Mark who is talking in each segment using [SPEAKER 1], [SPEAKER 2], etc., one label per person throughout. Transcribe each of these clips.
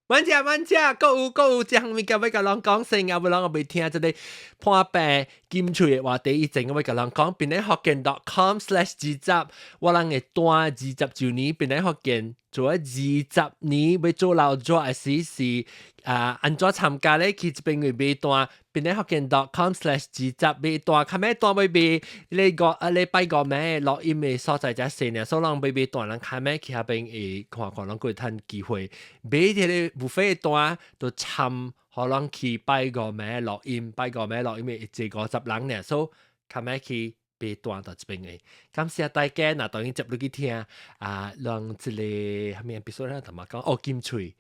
[SPEAKER 1] 慢食慢食，閣有閣有，這項物件欲共人講先啊，欲人未聽這个破病金喙的話題，以前我欲共人講，檳城福建 .com/20，我人會單20週年，檳城福建做20年欲做老紙的時是啊，按怎參加咧？去這邊位買單，檳城福建 .com/20買單，較尾單欲買，你個啊禮拜五暝錄音的所在遮細爾，所以人欲買單，人較尾去遐邊會看看，人閣會趁機會買這个 buffet 的單，就參予人去拜五暝錄音，拜五暝錄音的一坐50人爾，所以較尾去買單到這邊的。感謝大家，若當然接落去聽啊，讓這个啥物 episode 咧，頭仔講哦金喙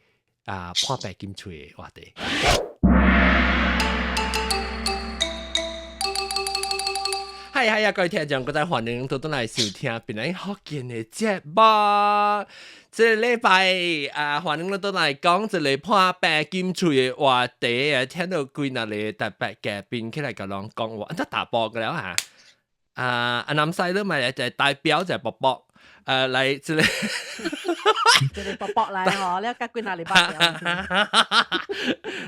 [SPEAKER 1] 啊破病金喙的話題。嗨嗨呀，各位聽眾，閣再歡迎倒轉來收聽檳城福建的節目。這個禮拜啊，歡迎你倒來講一個破病金喙的話題啊，聽到幾若個特別嘉賓起來共人講話，這大波個了嚇。啊，阿南西你咪就係代表就係伯伯，來這個。
[SPEAKER 2] 這個伯伯來吼，你甲幾若禮拜。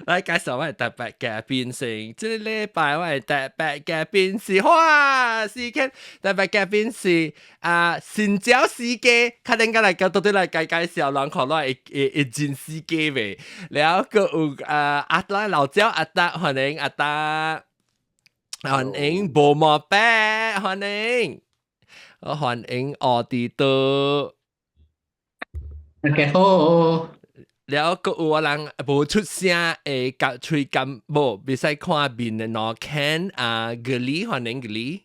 [SPEAKER 1] 來介紹我的特別嘉賓先，這個禮拜我的特別嘉賓是哇，是看特別嘉賓是啊，新椒司機，較恁個來到底來介介紹人看來會會會真司機未？了閣有啊阿達老椒阿達，歡迎阿達，歡迎無毛伯，歡迎，我歡迎奧迪多。
[SPEAKER 3] 大家好。
[SPEAKER 1] 了，閣有我人無出聲會夾喙甘無，袂使看面的喏，Ken 啊，格里歡迎格里。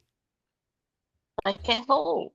[SPEAKER 4] 大家好。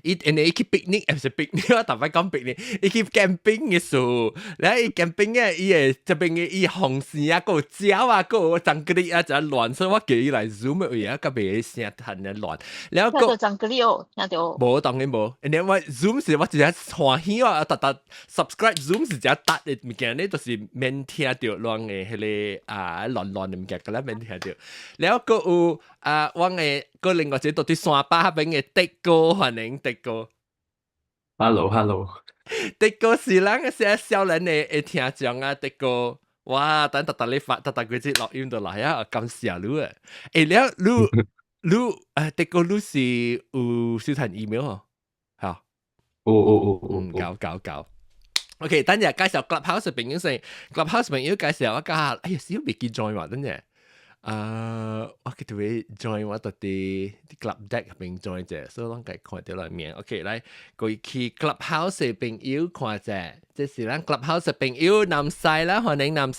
[SPEAKER 1] 伊因為伊去 picnic，毋是 picnic，我逐擺講 picnic，伊去 camping 的時候，了伊 camping 的伊會這邊的伊風扇啊，閣有鳥啊，閣有張格里啊，誠亂，所以我叫伊來 Zoom 的位啊，較袂聲趁的亂。了
[SPEAKER 4] 聽著張格里哦，聽著。
[SPEAKER 1] 無當然無，因為我 Zoom 是我一直歡喜我，逐逐 subscribe Zoom 是誠達的物件，你就是免聽著亂的彼个啊亂亂的物件，閣來免聽著。了閣有啊，阮的閣另外一個佇山巴彼邊的德哥，歡迎德哥。
[SPEAKER 3] Hello，Hello。
[SPEAKER 1] 德哥是咱個寫少年的的聽眾啊，德哥，哇，等逐逐禮拜，逐逐幾節錄音就來啊，感謝你啊。欸，了，你你德哥你是有收傳 email 哦？嚇？
[SPEAKER 3] 有有有有。
[SPEAKER 1] 嗯，搞搞搞。OK，等陣介紹 Clubhouse 朋友先，Clubhouse 朋友介紹我家下，哎呀，死未記 join 話，等陣。啊，我記得 join 我到佇 Club Deck 入邊 join 者，所以攏共看著內面。OK，來過去 Clubhouse 的朋友看者，這是咱 Clubhouse 的朋友南西啦，歡迎南西。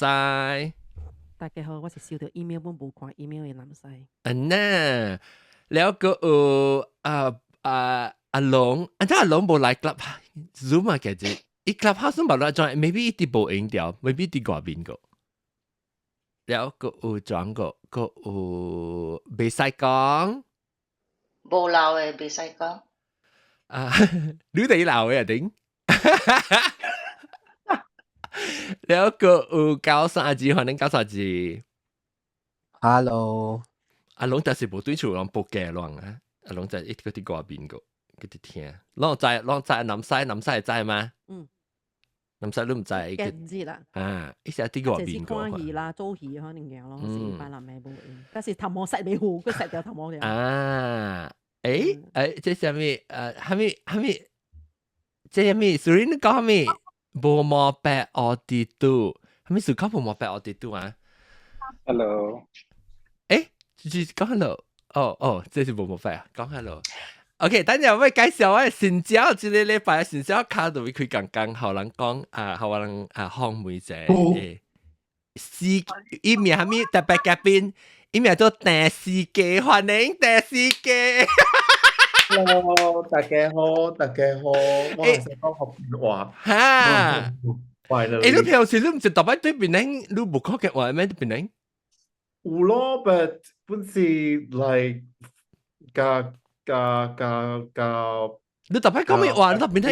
[SPEAKER 2] 大家好，我是收著 email 本無看 email 的南西。
[SPEAKER 1] 嗯呐，了閣有啊啊阿龍，啊這阿龍無來 Club Zoom 啊，其實伊 Clubhouse 無來 join，maybe 伊佇無閒著，maybe 佇外面個。了閣有轉個，閣有袂使講，
[SPEAKER 4] 無老的袂使講。
[SPEAKER 1] 啊，你哋老的啊頂？了閣有九三字，歡迎九三字。
[SPEAKER 5] Hello，
[SPEAKER 1] 阿龍就是無對厝，攏報價亂啊！阿龍就一個佇外面個，佢佇聽。攏知攏知南西，南西會知嗎？
[SPEAKER 2] 嗯。
[SPEAKER 1] 南西你毋知？
[SPEAKER 2] 唔知啦。
[SPEAKER 1] 啊，伊是佇外面個。
[SPEAKER 2] 看戲啦，做戲可能嘅咯，是班人咪無閒。但是頭毛洗袂好，佢洗掉頭毛了。
[SPEAKER 1] 啊，欸欸，這啥物？啥物啥物？這啥物？sorry，你講啥物？無毛白奧迪度，啥物事講無毛白奧迪度啊
[SPEAKER 6] ？Hello。
[SPEAKER 1] 欸，就是講 hello。哦哦，這是無毛白啊，講 hello。OK，等陣我介紹我新椒，這個禮拜新椒卡就會開講講，予人講啊，予人啊訪問者。司伊名啥物特別嘉賓，伊名做鄭司機，歡迎鄭司機。
[SPEAKER 6] Hello，大家好，大家好，我係講福建話。
[SPEAKER 1] 哈，
[SPEAKER 6] 快樂。
[SPEAKER 1] 欸，你平時你毋是逐擺對檳城，你無講嘅話咩？檳城？
[SPEAKER 6] 有咯，but 本是 like 加加加加。
[SPEAKER 1] 你逐擺講咩話？你佇檳城？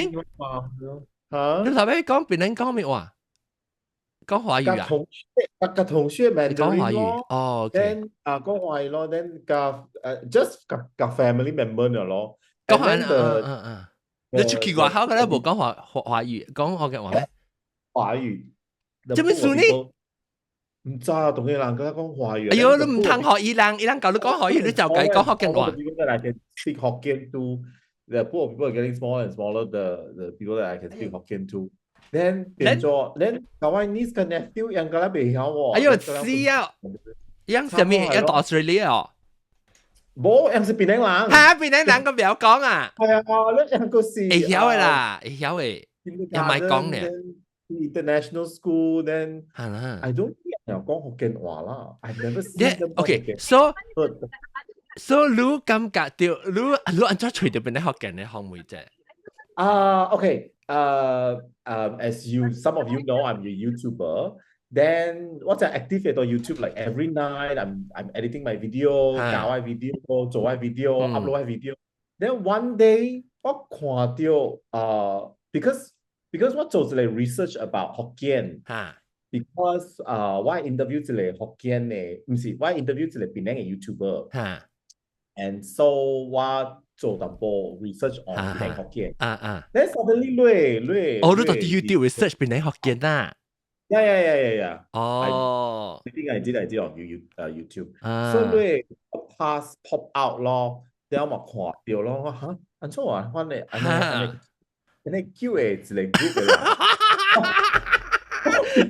[SPEAKER 6] 嚇？
[SPEAKER 1] 你逐擺講檳城講咩話？講華語啊？
[SPEAKER 6] 同學，佮同學
[SPEAKER 1] 講華語哦。
[SPEAKER 6] Then 啊講華語咯，then 佮just 佮佮 family member 咯。
[SPEAKER 1] 講華語，嗯嗯嗯。你出去外口，佢咧無講華華華語，講福建話咩？
[SPEAKER 6] 華語。
[SPEAKER 1] 做咩事呢？
[SPEAKER 6] 毋知啊，當然人佮講華語。
[SPEAKER 1] 哎喲，你毋通學伊人，伊人教你講華語，你就共伊講福建話。
[SPEAKER 6] People that I can speak Hokkien to, the pool of people are getting smaller and smaller. The people that I can speak Hokkien to. Then 變做，then 舊位 niece 跟 nephew 人家袂曉喎。
[SPEAKER 1] 哎喲，是啊，樣啥物？樣到 Australia 哦？
[SPEAKER 6] 無，樣是檳城人。
[SPEAKER 1] 嚇，檳城人個袂曉講啊？
[SPEAKER 6] 係啊，你樣個是。
[SPEAKER 1] 會曉的啦，會曉的。又唔係講呢
[SPEAKER 6] ？International school then
[SPEAKER 1] 係啦。
[SPEAKER 6] I don't think 有講福建話啦。I never seen them.
[SPEAKER 1] Okay, so 你感覺到你按怎揣著檳城福建的方位啫？
[SPEAKER 6] 啊，OK，as you some of you know, I'm a YouTuber. Then 我就 active 喺 YouTube like every night. I'm editing my video, 搞我 video, 做我 video, upload 我 video. Then one day 我看到啊，because 我做一個 research about 福建，because 啊，我 interview 一個福建的，毋是我 interview 一個檳城的 YouTuber，and so 我做淡薄 research on 檳城福建，Then suddenly 你
[SPEAKER 1] 哦，你到佇 YouTube research 檳城福建啊？
[SPEAKER 6] Yeah.
[SPEAKER 1] 哦
[SPEAKER 6] I think I did on YouTube. 所以你 pass pop out 咯，然後嘛看到咯，我嚇，按怎啊？反正按呢按呢按呢叫的一個 group 的人，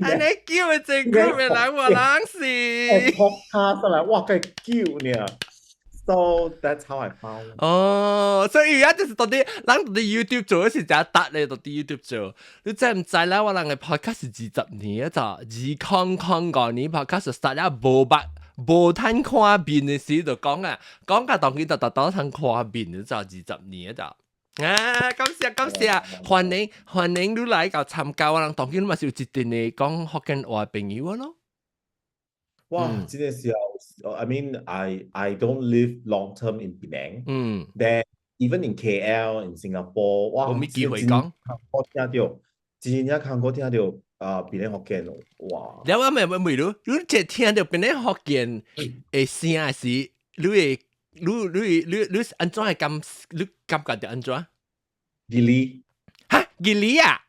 [SPEAKER 1] 按呢叫的一個 group 的人，我人是
[SPEAKER 6] podcast 來，哇，個叫呢。So that's how I found.
[SPEAKER 1] 哦，所以而家就是到底，咱到底 YouTube 做的是怎搭咧？到底 YouTube 做，你知毋知啦？我人的 podcast 是20年啊，就2005年 podcast start 了，無捌無通看面的時就講啊，講甲當今就逐逐通看面，就二十年啊就。啊，感謝感謝，歡迎歡迎你來到參加，我人當今嘛是有一定的講福建話朋友咯。
[SPEAKER 6] 哇，真的是 I mean, I don't live long term in Penang. Then even in KL, in Singapore，哇，
[SPEAKER 1] 無咩機會講。
[SPEAKER 6] 我聽到，真正看過聽到啊，檳城福建，哇！
[SPEAKER 1] 了我咪問問你，你這聽到檳城福建的聲時，你會你你你你是按怎會感？你感覺著按怎？
[SPEAKER 6] 吉利。
[SPEAKER 1] 哈，吉利啊！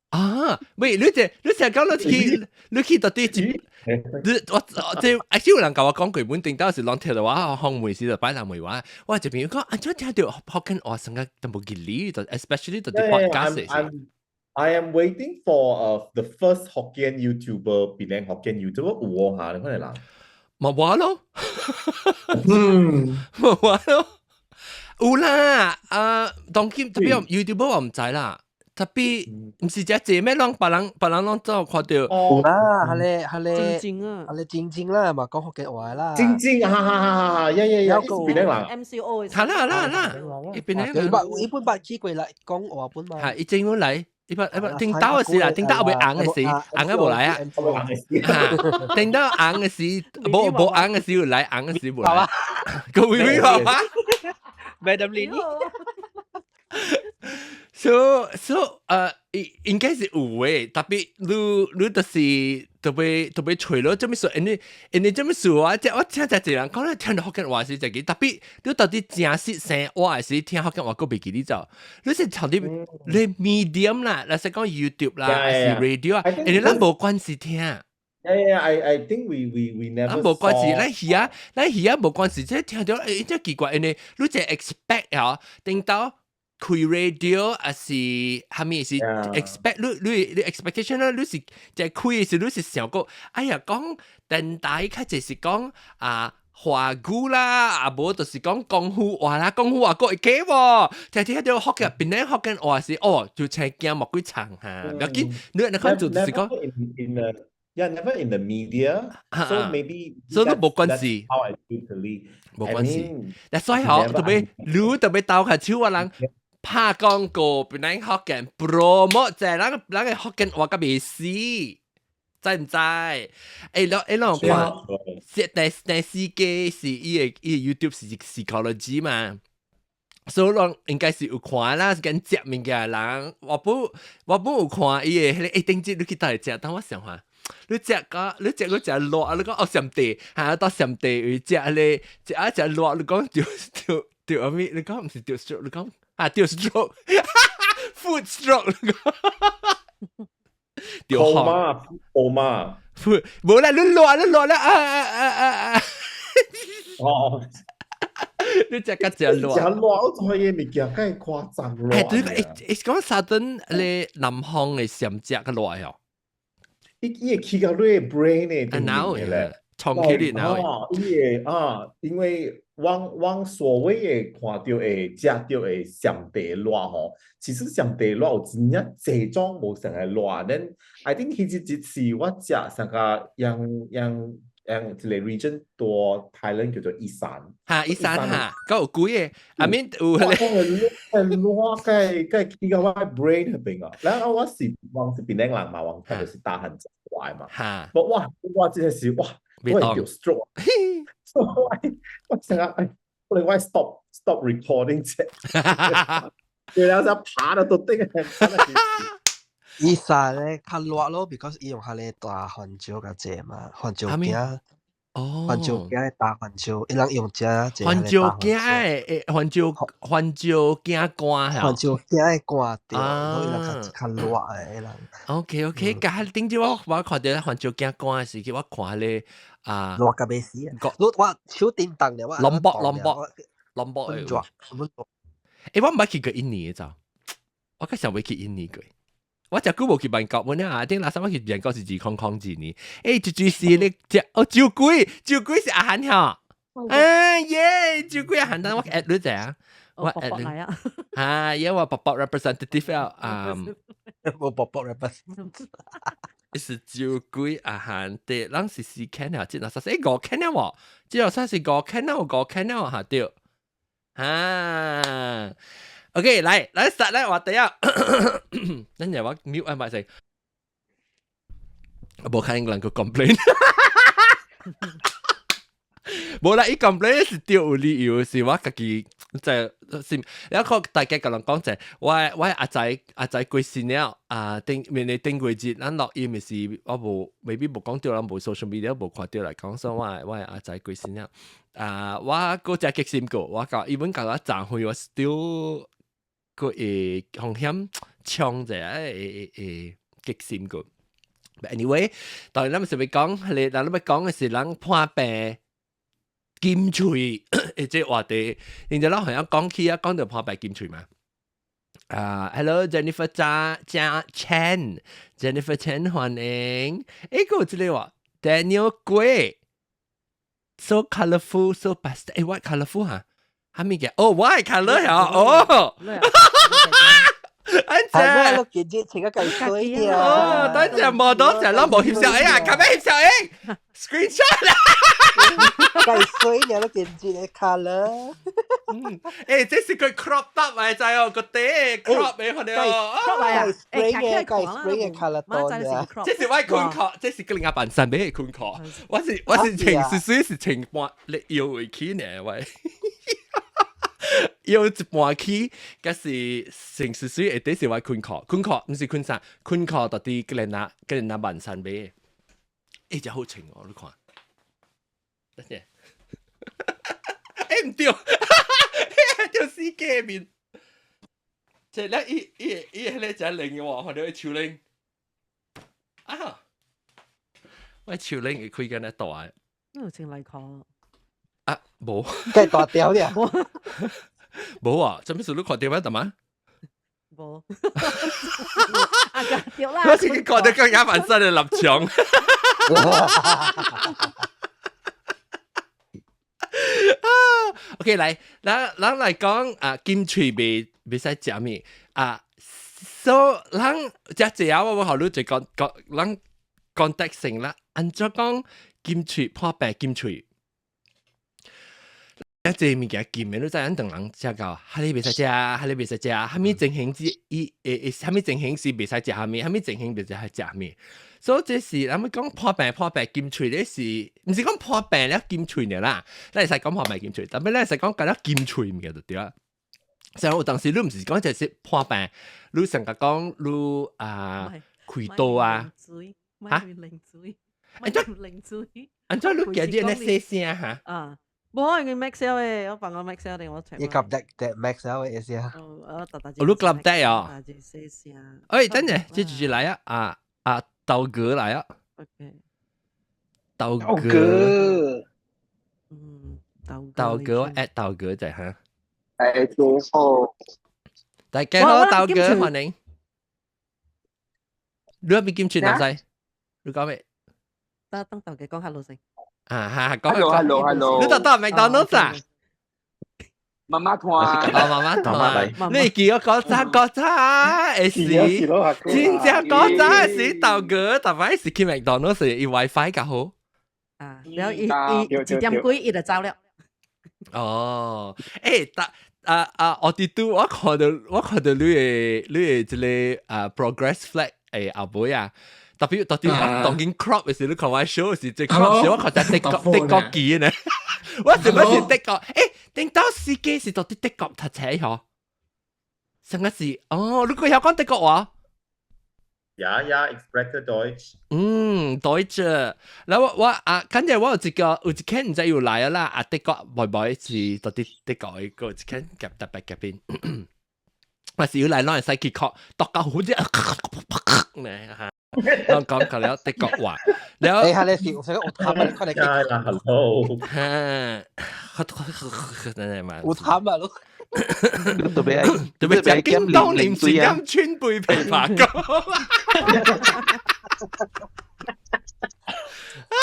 [SPEAKER 1] 啊，喂，你這你成日講你去你去到底一，你我這啊，有人共我講過，本頂到是攏聽到我訪問時就擺人問我，我這邊講按怎聽到福建話成個淡薄吉利，就 especially 到佇 podcast 時。
[SPEAKER 6] I am waiting for the first Hokkien YouTuber, 檳城 Hokkien YouTuber 有哦嚇，你看人。
[SPEAKER 1] 嘛我咯，嘛我咯，有啦，啊，當今特別 YouTuber 我毋知啦。特別毋是只濟咩，攏別人別人攏走看著。
[SPEAKER 5] 有啦，彼個彼個
[SPEAKER 2] 晶晶啊，
[SPEAKER 5] 彼個晶晶啦，嘛講福建話啦。
[SPEAKER 6] 晶晶，哈哈哈哈，yeah yeah yeah，檳城人。
[SPEAKER 2] MCO。
[SPEAKER 1] 係啦啦啦，伊檳城人。
[SPEAKER 5] 伊本捌去過來講話本嘛。
[SPEAKER 1] 係，伊政府來，伊捌伊捌頂到的時啦，頂到未紅的時，紅啊無來啊。頂到紅的時，無無紅的時有來，紅的時無來。個微微爸爸
[SPEAKER 5] ，Madam Lin。
[SPEAKER 1] So 應應該是有的，特別你你就是特別特別揣咯，做咩事？因為因為做咩事啊？即我聽一個人講咧，聽到福建話是一個，特別你到底真實生活還是聽福建話，閣袂記得走。你是從啲你 medium 啦，例如講 YouTube 啦，還是 radio 啊，因為咱無關係聽。
[SPEAKER 6] Yeah, I think we never
[SPEAKER 1] 咱無關係，咱耳啊，咱耳啊無關係，這聽到欸，這奇怪，因為你這 expect 啊，頂到開 radio 還是蝦米是 expect 你你你 expectation 啦，你是在開的時，你是想講，哎呀，講電台較濟是講啊華語啦，啊無就是講廣府話啦，廣府話閣會記喎，聽聽到福建檳城福建話是哦，就青驚莫幾長嚇，毋要緊，你你看做就是講
[SPEAKER 6] in the yeah never in the media, so maybe
[SPEAKER 1] 所以都無關係。
[SPEAKER 6] How I feel.
[SPEAKER 1] 無關係。但所以嗬，特別你特別鬥下手啊人。拍廣告，檳城福建 promote 者，咱咱个福建話較袂死，知毋知？欸，你欸，你有看？是第第四季是伊个伊個 YouTube 是 psychology 嘛？所以攏應該是有看啦，是緊食物件的人，我本我本有看伊個彼個欸，頂節你去佗位食？等我想下，你食個你食個食熱，你講哦上帝，嚇到上帝位食彼個食啊食熱，你講著著著啥物？你講毋是著 stroke，你講啊著 stroke，food stroke。掉
[SPEAKER 6] 好嘛，好嘛，
[SPEAKER 1] 無啦，你亂你亂啦，啊啊啊啊啊！
[SPEAKER 6] 哦，
[SPEAKER 1] 你只個只亂，
[SPEAKER 6] 只亂，我做嘢物件梗係誇張咯。
[SPEAKER 1] 係對，誒講沙頓你南方嘅上只個亂哦。
[SPEAKER 6] 伊伊會起到你的 brain 的
[SPEAKER 1] 啊，腦
[SPEAKER 6] 咧，
[SPEAKER 1] 衝起你腦。
[SPEAKER 6] 伊會啊，因為阮所謂的看到的、食到的上帝熱吼，其實上帝熱有真正濟種無相的熱。Then I think 彼一一次我食上個樣樣樣一個 region 多 Thailand 叫做伊山。
[SPEAKER 1] 哈，伊山哈，閣有幾個？I mean 有彼
[SPEAKER 6] 個熱該該起到我 brain 彼邊啊。然後我是檳城人嘛，我睇就是大漢食熱嘛。
[SPEAKER 1] 哈，
[SPEAKER 6] 我哇我真係是哇，我會著 stroke。所以我想啊，哎，我我 stop recording 啫。對啦，就爬到都頂。
[SPEAKER 5] 伊山咧較熱咯，because 伊用彼个大番椒較濟嘛，番椒羹。
[SPEAKER 1] 哦，
[SPEAKER 5] 番椒羹的大番椒，伊人用遮濟
[SPEAKER 1] 番椒羹的，番椒番椒羹乾嚇。
[SPEAKER 5] 番椒羹的乾對，所以伊人較較熱的，伊人。
[SPEAKER 1] OK，佮頂次我看著番椒羹乾的時期，我看彼个啊，
[SPEAKER 5] 熱甲欲死啊！我手叮當了，我
[SPEAKER 1] Lombok Lombok Lombok
[SPEAKER 5] 的。
[SPEAKER 1] 欸，我毋捌去過印尼的就，我較想欲去印尼過。我誠久無去曼谷，本啊，頂垃圾我去曼谷是2002年。欸，這就是你這哦，酒鬼，酒鬼是阿韓吼。哎耶，酒鬼阿韓，等我 add 你者啊，我 add 你
[SPEAKER 2] 啊。
[SPEAKER 1] 啊，因為我伯伯 representative 啊，
[SPEAKER 5] 我伯伯 representative。
[SPEAKER 1] 是酒鬼阿韓對，咱是四 channel，這若說是五 channel 喎，這若說是五 channel，五 channel 嚇對。啊。OK，來來實來話題啊！等陣我 mute 啊，咪先。無可能人個 complain。無啦，伊 complain 是對有理由，是我家己在是。然後大家共人講者，我阿仔阿仔過身了啊，頂面嘅頂過節，咱錄音是我無未必無講到，咱無 social media 無看到來講，所以我阿仔過身了。啊，我閣誠激心過，我甲伊本共我賺回我 still 閣會風險衝者，會會會激心過。But anyway，當然咱們是欲講，彼個咱欲講的是人破病金喙的這個話題，然後咱好像講起啊，講到破病金喙嘛。啊，Hello Jennifer 張張 Chen，Jennifer Chen 歡迎。欸，閣有這個話，Daniel 貴，so colorful so pastel，欸，what colorful 哈？啥物嘅？哦，我係 color 呀，哦。安
[SPEAKER 5] 怎？我見這穿個計水
[SPEAKER 1] 哦，等陣無多謝，攏無翕相，哎呀，較欲翕相欸，screenshot 啦。
[SPEAKER 5] 計水爾，你見這個 color。
[SPEAKER 1] 嗯，欸，這是佢 crop up 來知哦，個底 crop 的，看到哦。
[SPEAKER 2] crop 來啊，
[SPEAKER 5] 計 spring 的，計 spring 的 color 多啊。
[SPEAKER 1] 這是我困褲，這是個另外半身欲困褲。我是穿水水是穿半你腰會起呢，喂。腰一半起，佮是穿水水下底是我困褲，困褲毋是困衫，困褲到底個人拿個人拿半身買。欸，真好穿哦，你看。等陣。欸，毋對，就死假面。這咧伊伊伊彼個真靈嘅喎，看到伊手鈴。啊！我手鈴會開緊咧大。
[SPEAKER 2] 你有穿內褲？
[SPEAKER 1] 啊，無。
[SPEAKER 5] 計大條了。
[SPEAKER 1] 無啊，做咩事你看到咩？大媽？
[SPEAKER 2] 無。啊，對啦。
[SPEAKER 1] 我是看到更加反身的立場。啊，OK，來，咱來講啊，金喙袂袂使食物啊，所以咱食濟啊，我予你就講講，咱 context 性啦，按怎講金喙破病金喙？一隻物件金的，你知咱唐人食到，哈你袂使食，哈你袂使食，啥物情形是伊會會啥物情形是袂使食啥物，啥物情形袂使食啥物。所以這是咱們講破病破病金喙咧是，毋是講破病了金喙爾啦，咱會使講破病金喙，但欲咱會使講敢若金喙物件就對啊。所以有當時你毋是講就是破病，你成日講你啊開刀啊，
[SPEAKER 2] 嚇？
[SPEAKER 1] 按怎按怎你今日咧細聲哈？
[SPEAKER 2] 啊。無，因為 Maxwell 的，我放個 Maxwell 的，我聽。
[SPEAKER 5] 你及得得 Maxwell 的意思啊？
[SPEAKER 2] 哦，我特
[SPEAKER 1] 哦，你及得哦。
[SPEAKER 2] 細聲。
[SPEAKER 1] 哎，等陣，這就是來啊啊！啊，豆哥來啊。
[SPEAKER 2] OK。
[SPEAKER 1] 豆
[SPEAKER 7] 豆
[SPEAKER 1] 哥，
[SPEAKER 7] 哥，
[SPEAKER 2] 豆
[SPEAKER 1] 豆哥，我 at 豆哥就嚇。
[SPEAKER 7] 大家好。
[SPEAKER 1] 大家好，豆哥歡迎。你喺邊兼住南西？你講咩？
[SPEAKER 2] 得等豆哥講 hello 先。
[SPEAKER 1] 啊哈，講
[SPEAKER 7] ，hello，hello，hello。
[SPEAKER 1] 你特到麥當勞啊？
[SPEAKER 7] 媽媽團。
[SPEAKER 1] 哦，媽媽團。你記我講早講早的時，真正講早的時，豆哥特別是去麥當勞時，伊 WiFi 較好。
[SPEAKER 2] 啊，然後伊伊1點幾伊就走了。
[SPEAKER 1] 哦，欸，啊啊！我哋都我看到你的這个啊 progress flag 後尾啊，特別特別我當緊 crop 的時，你看我 show 時，這 crop 時我看到德國機呢，我是不是德國？頂到司機是到底德國讀冊嗬？上個是哦，你個曉講德國話？
[SPEAKER 6] Ja, ja, ich spreche Deutsch。
[SPEAKER 1] 嗯，Deutsch。然後我啊，跟住我有一個有一間唔知又來啦，啊德國妹妹是到底德國一個一間夾特別夾邊，我是要來攏會使去學，讀到好似呢嚇，我講過了德國話，然後
[SPEAKER 5] 你係你是有貪啊？你看你
[SPEAKER 6] 呀啦，hello。
[SPEAKER 1] 哈，
[SPEAKER 5] 有貪啊？
[SPEAKER 3] 特別
[SPEAKER 1] 特別食京東臨時飲川貝枇杷膏。啊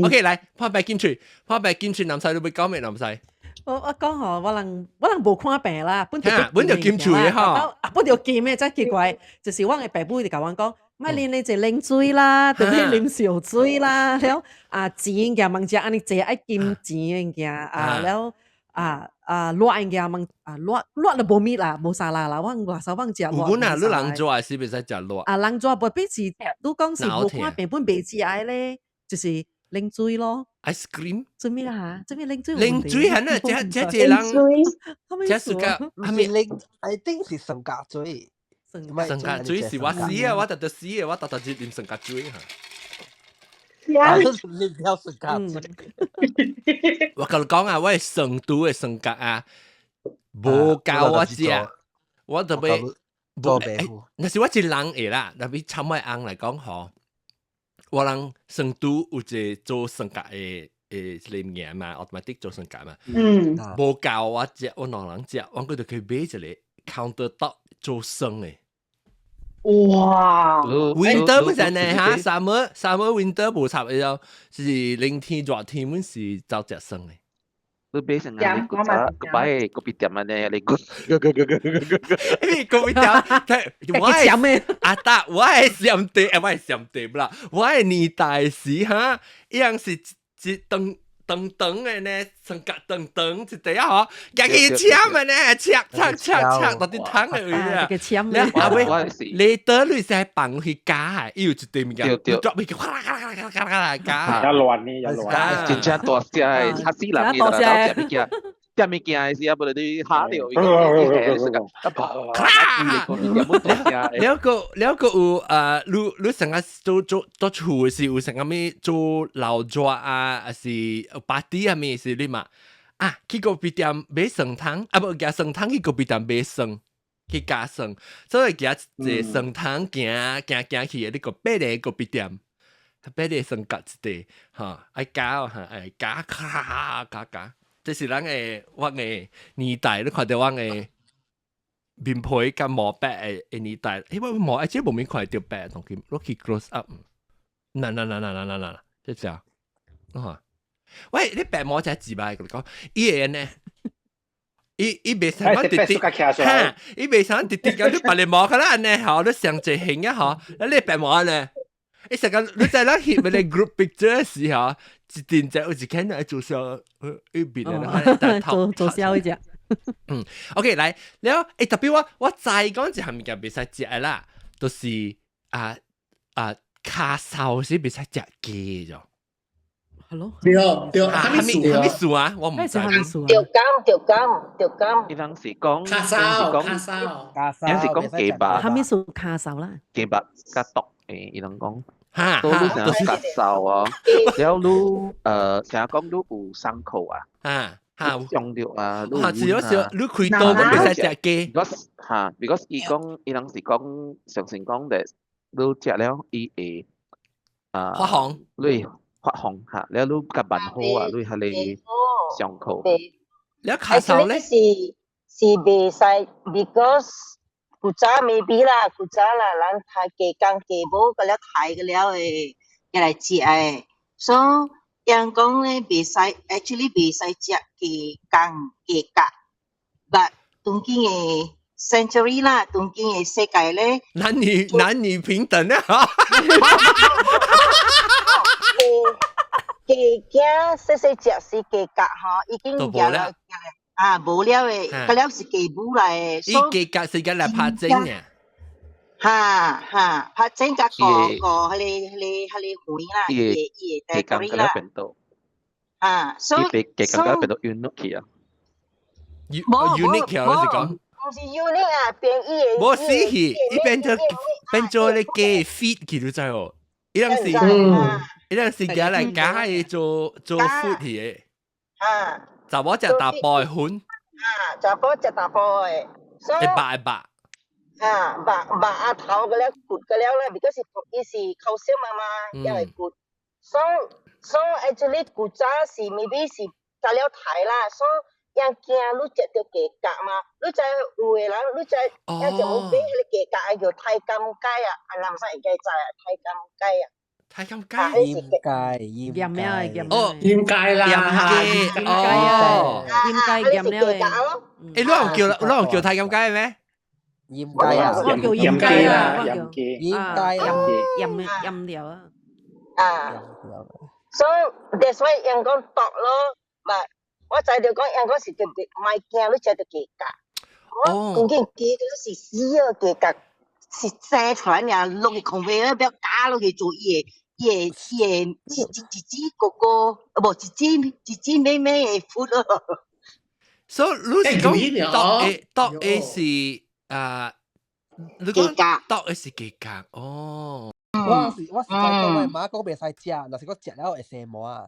[SPEAKER 1] ，OK，來破白金喙，破白金喙，南西你欲講咩？南西？
[SPEAKER 2] 我講吼，我人無看病啦，本就
[SPEAKER 1] 本就金喙的吼，
[SPEAKER 2] 啊，本就金的，真奇怪，就是我的爸母就共阮講，莫啉你這冷水啦，特別啉燒水啦，了啊錢物件茫食按呢濟愛金錢物件啊，了啊熱物件茫啊熱熱就無物啦，無沙拉啦，我外手忘食熱。
[SPEAKER 1] 有本啊，你人做是袂使食熱。
[SPEAKER 2] 啊，人做無必是，你講是無看病本袂食的咧，就是冷水咯。
[SPEAKER 1] Ice cream？
[SPEAKER 2] 做咩啊？做咩冷水？
[SPEAKER 1] 冷水係呢？這這人，這是個
[SPEAKER 5] 係咪冷？I think 是酸咖水。
[SPEAKER 1] 酸咖水是我死啊！我特特死啊！我特特只啉酸咖水嚇。
[SPEAKER 5] 你不要酸咖水。
[SPEAKER 1] 我共你講啊，我係成都的酸角啊，無夠我食，我特別
[SPEAKER 5] 無。
[SPEAKER 1] 若是我一人會啦，特別參我翁來講吼，我人成都有一個做酸角的這個物件嘛，automatic 做酸角嘛。無夠我食，我兩人食，我閣就去買一個 counter top 做酸的。
[SPEAKER 7] 哇
[SPEAKER 1] ！Winter 不是呢哈，summer winter 無插的咯，是冷天熱天，阮是走食酸的。
[SPEAKER 3] 你買成啊？你古早古擺咖啡店啊呢？你古
[SPEAKER 1] 因為咖啡店，我係阿達，我係上帝，我係上帝啦，我係年代時哈，一樣是一長長長的呢，酸角長長一塊啊嗬，家己簽的呢，切切切切到啲湯的位啊。
[SPEAKER 2] 啊
[SPEAKER 1] 喂，你倒你是放去加的，伊有一塊物件，抓去嘩啦啦啦啦啦啦加。
[SPEAKER 7] 一亂呢，一亂。
[SPEAKER 3] 真正大隻的，嚇死人的啦！食物件，食物件的時啊，無你嚇著伊個，
[SPEAKER 1] 了個了個有啊，你成日做做做厝的時有成個咩做老桌啊，還是 party 啊咩是你嘛？啊，去咖啡店買酸湯，啊無加酸湯去咖啡店買酸，去加酸，所以行一個酸湯行行行去的，你個八个咖啡店，八个酸角一塊，哈，愛加哈，愛加咔加加。這是咱的我的年代，你看著我的面皮佮毛白的年代，欸，我毛啊，這無面看著白的東西，我去 close up，嗱嗱嗱嗱嗱嗱嗱，這只，啊，喂，你白毛才幾擺？佮你講，伊個呢？伊袂使講直直，哈，伊袂使直直講你白個毛較啦按呢，吼，你上濟型啊，吼，你白毛呢？伊成個你在咱翕那個 group picture 時候，一定在有一間來做笑，一邊的
[SPEAKER 2] 做做笑一隻。
[SPEAKER 1] 嗯，OK，來，了，欸，特別我再講一項物件袂使食的啦，就是啊啊，跤梢是袂使食雞咗。
[SPEAKER 2] 係咯。
[SPEAKER 8] 對對，
[SPEAKER 1] 啥物啥物事啊？我毋知。
[SPEAKER 4] 著甘著甘著甘。
[SPEAKER 3] 伊人是講，
[SPEAKER 8] 跤梢跤梢，
[SPEAKER 3] 伊人是講雞肉。
[SPEAKER 2] 啥物事跤梢啦？
[SPEAKER 3] 雞肉較毒誒，伊人講。
[SPEAKER 1] 哈，
[SPEAKER 3] 都你成日咳嗽哦，然後你成日講你有傷口啊，
[SPEAKER 1] 啊哈，
[SPEAKER 3] 傷著啊，你
[SPEAKER 1] 哈，是有時你開刀都袂使食雞。
[SPEAKER 3] Because 哈，because 伊講伊人是講相信講的，你食了伊會啊，
[SPEAKER 1] 發紅，
[SPEAKER 3] 你發紅嚇，了你較慢好啊，你彼个傷口。
[SPEAKER 1] 你咳嗽咧？
[SPEAKER 4] 是袂使，because 古早 maybe 啦，古早啦，咱刣雞公雞母個了刣個了的，來食的，所以人講咧袂使，actually 袂使食雞公雞角，but 當今的 century 啦，當今的世界咧，
[SPEAKER 1] 男女平等啊！
[SPEAKER 4] 雞雞囝細細隻是雞角吼，已經
[SPEAKER 1] 都無了。
[SPEAKER 4] 啊，無了的，嗰了是雞母來的。
[SPEAKER 1] 伊雞角是個來拍針嘅。
[SPEAKER 4] 哈哈，拍針甲個個彼个彼个彼个魚啦，伊個伊個
[SPEAKER 3] 雞公啦。啊，
[SPEAKER 4] 所以
[SPEAKER 3] 雞公個變到 unique 去啊。
[SPEAKER 1] unique 去啊，你是講？
[SPEAKER 4] 毋是 unique 啊，變伊個。
[SPEAKER 1] 無死去，伊變做咧雞 feed 去，你知哦？伊陣是，伊陣是夾來加伊做 food 去的。
[SPEAKER 4] 啊。
[SPEAKER 1] 查某食大埔的粉。
[SPEAKER 4] 啊，查某食大埔的。
[SPEAKER 1] 會白會白。
[SPEAKER 4] 啊，白白阿頭個了骨個了啦，because 是伊是口小媽媽，也會骨。所以 actually 古早是 maybe 是食了刣啦，所以人驚你食著雞角嘛，你知有的人，你知人就冇買彼个雞角，叫太監雞啊，啊南山會記知啊，太監雞啊。
[SPEAKER 1] 太監雞，
[SPEAKER 5] 醃雞，
[SPEAKER 2] 醃咩啊？醃
[SPEAKER 1] 哦，
[SPEAKER 8] 醃雞啦，
[SPEAKER 1] 醃雞哦，
[SPEAKER 2] 醃雞醃了的。
[SPEAKER 1] 欸，你有叫太監雞咩？
[SPEAKER 5] 醃雞啊，
[SPEAKER 2] 我叫醃雞啦，
[SPEAKER 7] 醃雞，
[SPEAKER 5] 醃雞
[SPEAKER 2] 啦，醃醃掉啊。
[SPEAKER 4] 啊，所以 that's why 人講毒咯，唔，我知道講人講是對唔對？唔係驚你食著雞角，我講緊雞都是死啊雞角，是生出來爾，落去空位，不要加落去做伊個伊個伊個一一一隻哥哥，無一隻一隻妹妹的 food 咯。
[SPEAKER 1] 所以你是講毒的毒的是啊？你講毒的是雞角哦。
[SPEAKER 5] 我是在講我媽講袂使食，若是講食了會生毛啊。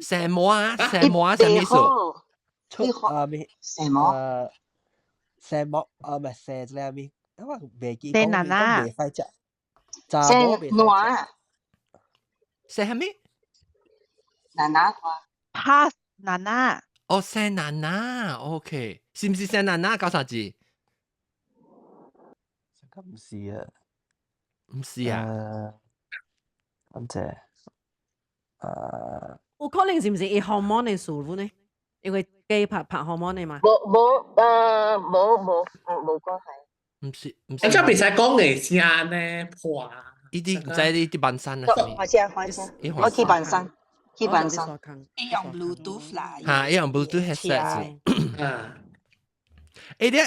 [SPEAKER 1] 生毛啊？生毛啊？啥意思？
[SPEAKER 5] 出啊咩？
[SPEAKER 4] 生毛？
[SPEAKER 5] 生毛啊，唔係生這個咩？我袂記
[SPEAKER 9] 生奶奶
[SPEAKER 5] 袂使食。
[SPEAKER 4] 生暖。
[SPEAKER 1] 生啥物？
[SPEAKER 4] 奶奶。
[SPEAKER 9] 怕奶奶。
[SPEAKER 1] 哦，生奶奶，OK，是毋是生奶奶？搞啥字？
[SPEAKER 5] 咁毋是啊。
[SPEAKER 1] 毋是啊。
[SPEAKER 5] 等陣，
[SPEAKER 2] 有可能是毋是伊荷爾蒙的事物呢？因為雞拍拍荷爾蒙的嘛。
[SPEAKER 4] 無無無無無關係。
[SPEAKER 1] 毋是毋是。
[SPEAKER 8] 這袂使講的聲呢破。
[SPEAKER 1] 伊啲毋知你啲板山啊？
[SPEAKER 4] 換聲換聲，我去板山，去板山。
[SPEAKER 9] 伊用 Bluetooth 啦。
[SPEAKER 1] 嚇，伊用 Bluetooth headset。
[SPEAKER 8] 啊。
[SPEAKER 1] 欸，你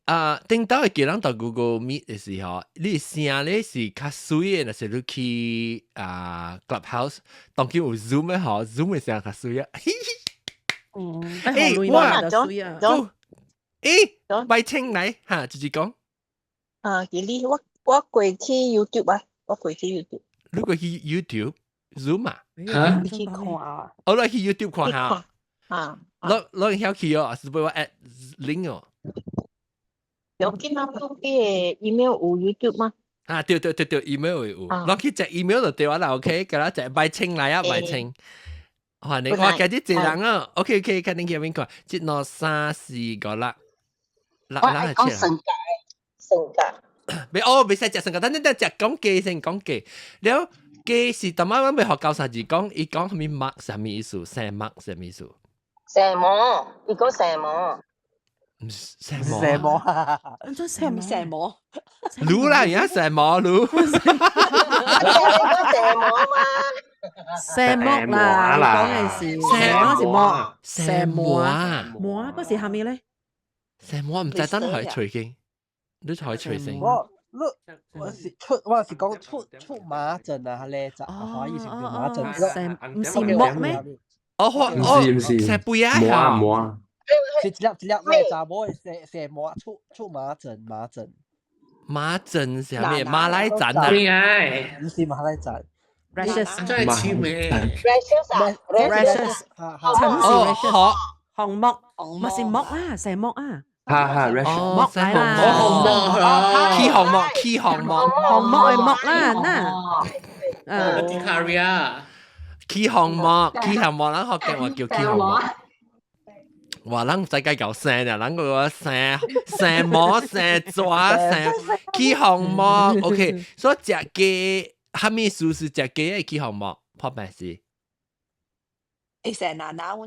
[SPEAKER 1] 啊，頂到會叫人到 Google Meet 的時候，你聲咧是較媠的，若是你去啊 Clubhouse，當今有 Zoom 的吼，Zoom 的聲較媠啊。
[SPEAKER 2] 嗯，
[SPEAKER 1] 欸，我欸，拜清來哈，直接講。
[SPEAKER 10] 啊，其實我過去 YouTube 啊，我過去 YouTube。
[SPEAKER 1] 你過去 YouTube Zoom 啊？
[SPEAKER 8] 嚇？
[SPEAKER 10] 去看啊。
[SPEAKER 1] 我來去 YouTube 看下。
[SPEAKER 10] 啊。
[SPEAKER 1] 攞曉去哦，是不我 add link 哦。
[SPEAKER 10] 有見啊，嗰個 email 有 YouTube 嗎？
[SPEAKER 1] 啊，對對對對，email 會有，攞去隻 email 就對我啦，OK，佮啦隻擺清來啊，擺清。哇，你我今日一人啊，OK OK，肯定叫邊個？一兩三四五六，六
[SPEAKER 4] 我
[SPEAKER 1] 六
[SPEAKER 4] 愛講性格，性格。
[SPEAKER 1] 未哦，袂使食性格，等等等食講雞先講雞。了雞是逐擺阮欲學教啥字講，伊講啥物木啥物意思？生木啥物意思？
[SPEAKER 4] 生毛，伊講生毛。
[SPEAKER 1] 毋是生毛。
[SPEAKER 5] 生毛。
[SPEAKER 2] 安怎生
[SPEAKER 10] 生毛？
[SPEAKER 1] 滷啦，而家生毛滷。
[SPEAKER 4] 你講生毛嘛？
[SPEAKER 2] 生木啦，講嘅是生是木，
[SPEAKER 1] 生毛啊，
[SPEAKER 2] 毛嗰是蝦米咧？
[SPEAKER 1] 生毛毋知等係隨經，你可以隨先。
[SPEAKER 5] 我你我是出我是講出麻疹啊，咧就華語是叫麻疹，
[SPEAKER 2] 生毋是木咩？
[SPEAKER 1] 哦，
[SPEAKER 11] 毋是毋是，
[SPEAKER 1] 生背啊，
[SPEAKER 11] 毛啊毛啊。
[SPEAKER 5] 是一粒一粒咩？查某的生生毛出出麻疹麻疹。
[SPEAKER 1] 麻疹是啥物？馬來疹啊？
[SPEAKER 5] 毋是馬來疹。
[SPEAKER 2] Rashes，
[SPEAKER 8] 真係超咩
[SPEAKER 4] ？Rashes 啊
[SPEAKER 2] ，rashes，疹是
[SPEAKER 1] 哦，
[SPEAKER 2] rashes，
[SPEAKER 1] 好，
[SPEAKER 2] 紅木，咪是木啊，成木啊。
[SPEAKER 5] 哈哈，rash。
[SPEAKER 1] 哦，生紅
[SPEAKER 8] 紅
[SPEAKER 1] 膜，
[SPEAKER 8] 膜，
[SPEAKER 1] 起紅膜，起紅膜，
[SPEAKER 2] 紅膜的膜啦，那，
[SPEAKER 8] 啊，urticaria，
[SPEAKER 1] 起紅膜，起紅膜，咱福建話叫起紅膜。哇！咱毋知該搞生啊，咱個生生毛生抓生起紅膜，OK。所以食雞，啥物事是食雞會起紅膜？破病是？
[SPEAKER 10] 會生難難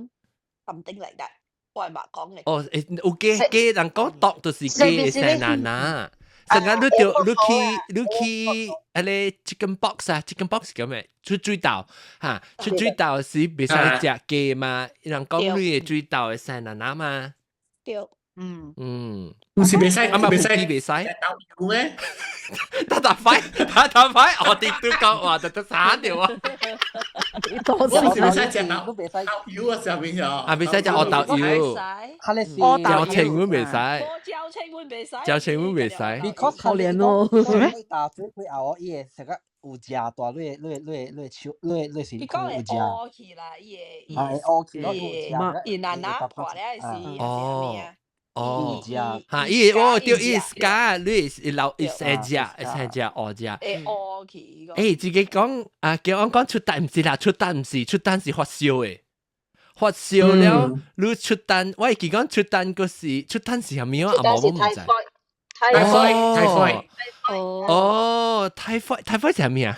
[SPEAKER 10] something like that。我係嘛講嘅。
[SPEAKER 1] 哦，有雞雞人講毒就是雞會生難難。成日你著你去彼个 chicken pox 啊，chicken pox 叫咩？出水痘哈，出水痘是袂使食雞嘛？人講你的水痘會生難難嘛？
[SPEAKER 10] 對，
[SPEAKER 9] 嗯
[SPEAKER 1] 嗯，
[SPEAKER 8] 毋是袂使，
[SPEAKER 1] 啊嘛
[SPEAKER 8] 袂使
[SPEAKER 1] 袂使
[SPEAKER 8] 豆油咩？
[SPEAKER 1] 打打牌，打打牌，我哋都講話就得慘掉啊！
[SPEAKER 2] 多
[SPEAKER 8] 我毋是袂使食豆
[SPEAKER 5] 都袂使
[SPEAKER 8] 豆油啊，上面哦。
[SPEAKER 1] 啊，袂使食烏豆油，
[SPEAKER 5] 佢哋是
[SPEAKER 1] 椒青阮袂使，
[SPEAKER 10] 椒青阮袂使，
[SPEAKER 1] 椒青阮袂使。
[SPEAKER 5] because
[SPEAKER 2] 可憐哦。
[SPEAKER 5] 打水佢後，伊會成個有食大，你的手，你的身軀有食。
[SPEAKER 10] 烏去啦，伊會
[SPEAKER 5] 啊，烏去咯，有食。
[SPEAKER 10] 伊難難破了是
[SPEAKER 1] 哦。哦，
[SPEAKER 5] 嚇，
[SPEAKER 1] 伊哦對，伊 scar，你是老伊生食，生食烏食。
[SPEAKER 10] 會烏去。
[SPEAKER 1] 欸，自己講啊，叫我講出蛋毋是啦，出蛋毋是，出蛋是發燒的，發燒了，你出蛋，我會記講出蛋個是出蛋是啥物啊？阿無我毋知。
[SPEAKER 8] typhoid，typhoid。
[SPEAKER 1] 哦，typhoid，typhoid 是啥物啊？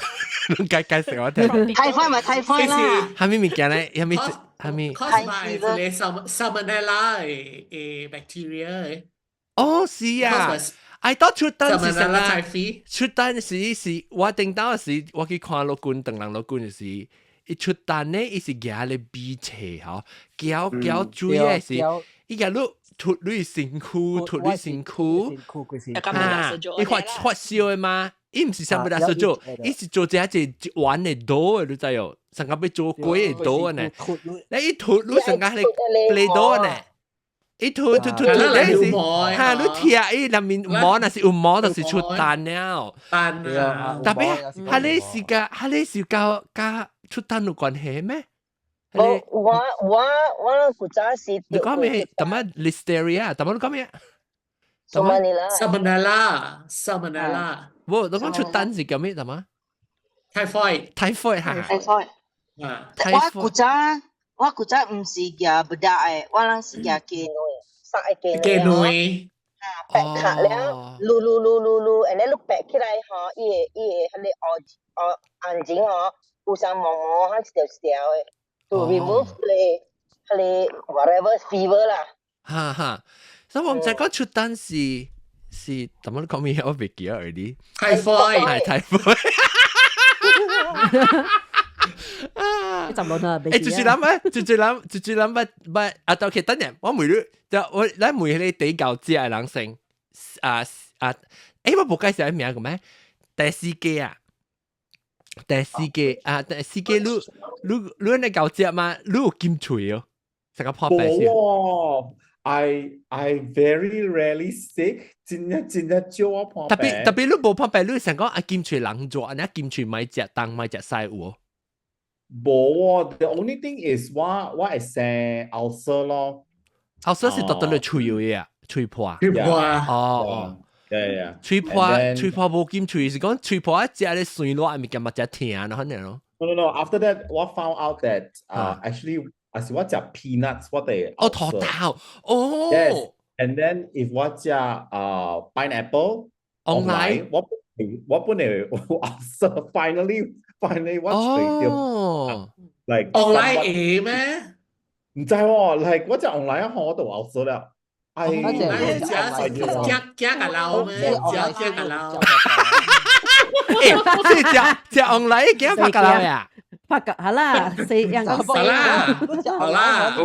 [SPEAKER 1] 你解解釋我聽。
[SPEAKER 4] typhoid 咪 typhoid 啦。
[SPEAKER 1] 啥物物件咧？啥物？啥物
[SPEAKER 8] ？cause by 一個 salmonella 的 bacteria 的。
[SPEAKER 1] 哦，是啊。I thought 出蛋是啥啊？出蛋是我頂到時，我去看老君，唐人老君就是，伊出蛋咧，伊是舉咧米冊吼，攪攪水的是，伊舉你塗你身軀，塗你身軀，啊，伊發發燒的嘛，伊毋是啥物來說做，伊是做這一一丸的 dough 的，你知哦？上個欲做粿的 dough 呢？你一塗你上個彼個 dough 呢？伊塗塗塗塗，你是哈？你聽伊內面毛，若是有毛，就是出蛋了。
[SPEAKER 8] 蛋啊！
[SPEAKER 1] 特別，彼個是佮，彼個是佮出蛋有關係咩？
[SPEAKER 4] 我古早是。
[SPEAKER 1] 你講咩？淡仔 listeria，淡仔你講咩
[SPEAKER 8] ？Salmonella，Salmonella。
[SPEAKER 1] 無，你講出蛋是叫咩？淡仔
[SPEAKER 8] ？Typhoid。
[SPEAKER 1] Typhoid 哈。
[SPEAKER 4] Typhoid。
[SPEAKER 8] 啊。
[SPEAKER 4] 我古早。我古早毋是舉不得的，我人是舉雞卵，殺的雞卵。
[SPEAKER 8] 雞卵。
[SPEAKER 4] 啊，白殼了，滷滷滷滷滷，and then 你白起來吼，伊會彼個烏烏眼睛吼，有啥毛毛，還一條一條的，to remove 彼個 whatever fever 啦。
[SPEAKER 1] 哈哈，所以我毋知講出蛋是，怎麼你講咩？我袂記得而已。
[SPEAKER 8] Typhoid。
[SPEAKER 1] 係 typhoid。
[SPEAKER 2] 啊！十輪啊！
[SPEAKER 1] 欸，就是諗啊，就是諗，就是諗不不啊！OK，等陣我問你，就我咱問彼个第九隻的人先啊啊！欸，我無介紹伊名個咩？第四個啊，第四個啊，第四個你你按呢𠢕食嗎？你有金喙哦，成個破病
[SPEAKER 6] 無喎，I very rarely sick，真正真正少我破
[SPEAKER 1] 特別特別你無破病，你想講啊金喙人熱，按呢金喙莫食東莫食西有無？
[SPEAKER 6] 無喎，the only thing is 我會生 ulcer 咯。
[SPEAKER 1] ulcer 是佗佗咧喙有的啊，喙破。
[SPEAKER 8] 喙破。
[SPEAKER 1] 哦哦。
[SPEAKER 6] Yeah.
[SPEAKER 1] 喙破喙破無金喙，是講喙破啊食咧酸辣的物件嘛，食疼咯，可能咯。
[SPEAKER 6] No. After that, 我 found out that actually 啊是我食 peanuts 我會
[SPEAKER 1] 哦，土豆哦。
[SPEAKER 6] Yes. And then if 我食pineapple
[SPEAKER 1] 旺來
[SPEAKER 6] 我本來 ulcer finally 我揣著 like
[SPEAKER 8] 旺來會咩？
[SPEAKER 6] 毋知喎，like 我食旺來啊，我就 ulcer 了。哎，
[SPEAKER 8] 食食食個老咩？食食個老。
[SPEAKER 1] 欸，這食食旺來驚拍個老呀？
[SPEAKER 2] 拍個好啦，四樣講
[SPEAKER 8] 好啦，好啦。
[SPEAKER 1] 哦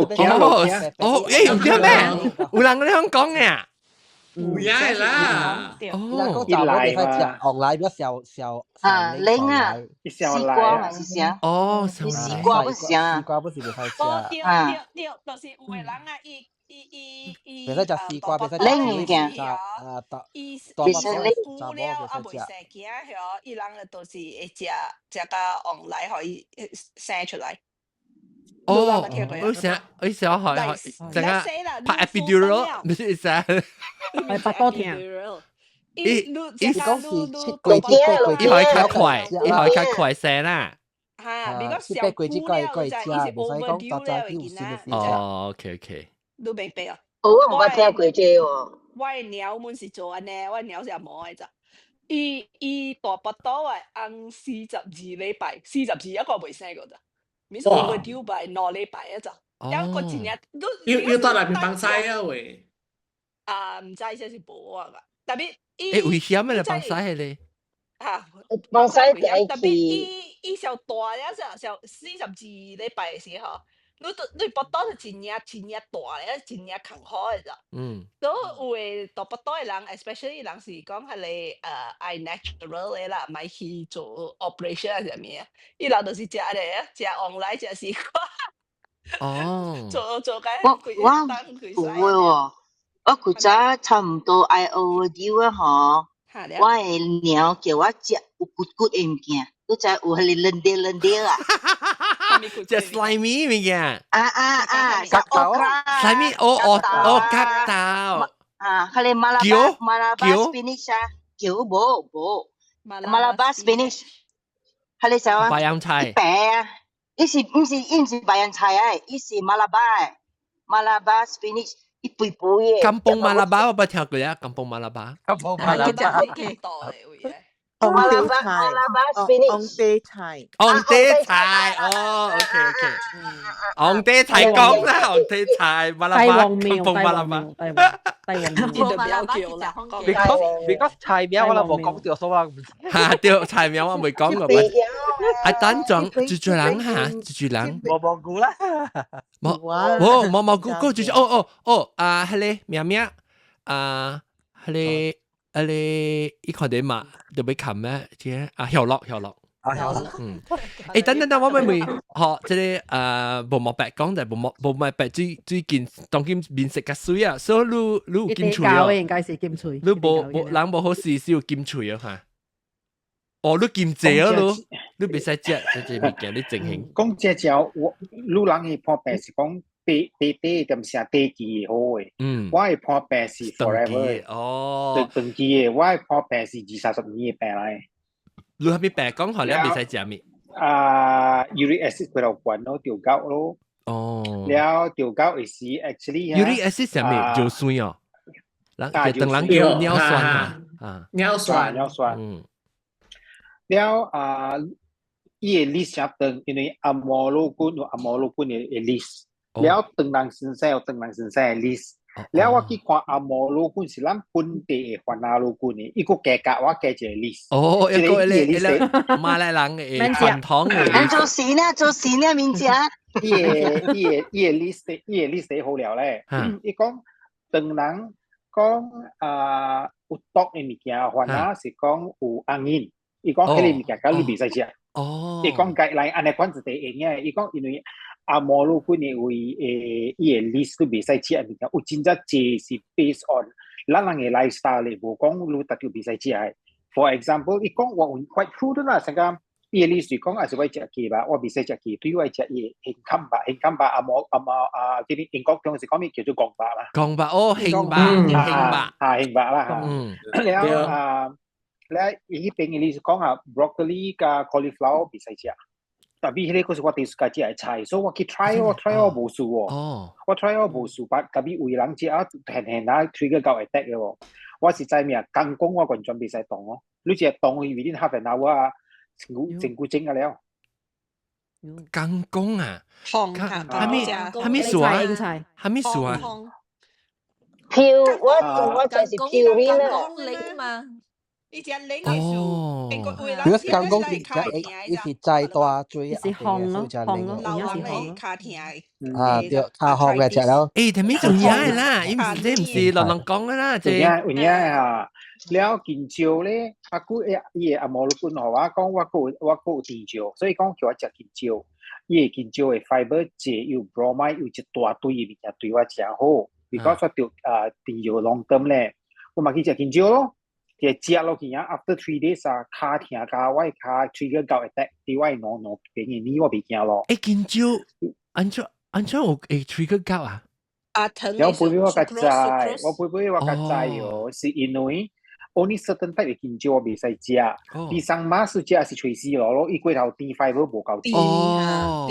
[SPEAKER 1] 哦，欸，毋對咩？有人咧講嘅。
[SPEAKER 8] 有影啦。
[SPEAKER 1] 哦，
[SPEAKER 5] 一來嘛，食旺來比較小小。
[SPEAKER 4] 啊，冷啊，西瓜還是啥？
[SPEAKER 1] 哦，
[SPEAKER 4] 西瓜不是啥？
[SPEAKER 5] 西瓜不是袂使食。
[SPEAKER 10] 對對對，就是有的人啊，伊伊伊伊，
[SPEAKER 5] 袂使食西瓜，袂使食
[SPEAKER 4] 冷物件。
[SPEAKER 5] 啊，大大
[SPEAKER 4] 袂使冷
[SPEAKER 10] 久了啊，袂生驚嗬，伊人就是會食食甲旺來，予伊生出來。
[SPEAKER 1] 哦，我想我想學學，陣間拍 epidural，唔是啥？
[SPEAKER 2] 係腹肚疼。
[SPEAKER 1] 伊
[SPEAKER 5] 伊講是7個月8個月，
[SPEAKER 1] 伊可以較快，伊可以較快生啦。
[SPEAKER 9] 嚇，你講
[SPEAKER 5] 7、8個月過過食，袂使講早早去有新的。
[SPEAKER 1] 哦，OK。
[SPEAKER 9] 你明白啊？
[SPEAKER 4] 哦，我毋捌聽過這喎。
[SPEAKER 9] 我的鳥們是做按呢，我的鳥是阿毛的咋。伊伊大腹肚的翁42禮拜，42一個未生過咋。咪是 overdue by 2禮拜啊咋。一個真正，
[SPEAKER 8] 要要到內面放屎啊喂！
[SPEAKER 9] 啊，毋知這是無啊個，特別
[SPEAKER 1] 欸，危險的咧，放屎的咧。
[SPEAKER 9] 嚇，
[SPEAKER 4] 放屎就愛
[SPEAKER 9] 特別
[SPEAKER 4] 去。
[SPEAKER 9] 伊伊上大了，上上42禮拜的時候，你都你腹肚是真正真正大咧，真正艱苦的咋。所以有的大腹肚的人，especially 人是講彼個愛 natural 的啦，莫去做 operation 啊啥物啊，伊人就是食咧，食旺來食西瓜。做做個
[SPEAKER 10] 我我有喎，我古早差毋多愛 overdue 啊吼，我的娘叫我食有骨骨的物件，你知有彼個軟啲軟啲啊？
[SPEAKER 1] 食 slimy 物件。
[SPEAKER 10] 啊啊啊！
[SPEAKER 5] 角豆
[SPEAKER 1] ，slimy 哦哦哦，角豆。
[SPEAKER 10] 啊，彼個 Malabar Malabar spinach 啊，叫無無，Malabar spinach，彼個啥啊？
[SPEAKER 1] 白洋菜。
[SPEAKER 10] 白啊！伊是毋是伊毋是白洋菜啊？伊是 Malabar Malabar spinach，伊肥肥的。
[SPEAKER 1] Kampung Malabar 我捌聽過啊，Kampung Malabar。
[SPEAKER 5] Kampung Malabar。
[SPEAKER 10] Malabar Malabar spinach。
[SPEAKER 11] 紅地菜。
[SPEAKER 1] 紅地菜，哦，OK OK。紅地菜講啦，紅地菜，Malabar，Kampung Malabar。
[SPEAKER 2] 帝王廟，
[SPEAKER 9] 不要叫啦。
[SPEAKER 5] Because 菜名我都無講著，所以我唔知。
[SPEAKER 1] 嚇，對，菜名我未講過。啊，等陣，豬豬人嚇，豬豬人。
[SPEAKER 5] 無蘑菇啦。
[SPEAKER 1] 無無無蘑菇，個就是哦哦哦，啊，彼個名名，啊，彼個彼個，伊看到嘛，就欲看咩？這啊，曉樂曉樂。
[SPEAKER 5] 啊，曉樂。
[SPEAKER 1] 嗯。欸，等等等，我欲問，吼，這個無毛白講就無毛無毛白最最近當今面色較媠啊，所以你你有金喙哦。
[SPEAKER 2] 應該是金喙。
[SPEAKER 1] 你無無人無好事是有金喙啊哈。哦，你金濟啊你，你袂使食這這物件，你整形。
[SPEAKER 7] 講這隻我，你人去破病是講短短短點成短期好的。我的破病是 forever
[SPEAKER 1] 哦。
[SPEAKER 7] 長長期的，我的破病是二三十年的病來。
[SPEAKER 1] 你啥物病講予你袂使食物？
[SPEAKER 7] 啊，uric acid 過頭懸咯，著 gout 咯。了著 gout 會是 actually
[SPEAKER 1] uric acid 啥物？尿酸哦。人等人叫尿酸啊。啊。
[SPEAKER 8] 尿酸。
[SPEAKER 7] 尿酸。了啊，伊的 list 誠長，因為紅毛乳菌有紅毛乳菌的 list，了唐人先生有唐人先生的 list，了我去看紅毛乳菌是咱本地的番仔乳菌的，伊閣加佮我加一個 list。
[SPEAKER 1] 哦，一個一個馬來人的傳統的。
[SPEAKER 10] 做事呢，做事呢，面食。
[SPEAKER 7] 伊個伊個伊個 list 伊個 list 好了咧，伊講唐人講啊有毒的物件，番仔是講有紅癮。伊講彼个物件佮你袂使食。伊講該來按呢款一個用的，伊講因為紅毛乳菌的為伊個 list 你袂使食的物件，有真正濟是 based on 咱人的 lifestyle 咧，無講你特定袂使食的。For example，伊講我有 quite true 啦，成個伊個 list 講還是我食雞肉，我袂使食雞腿，我食伊個興坎肉，興坎肉紅毛紅毛啊，這個英國中是講咩叫做戇肉啦。
[SPEAKER 1] 戇肉哦，興肉，興肉，
[SPEAKER 7] 啊，興肉啦嚇。了啊。咧，伊彼邊的你是講啊，broccoli 佮 cauliflower 袂使食，特別彼個是我第一次食的菜，所以我去 try 我 try 我無事喎。我 try 我無事，但特別有人食啊，現現啊，trigger 到 attack 的喎。我是知名，剛講我完全袂使動哦。你只動去 within half an hour 啊，成骨成骨整啊了。
[SPEAKER 1] 剛講啊，
[SPEAKER 9] 紅
[SPEAKER 1] 哈咪哈咪數啊？哈咪數啊？
[SPEAKER 4] Pu 我我就是 purine 啊。
[SPEAKER 9] 零嘛。伊只零
[SPEAKER 1] 哦，
[SPEAKER 5] 如果剛講是伊是在大水
[SPEAKER 2] 是紅咯，紅咯，
[SPEAKER 9] 老王的跤疼
[SPEAKER 5] 啊，對，跤紅嘅食了。
[SPEAKER 1] 欸，啥物有影啦，伊毋是這毋是亂亂講的啦，這
[SPEAKER 7] 有影有影哈。了近蕉咧，阿姑伊個紅毛乳菌予我講，我閣有甜椒，所以講叫我食近蕉。伊個近蕉的 fiber 濟，有 bromide，有一大堆的物件對我誠好。because 我著啊甜椒 long term 咧，我嘛去食近蕉咯。就食落去啊，after 3 days 啊，跤疼共我跤 trigger 到 attack，對我腦腦邊的你我袂驚咯。
[SPEAKER 1] 欸，近蕉，按怎按怎有會 trigger 到啊？
[SPEAKER 9] 啊，糖
[SPEAKER 7] 我背背我較知，我背背我較知哦，是因為 only certain type 的香蕉我袂使食，比上馬是食是垂死咯，咯，伊過頭甜 fiber 無夠甜。
[SPEAKER 1] 哦，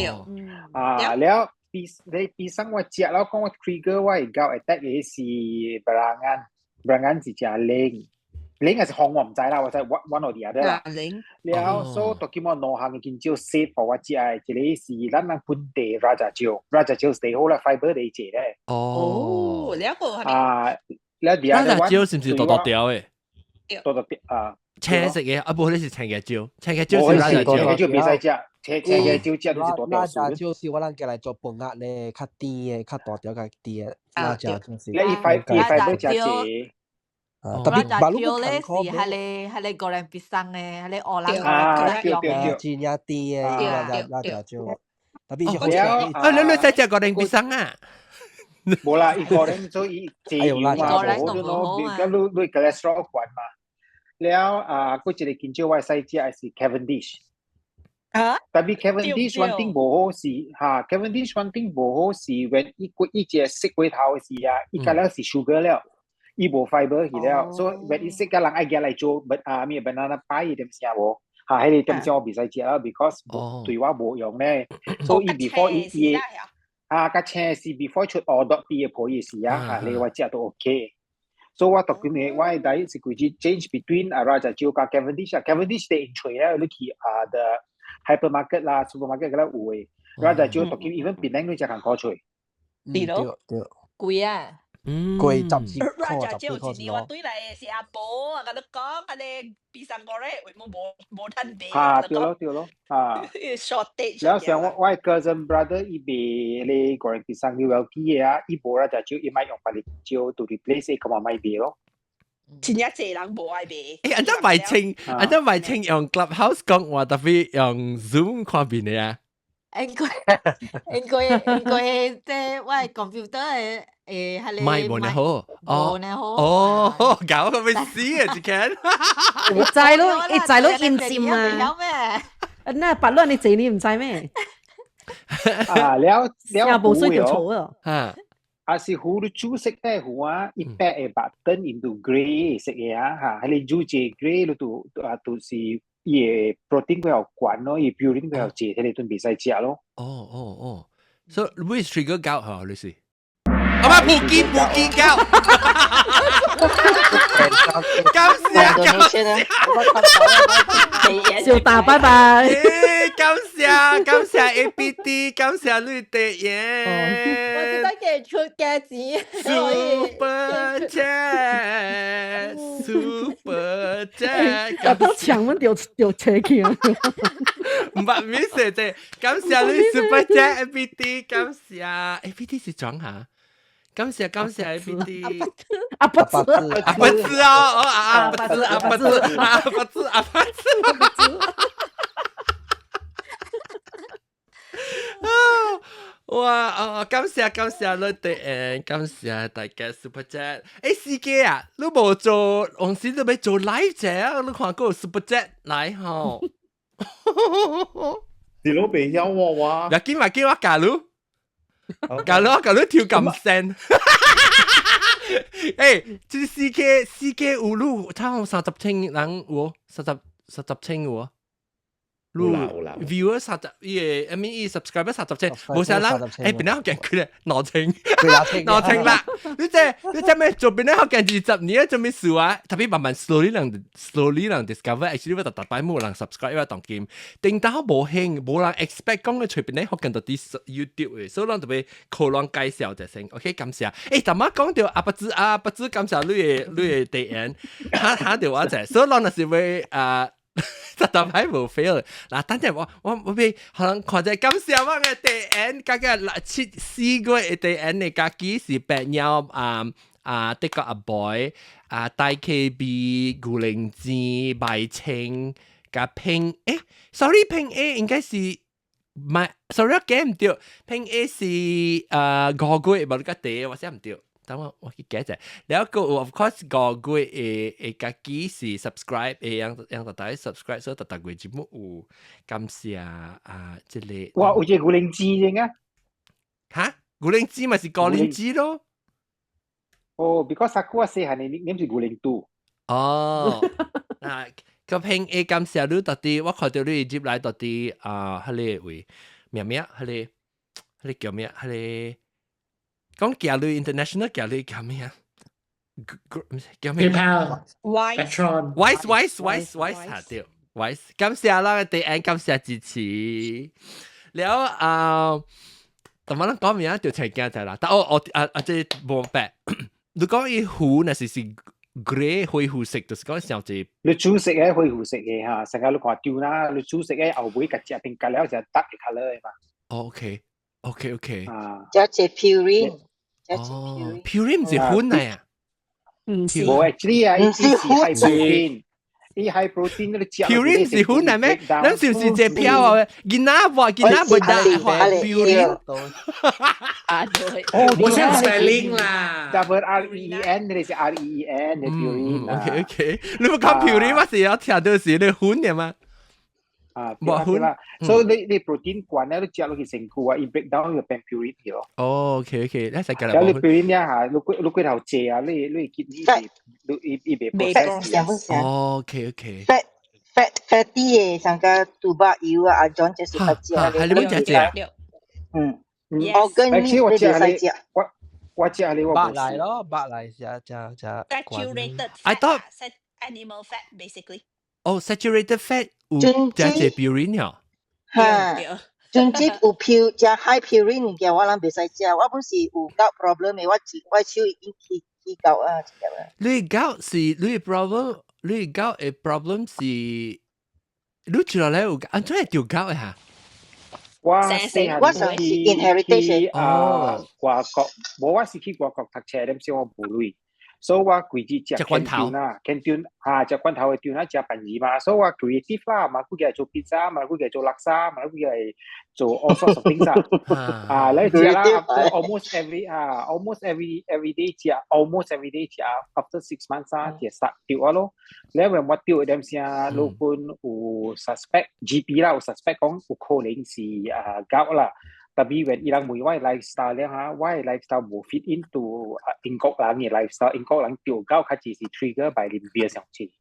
[SPEAKER 7] 啊，了比你比上我食了，講我 trigger 我會夠 attack 的是 berangan，berangan 是食冷，冷還是紅我毋知啦，我知 one or the other 啦。了，所以當今我兩項嘅香蕉 safe 我食的，一個是咱人本地 raja 蕉，raja 蕉是好啦，fiber 嚟濟咧。
[SPEAKER 1] 哦，
[SPEAKER 9] 了個
[SPEAKER 7] 啊，了第二個
[SPEAKER 1] raja 蕉是毋是大大條的？
[SPEAKER 7] 大大條啊，
[SPEAKER 1] 青色嘅，啊無你是青嘅蕉，青嘅蕉是 raja 蕉，
[SPEAKER 7] 青嘅蕉袂使食，青青嘅蕉食就是大條
[SPEAKER 5] raja 蕉是我咱過來做飯仔咧，較甜的，較大條較甜的 raja 蕉是。
[SPEAKER 7] 你伊塊伊塊要食濟。
[SPEAKER 5] 特別
[SPEAKER 11] raja 蕉咧是彼個 goreng pisang 的，彼個烏人
[SPEAKER 7] 啊，對對對，
[SPEAKER 5] 真正甜的 raja 蕉，特別是好
[SPEAKER 7] 食。
[SPEAKER 1] 啊，你你使食 goreng pisang 啊？
[SPEAKER 7] 無啦，伊 goreng 做伊濟油嘛，無好咯，咁你你 cholesterol 懸嘛。了啊，閣一個香蕉我會使食的是 Cavendish。
[SPEAKER 9] 啊？
[SPEAKER 7] 特別 Cavendish one thing 無好是哈，Cavendish one thing 無好是 when 伊過伊隻食過頭的時啊，伊加了是 sugar 了。伊無 fiber 去了，所以 when 伊食個人愛夾來做啊咩 banana pie 點聲無？嚇，彼個點聲我袂使食啦，because 對我無用咧。所以 before 伊伊啊，較青是 before 出烏毒啲嘅皮時啊，嚇，你我食都 OK。所以我讀緊嘅，我嘅第一是規矩 change between 啊 raja 蕉佮 Cavendish 啊，Cavendish 啲用揣咧，你去啊 the hypermarket 啦，supermarket 嗰度有嘅。raja 蕉讀緊 even 檳城你食艱苦揣。
[SPEAKER 5] 對咯，對。
[SPEAKER 11] 貴啊！
[SPEAKER 5] 貴十二塊，
[SPEAKER 9] raja
[SPEAKER 5] 十幾塊
[SPEAKER 9] 蕉一年我對來是阿婆啊，共你講，按呢 pisang goreng 為無無趁賣。
[SPEAKER 7] 啊，對咯對咯，啊。
[SPEAKER 9] shortage。
[SPEAKER 7] 了像我我 cousin brother 伊賣咧 goreng pisang 你有記的啊，伊無 raja 蕉，伊莫用別個蕉 to replace 伊，咁嘛莫賣咯。
[SPEAKER 9] 真正濟人無愛賣。
[SPEAKER 1] 欸，按怎賣清，按怎賣清用 Clubhouse 講話，特別用 Zoom 看面的啊？
[SPEAKER 11] 應該應該應該，即我的 computer 的誒，彼個
[SPEAKER 1] 咪無呢好，
[SPEAKER 11] 無呢好。
[SPEAKER 1] 哦，搞個欲死啊！這間，
[SPEAKER 2] 伊知咯，伊知咯，應尖啊！那白亂你這你毋知咩？
[SPEAKER 7] 啊，了了
[SPEAKER 2] 無水就錯啊！
[SPEAKER 1] 啊，
[SPEAKER 7] 啊是芋你煮色的芋啊，伊白會把 turn into grey 色的啊，嚇，彼個煮這 grey 你就啊，就是伊的 protein 比較懸咯，伊 purine 比較濟，彼個陣袂使食咯。
[SPEAKER 1] 哦哦哦，所以 which trigger 搞嚇，你是？啊嘛，普吉普吉搞，感謝感謝，
[SPEAKER 2] 小大拜拜。
[SPEAKER 1] 感謝感謝 APT，感謝你的
[SPEAKER 11] 我只得嘅出嘅錢。
[SPEAKER 1] Super Chat，Super Chat，
[SPEAKER 2] 到牆阮就就扯去啊！
[SPEAKER 1] 毋捌 miss 者，感謝你 Super Chat APT，感謝 APT 是裝下。感謝感謝 APT，
[SPEAKER 2] 阿伯子
[SPEAKER 1] 阿伯子哦，哦阿伯子阿伯子阿伯子阿伯子，啊哇哦，感謝感謝你哋誒，感謝大家 Super Chat。欸，司機啊，你無做，往時你欲做 live 者啊，你看過 Super Chat 來吼。
[SPEAKER 6] 你老袂曉我哇？
[SPEAKER 1] 若緊嘛叫我教你。教你我教你跳咁聲。欸，這 CK CK 有你差不多30千人有，三十千有啊。
[SPEAKER 6] 有啦有啦
[SPEAKER 1] ，viewer 三十，伊個，I mean 伊 subscriber 30千，無啥人，欸，邊個見佢咧？2千，2千啦！你這你這咩做邊個學見20年做咩事啊？特別慢慢 slowly 人 slowly 人 discover，actually 我逐逐擺無人 subscribe 我當今，頂到無興，無人 expect 講嘅隨便咧學見到啲 YouTube 嘅，所以人特別靠人介紹就先，OK 感謝。欸，頭仔講到阿伯子阿伯子感謝你嘅你嘅提言，哈哈到我者，所以人若是會啊。實在係無 fail。嗱，等陣我我我俾可能看者感謝我嘅第 N，加個六七四個嘅第 N 嘅家己是白鳥啊啊，德國阿 boy 啊，大 KB 古靈精白青加拼欸，sorry 拼 A 應該是唔係，sorry 我記唔對，拼 A 是5個月無你個第我寫唔對。等我我去記者，然後個 of course 5個月會會家己是 subscribe 會讓讓大家 subscribe，所以逐逐月節目有感謝啊，這個。
[SPEAKER 7] 哇，有這個古靈精啊！
[SPEAKER 1] 嚇，牛奶子咪是高靈子咯。
[SPEAKER 7] 哦，because 阿哥細漢嘅 nickname 是牛奶肚。
[SPEAKER 1] 哦，啊，個平會感謝你到底，我看到你入來到底啊，彼個位咩咩，彼個叫咩？彼個講寄鐳 international 寄鐳叫咩啊？叫咩
[SPEAKER 8] ？PayPal、
[SPEAKER 9] Wise、
[SPEAKER 1] Wise、Wise、Wise、Wise 嚇對，Wise，感謝啦，第一感謝支持。了啊，同埋咱講咩啊？就齊驚就啦。但我我啊啊，這無白，你講伊糊那是是 grey 灰灰色，就是講像這。
[SPEAKER 7] 你煮食嘅灰灰色嘅嚇，成日你看丟啦，你煮食嘅後尾個食變隔了就 dark colour 嘅嘛。
[SPEAKER 1] OK，OK，OK。
[SPEAKER 7] 啊，
[SPEAKER 10] 這隻 purine，
[SPEAKER 1] 哦，purine 唔是粉嚟啊？
[SPEAKER 2] 唔是。
[SPEAKER 7] 無 actually 啊，伊是 high protein，伊 high protein 你食。
[SPEAKER 1] purine 是粉嚟咩？咱是唔是這票啊？囡仔話囡仔唔得話 purine。
[SPEAKER 9] 啊對。
[SPEAKER 7] 哦，
[SPEAKER 8] 我想 spelling 啦。
[SPEAKER 7] Double R E E N，你是 R E E N 嘅 purine。
[SPEAKER 1] OK OK，你唔講 purine，我是要聽到是你粉嘅嘛？
[SPEAKER 7] 啊，對啦，所以你你 protein 懸咧，你食落去身軀啊，伊 break down 就變 purine 咯。
[SPEAKER 1] 哦，OK OK，你使計啦。
[SPEAKER 7] 有你 purine 呀嚇，你過你過頭濟啊，你你結你你伊伊袂 process。
[SPEAKER 1] 哦，OK OK。
[SPEAKER 10] Fat fat fatty 嘅，上個豬肉油啊，阿 John 就是較食。
[SPEAKER 1] 係你們食這？
[SPEAKER 10] 嗯。organ
[SPEAKER 7] 你
[SPEAKER 10] 我食你
[SPEAKER 7] 我我食你我
[SPEAKER 5] 白嚟咯，白嚟食食食。
[SPEAKER 9] Saturated
[SPEAKER 1] I thought
[SPEAKER 9] animal fat basically。
[SPEAKER 1] 哦，saturated fat 有食這 purine 哦。
[SPEAKER 10] 哈，總之有 pu 食 high purine 物件，我人袂使食。我本是有 gout problem 的，我我手已經起起 gout 啊，
[SPEAKER 1] 你 gout 是你 problem，你 gout 的 problem 是你住落來有按怎會著 gout 的哈？
[SPEAKER 7] 我
[SPEAKER 10] 我上是 inherited
[SPEAKER 7] 啊，外國，無我是去外國讀冊，點先我無鐳，所以我規日食
[SPEAKER 1] 罐頭
[SPEAKER 7] 啦，canteen 啊，食罐頭的 tuna 食飯魚嘛，所以我 creative 啦，嘛佢個做 pizza，嘛佢個做叻沙，嘛佢個做 all sorts of things 啊，啊，你食啦，almost every 啊，almost every day 食，almost every day 食，after 6 months 啊，就殺掉啊咯。你因為我掉點先，老本有 suspect GP 啦，有 suspect 講有可能是啊 gout 啦。特別when 伊人問我 lifestyle 咧嚇，我 lifestyle 無 fit into 啊英國人嘅 lifestyle，英國人著 gout 較濟是 trigger by 啉 beer 上濟。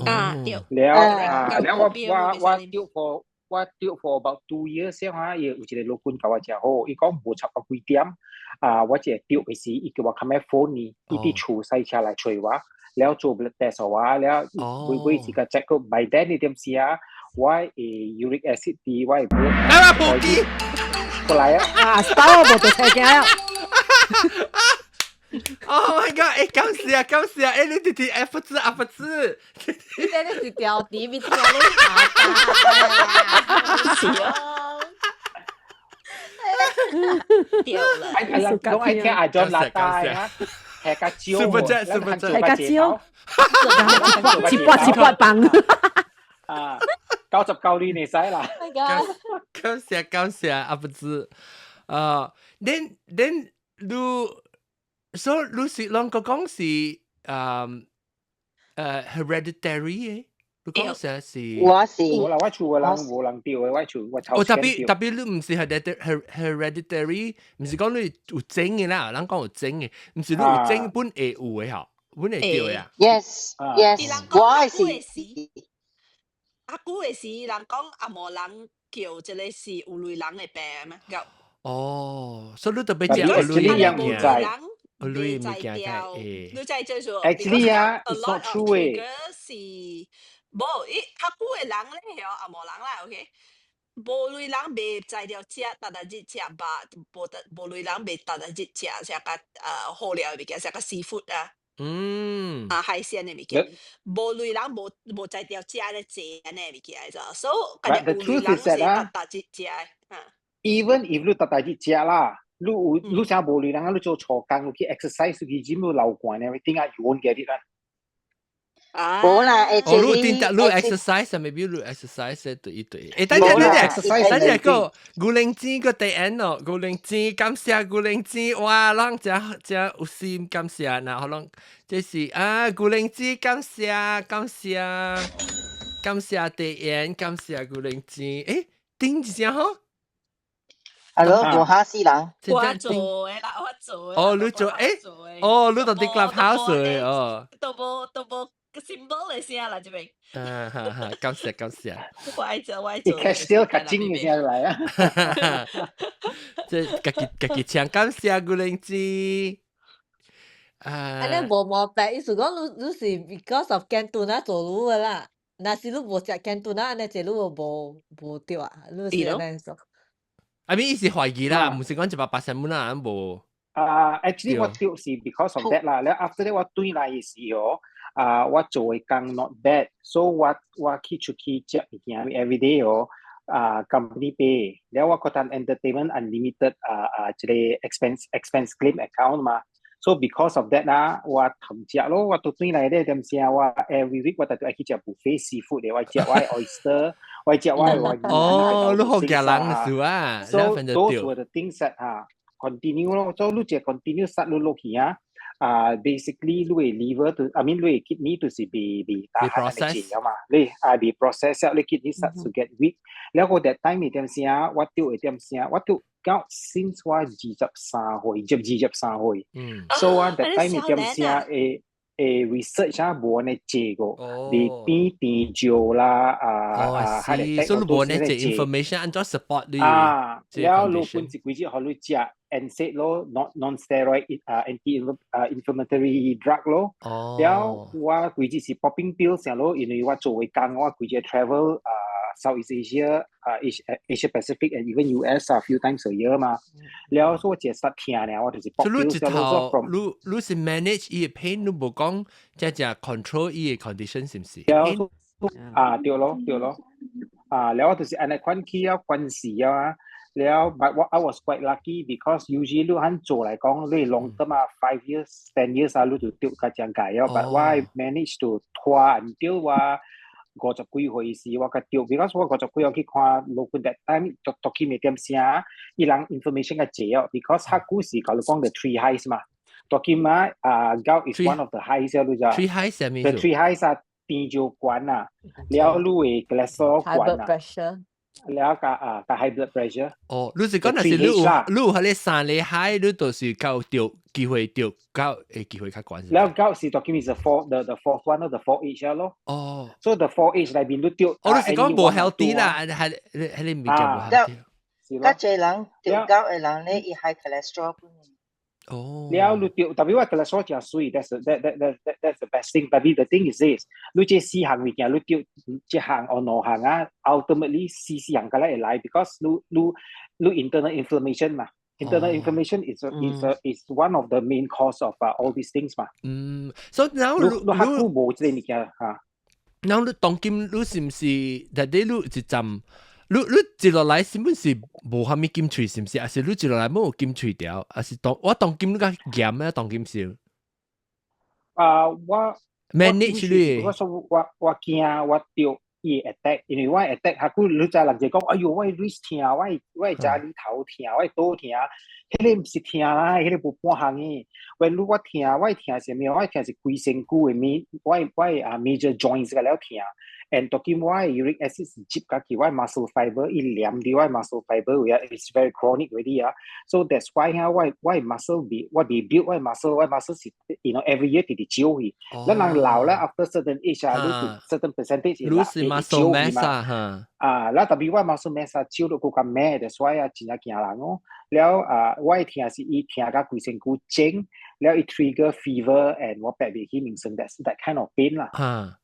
[SPEAKER 9] 啊對。
[SPEAKER 7] 了啊，了我我我著 for 我著 for about 2 years 先嚇，伊有一個老君教我誠好，伊講無超過幾點啊，我這著嘅時，伊叫我較咩 phone 呢，伊佇厝駛車來揣我，了做 blood test 我，了每每時個 check 過 by then 呢點時啊。我嘅 uric acid 低，我嘅 blood
[SPEAKER 1] 啊，破機
[SPEAKER 7] 過來啊！
[SPEAKER 2] 啊，stop，無就車驚啊
[SPEAKER 1] ！Oh my god！欸，感謝啊，感謝啊！欸，你弟弟 F 字 F 字，
[SPEAKER 11] 你這個是調題，咪聽你下巴。
[SPEAKER 9] 是啊。掉了。
[SPEAKER 7] 哎哎，攏愛聽阿 John 拉大啊，下個蕉，
[SPEAKER 1] 是不是？是不是？
[SPEAKER 2] 下個蕉，一撥一撥棒。
[SPEAKER 7] 啊，99年會使啦。
[SPEAKER 1] 感謝感謝阿不知，啊，then 你，所以你是啷個講是hereditary 嘅？你講啥是？
[SPEAKER 10] 我是。
[SPEAKER 7] 無啦，我厝嘅人無人著嘅，我厝我頭
[SPEAKER 1] 哦，特別特別你毋是 hereditary，毋是講你有整嘅啦，人講有整嘅，毋是你有整本會有嘅吼，本會著嘅啊。
[SPEAKER 10] Yes，yes，我是。
[SPEAKER 9] 阿久的時，人講阿無人叫這個是有類人的病咩？
[SPEAKER 1] 哦，所以你特別食有類物件，有類物件會。
[SPEAKER 9] 你知就是
[SPEAKER 7] Actually 啊，it's not true 誒。
[SPEAKER 9] 是無伊較久的人咧，曉阿無人啦，OK。無類人袂知著食，逐逐日食肉，無得無類人袂逐逐日食食較好料的物件，食較 seafood 啊。啊，海鮮的物件，無類人無無才調食咧濟按呢物件咋，所以家己有類人是逐逐日食的。
[SPEAKER 7] Even if 你逐逐日食啦，你有你啥無類人啊，你做錯工，你去 exercise 去 gym 你流汗 everything 啊，you won't get it 啦。
[SPEAKER 10] 無啦，
[SPEAKER 1] 哦，你定得你 exercise 啊，maybe 你 exercise 對一對。誒，等陣等陣，等陣個牛奶子個第 N 哦，牛奶子感謝牛奶子，哇，咱真真有心感謝，然後攏這是啊，牛奶子感謝感謝感謝第 N，感謝牛奶子，誒，叮一聲吼。
[SPEAKER 10] 係咯，無嚇死人。
[SPEAKER 9] 我做的啦，我做的。
[SPEAKER 1] 哦，你做誒？哦，你到佇 Clubhouse 的哦。
[SPEAKER 9] 都無都無 symbol 的聲啦，這邊。
[SPEAKER 1] 啊哈哈，感謝感謝。
[SPEAKER 9] 我愛做，我愛做。
[SPEAKER 7] catch 到較精的聲來啊！
[SPEAKER 1] 這家己家己唱，感謝古靈子。啊！
[SPEAKER 11] 按呢無毛病，意思講你你是 because of 驚頓啊做你的啦。若是你無食驚頓啊，按呢這你無無對啊，你是按呢說。
[SPEAKER 1] I mean 伊是懷疑啦，毋是講100%本來無。
[SPEAKER 7] 啊，actually 我對是 because of that 啦。了 after that 我轉來的時候，啊，我做的工 not bad，so 我我去出去食物件 every day 哦，啊，company pay，了我閣通 entertainment unlimited 啊啊，這個 expense claim account 嘛。So because of that 啦，我通食咯，我都轉來咧點聲，我 every week 我特別愛去食 buffet seafood 的，我食我的 oyster，我食我的我
[SPEAKER 1] 哦，你好驚人數啊
[SPEAKER 7] ！So those were the things that 啊 continue 咯，所以你這 continue 殺落落去啊，啊 basically 你的 liver 就，I mean 你的 kidney 就是被被打下嚟治嘛，你啊被 process 你 kidney start to get weak，了個 that time 點聲，我丟會點聲，我丟到 since 我23歲，接23歲，所以我 that time 點聲會會 research 啊，無按呢濟個，你變甜椒啦，啊啊，
[SPEAKER 1] 所以無按呢濟 information 按怎 support 你
[SPEAKER 7] 啊，了你本一幾日予你食 NSAID 咯，non steroid 啊 anti 啊 inflammatory drug 咯，了我規日是 popping pills 成咯，因為我做的工，我規日 travel 啊 Southeast Asia 啊 Asia Pacific and even US 啊 few times a year 嘛，了所以我一實疼咧，我就是 pop pills
[SPEAKER 1] 咯。你你是 manage 伊個 pain，你無講只只 control 伊個 condition 是毋是？
[SPEAKER 7] 了啊對咯對咯，啊了我就是按呢款去了關係啊。了，but 我 I was quite lucky because usually 你肯做來講，你 long term 啊，5 years, 10 years 啊，你就掉較正解了。But 我 manage to 拖 until 我50幾歲時，我較掉，because 我五十幾歲去看老君 that time 讀讀起未點聲，伊人 information 較濟哦，because 較古時甲你講 the three highs 嘛，讀起嘛啊，gout is one of the highs 你知
[SPEAKER 1] ？Three highs 啥物
[SPEAKER 7] ？The three highs 啊，甜尿懸啊，了你的 cholesterol 懸啊。了加啊加 high blood pressure。
[SPEAKER 1] 哦，你是講若是你有你有彼个三個 high，你就是夠著機會著夠的機會較懸。
[SPEAKER 7] 了夠是當今是 the fourth one the four H 咯。
[SPEAKER 1] 哦。
[SPEAKER 7] 所以 the four H 內面你著。
[SPEAKER 1] 哦，你是講無 healthy 啦，係係你物件無 healthy。
[SPEAKER 10] 較濟人著夠的人咧，伊 high cholesterol。
[SPEAKER 1] 哦，
[SPEAKER 7] 了你著，特別我 cholesterol 誠媠，that's the best thing。特別 the thing is this，你這四項物件你著一項或兩項啊，ultimately 四四項個來會來，because 你你你 internal inflammation 嘛，internal inflammation is one of the main cause of all these things 嘛。
[SPEAKER 1] 嗯，所以然後
[SPEAKER 7] 你你較久無這個物件嚇。
[SPEAKER 1] 然後你當今你是毋是？但你你一站？你你接落來是本是無蝦米金喙，是毋是？還是你接落來無金喙條？還是當我當今你較嚴啊？當今是？
[SPEAKER 7] 啊，我
[SPEAKER 1] manage 你，
[SPEAKER 7] 我說我我驚我著伊 attack，因為我 attack 較久，你知人就講，哎喲，我 wrist 疼，我我家裡頭疼，我肚疼，彼個毋是疼啦，彼個無半項的。喂，如果疼，我疼啥物？我疼是規身軀的面，我我啊 major joints 個了疼。and 當今我 uric acid 是接家己，我 muscle fiber 伊黏佇我 muscle fiber 位啊，it's very chronic already 啊。So that's why 哈，我我 muscle 被我被 build 我 muscle，我 muscle 是 you know every year 直直少去。咱人老咧，after certain age 啊，你 certain percentage
[SPEAKER 1] 你是 muscle mass 啊哈。
[SPEAKER 7] 啊，咱特別我 muscle mass 啊，少到閣較咩，that's why 啊，真正驚人哦。了啊，我疼是伊疼甲規身軀腫，了伊 trigger fever and 我爬袂起明生，that's that kind of pain 啦。
[SPEAKER 1] 哈。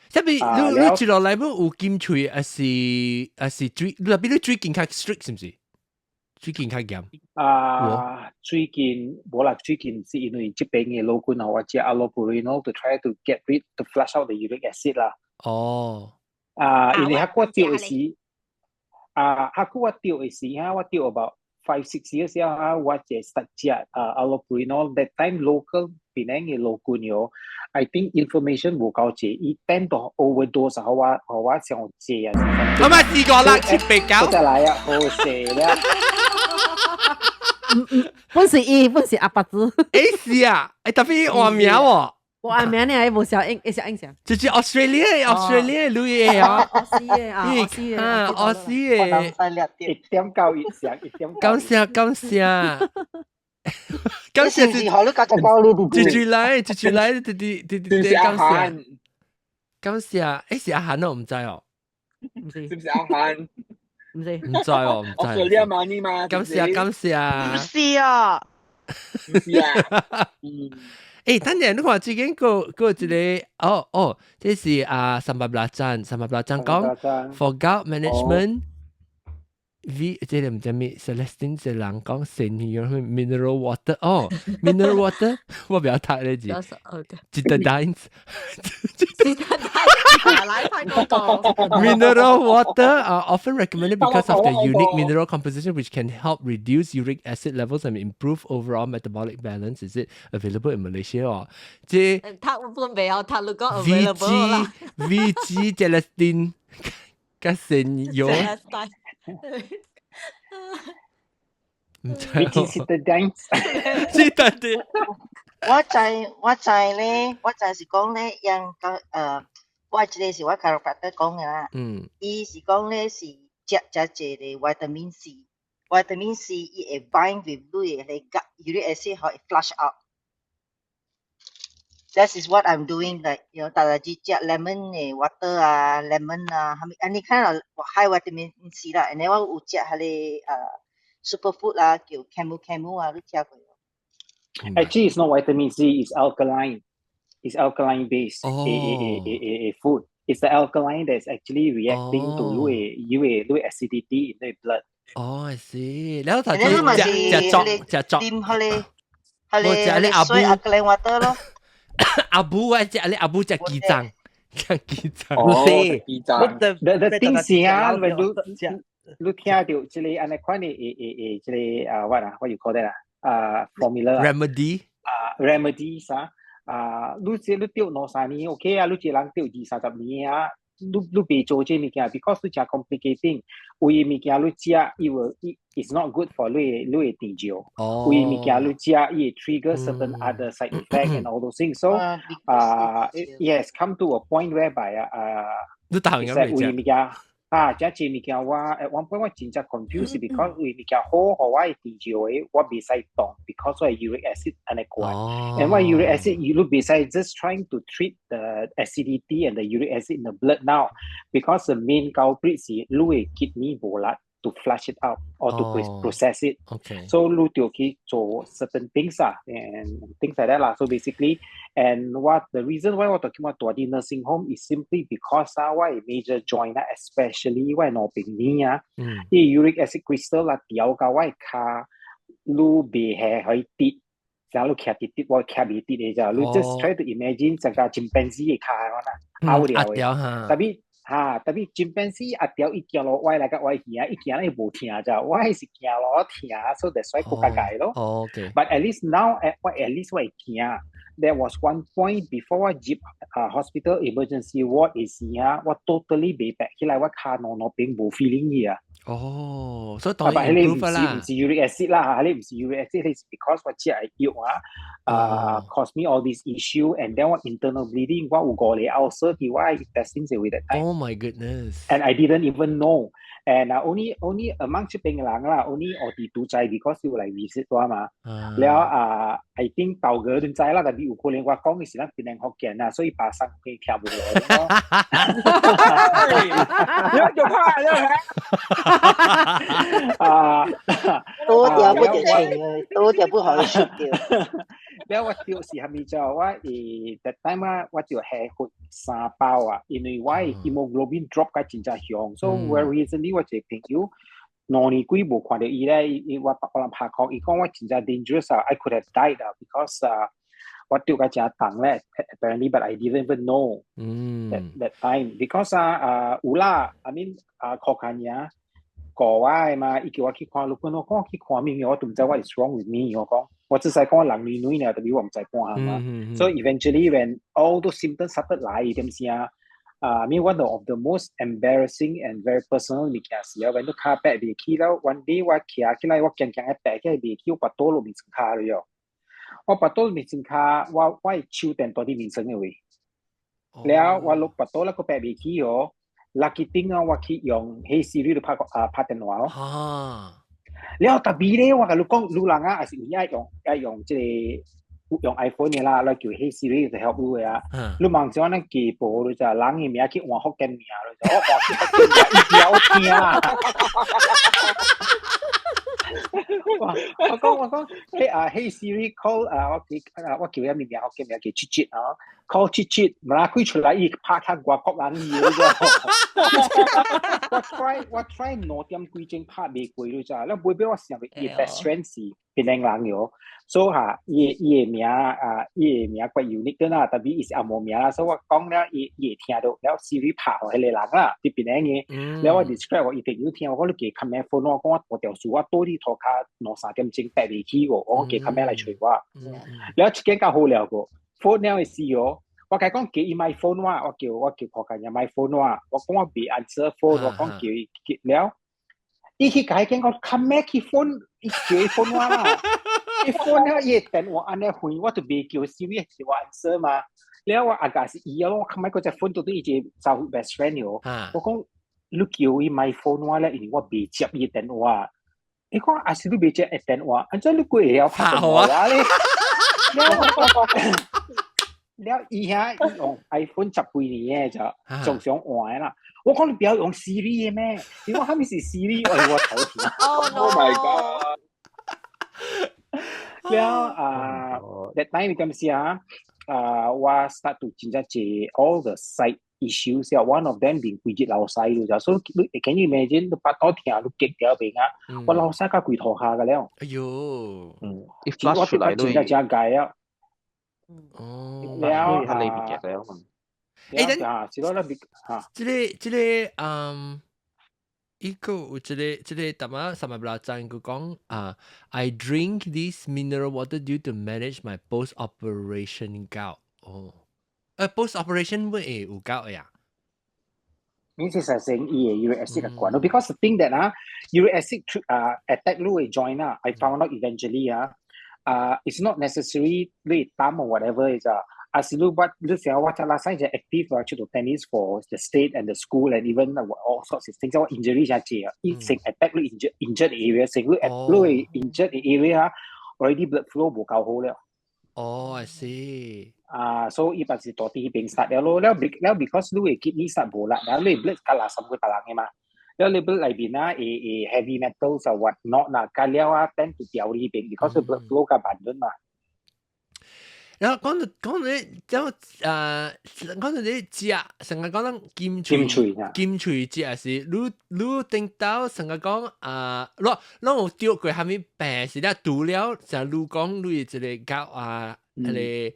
[SPEAKER 1] 這邊你你接落來要有金喙，還是還是最特別你最近較 strict 是毋是？最近較嚴。
[SPEAKER 7] 啊，最近無啦，最近是因為這邊的老君我食 allopurinol to try to get rid to flush out the uric acid 啦。
[SPEAKER 1] 哦。
[SPEAKER 7] 啊，因為較我著的時，啊，較久我著的時哈，我著 about 5, 6 years 啊，我就 start 食啊 allopurinol that time local 檳城的老君喲，I think information 無夠濟，伊等到 overdose 予我予我上濟啊。
[SPEAKER 1] 我咪試過啦，七八九。
[SPEAKER 7] 再來啊，好勢啦。
[SPEAKER 2] 本是伊，本是阿伯子。
[SPEAKER 1] 欸是啊，欸特別換名喎。
[SPEAKER 2] 我阿名呢，無小英，會小英啥？
[SPEAKER 1] 就是 Australia，Australia 女嘅啊，
[SPEAKER 2] 澳斯嘅啊，澳斯嘅，
[SPEAKER 1] 啊，澳斯嘅，1
[SPEAKER 7] 點九一上，1點。
[SPEAKER 1] 感謝感謝。感謝
[SPEAKER 10] 是學你教就教你
[SPEAKER 1] 住住來，住住來，弟弟弟弟，感謝感謝，誒是阿韓我唔知哦，
[SPEAKER 2] 唔是，
[SPEAKER 12] 是唔是阿韓？
[SPEAKER 2] 唔是，
[SPEAKER 1] 唔知哦，唔知。
[SPEAKER 12] Australia money 嘛？
[SPEAKER 1] 感謝感謝。
[SPEAKER 10] 唔是啊，
[SPEAKER 12] 唔是啊。
[SPEAKER 1] 嗯。誒，等陣你看最近個個一個，哦哦，這是啊三百八站，三百八站講 for gout management。V 這個唔知咩，Celestine 這人講神樣 mineral water 哦，mineral water 我不要讀呢字，Citadines，
[SPEAKER 11] 來拍廣告。
[SPEAKER 1] Mineral water are often recommended because of their unique mineral composition, which can help reduce uric acid levels and improve overall metabolic balance. Is it available in Malaysia? 哦，這
[SPEAKER 11] 讀本未有讀，你講 available 啦。
[SPEAKER 1] VG Celestine，甲神油。唔知。
[SPEAKER 7] Citadines。
[SPEAKER 1] Citadines。
[SPEAKER 10] 我知我知咧，我知是講咧，人個我這個是我 chiropractor 講嘅啦。伊是講咧是食食這個 vitamin C，vitamin C 伊會 bind with 你的個 uric acid 會 flush out。That is what I'm doing like 逐日只食 lemon 的 water 啊，lemon 啊，啥物按呢看了 high vitamin C 啦，然後我有食彼個superfood 啦，叫 camu camu 啊，你聽過無？
[SPEAKER 7] Actually, it's not vitamin C, it's alkaline. It's alkaline based a food. It's the alkaline that's actually reacting to 你的 acidity in the blood.
[SPEAKER 1] 哦，I see。然後頭
[SPEAKER 10] 你嘛是
[SPEAKER 1] 食粥食粥，
[SPEAKER 10] 啉彼個水 alkaline water 咯。
[SPEAKER 1] 阿母我食你阿母食雞臟，食雞臟。
[SPEAKER 12] 哦，雞臟。
[SPEAKER 7] The thing 是啊，when 你聽到這個按呢款的這個啊，what 啊，what you call that 啊？啊，formula
[SPEAKER 1] remedy
[SPEAKER 7] 啊，remedies 啊，啊，你這你著兩三年 OK 啊，你這人著二三十年啊，你袂做這物件，because 你誠 complicating，有的物件你食，伊會伊 is not good for 你的甜尿，有的物件你食，伊會 trigger certain other side effect and all those things. So 啊，yes, come to a point whereby 啊，
[SPEAKER 1] 你逐項
[SPEAKER 7] 有的物件。啊，這這物件我 at one point 我真正 confused because 有物件好，予我的甜尿的，我袂使動，because 我 uric acid 按呢懸。And 我 uric acid 你袂使 just trying to treat the acidity and the uric acid in the blood now because the main culprit 是你的 kidney 無力 to flush it out or to process it. So 你就去做 certain things 啊，and things like that 啦。So basically, and what the reason why 我就叫我蹛佇 nursing home is simply because 啊，我的 major joint 啊，especially 我的兩邊耳啊，伊 uric acid crystal 啊，掉到我的跤，你袂下可以跌，然後你徛直直，我徛袂直的咋，你 just try to imagine 這個 chimpanzee 的跤可能拗掉的，特別。哈，特別 chimpanzee 壓掉伊行路歪來甲歪去啊，伊行咧無疼咋，我係是行路疼，所以 that's why 閣較解咯。But at least now，我 at least 我會行。There was one point before 我入啊 hospital emergency ward 的時啊，我 totally 袂白起來，我跤兩邊無 feeling 去啊。
[SPEAKER 1] 哦，所以當
[SPEAKER 7] 然彼個毋是 uric acid 啦，彼個毋是 uric acid，彼是 because 我食的藥啊，啊 cause me all this issue and then 我 internal bleeding，我有五個 ulcer 佇我 intestines 位 that time。
[SPEAKER 1] Oh my goodness！
[SPEAKER 7] And I didn't even know. And only among 這邊的人啦，only 我哋都知，because 有來 visit 我嘛。了啊，I think 豆哥都知啦，但係有可能我講的是咱檳城福建啊，所以巴生可以聽無落咯。
[SPEAKER 12] 你就怕了
[SPEAKER 7] 啊，
[SPEAKER 10] 多條不就情啊，多條不好意思掉。
[SPEAKER 7] 了我著是蝦米就我that time 啊，我就下血三包啊，因為我 hemoglobin drop 甲真正凶，所以 very recently 我一個朋友2年幾無看著伊咧，伊我人拍 call，伊講我真正 dangerous 啊，I could have died 啊，because 啊，我著甲誠重咧，apparently but I didn't even know that time because 啊啊有啦，I mean 啊確看爾。過我的嘛，伊叫我去看，如果我講我去看物，我都毋知 what is wrong with me。我講，我只使講人女女呢，特別我毋知看嘛。So eventually when all those symptoms started 來，點先啊？I mean one of the most embarrassing and very personal 物件是啊，when 你跤掰袂起了，one day 我徛起來，我行行個掰起來袂起，我跋倒落面床跤了。我腹肚面先跤，我手電蹛佇眠床的位。了我落腹肚咧閣爬袂起哦，lucky thing 啊，我去用 Hey Siri 來拍啊拍電話咯。了 tapi 咧，我共你講，女人啊，也是有影愛用愛用這個用 iPhone 的啦，來叫 Hey Siri 就 help 你的啊。你望像咱寄報就人的名去換福建名，就我換去福建名，伊曉聽。我講，嘿啊，Hey Siri call 啊，我叫伊名福建名叫七七啊，call 七七，無啦開出來伊拍較外國人語嗰個。我 try 2點幾鐘拍袂過你知，了尾尾我想伊 best friend 是檳城人喲，所以哈，伊的名啊，伊的名怪 unique 啦，tapi 伊是紅毛名啦，所以我講了伊會聽到，了 Siri 拍予彼個人啦，佇檳城的，了我 describe 予伊朋友聽，我講你加較慢 phone 我講我大條事，我蹛佇塗跤兩三點鐘爬袂起喎，我講加較慢來揣我，了一間較好了個，phone 了的時哦，我共伊講叫伊莫 phone 我，我叫柯家人莫 phone 我，我講我袂 answer phone，我講叫伊了，伊去共伊講講較慢去 phone，伊叫伊 phone 我啦，伊 phone 了伊的電話按呢回，我就袂叫 Siri 是我 answer 嘛，了我阿家是伊啊，我較慢嗰隻 phone 到底伊一個查某 best friend 喲，我講你叫伊莫 phone 我咧，因為我袂接伊電話，伊講啊是你袂接伊電話，按怎你過會曉拍電話咧？了了伊遐伊用 iPhone 十幾年的就常常換的啦。我講你不要用 Siri 的咩？你講啥物是 Siri？哎我頭痛。
[SPEAKER 11] Oh
[SPEAKER 12] Oh my god！
[SPEAKER 7] 了啊，that time 點時啊？啊，我 start to 真正濟 all the side issues 啊，one of them 連規日流屎就，所以你 can you imagine 你腹肚疼，你激掉邊啊？我流屎到規塗跤個了。
[SPEAKER 1] 哎喲，
[SPEAKER 3] 伊 flush 出來
[SPEAKER 7] 真正真解啊！
[SPEAKER 1] 哦，
[SPEAKER 7] 了
[SPEAKER 3] 啊，你物件了嘛？
[SPEAKER 1] 欸，等
[SPEAKER 7] 啊，是咯，咱嚇，
[SPEAKER 1] 這個伊個有這個，淡仔三物啦，讚佢講啊，I drink this mineral water due to manage my post-operation gout。哦，post-operation 會有 gout 呀？
[SPEAKER 7] 你是實成伊的 uric acid 嘅關咯，because the thing that 啊，uric acid 啊 attack 你的 joint 啊，I found out eventually 啊，啊，it's not necessary 你膽 or whatever is 啊。啊是你我你成我才 last time 就 active 啊，去做 tennis for the state and the school and even all sorts of things，我 injury 真濟啊，伊成 attack 你 injured area，成你 injured area already blood flow 無夠好了。
[SPEAKER 1] 哦，I see。
[SPEAKER 7] 啊，所以伊就是蹛佇彼邊 start 了咯，了了 because 你的 kidney start 無力，了你 blood 較垃圾過別人的嘛，了你 blood 內邊啊會會 heavy metals 啊 what not 啦，加了啊 tend to 掉呢邊，because blood flow 較慢頓嘛。
[SPEAKER 1] 然後講到你，就講到你食，成日講咱金喙金喙食是，你頂到成日講啊，攏攏有著過啥物病是了，除了像你講你一個狗啊，彼個會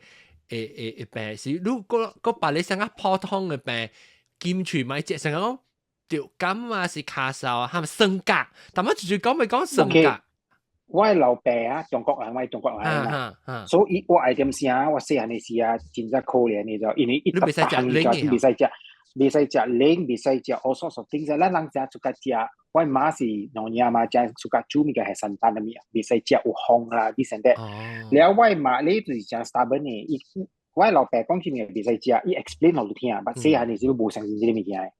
[SPEAKER 1] 會病是，你閣閣別個啥個普通的病，金喙莫食，成日講著感啊是咳嗽啊，係咪酸角？但我直接講咪講酸角。
[SPEAKER 7] 我的老爸啊，中國人，我係中國人嘛，所以我愛點聲，我細漢的時啊，真正可憐的就，因為伊逐逐項就袂使食，袂使食冷，袂使食 all sorts of things。咱人食出較食，我媽是娘惹嘛，食出較煮物件係簡單的物，袂使食有風啦，this and that。了我媽咧就是誠 stubborn 的，伊我老爸講啥物袂使食，伊 explain 予你聽，但細漢的時無相信這个物件。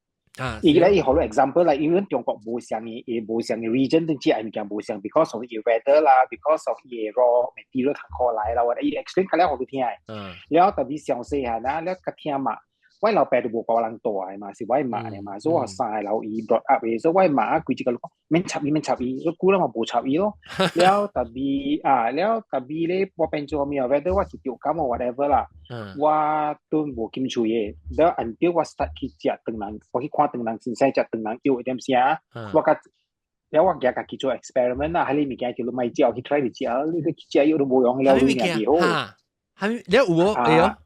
[SPEAKER 7] 伊咧伊予你 example 啦，因為中國無相的，伊無相的 region 都食物件無相，because of 伊 weather 啦，because of 伊 raw material 較可來啦，我伊 explain 較了予你聽。了特別上細漢啊，了較聽嘛，我老爸都無教人大的嘛，是我媽的嘛，所以我三个老伊 brought up 的，所以我媽規日個講免插伊，免插伊，我久了嘛無插伊咯。了特別啊，了特別咧，我變做咩？whether 我是著感冒 whatever 啦，我都無金喙的。了 until 我 start 去食唐人，我去看唐人先生食唐人藥點聲，我較了我舉家己做 experiment 啦，彼个物件叫做莫食，去 try 嚟食，你去食藥都無用了，你爾好。
[SPEAKER 1] 係咪？你有喎？哎喲。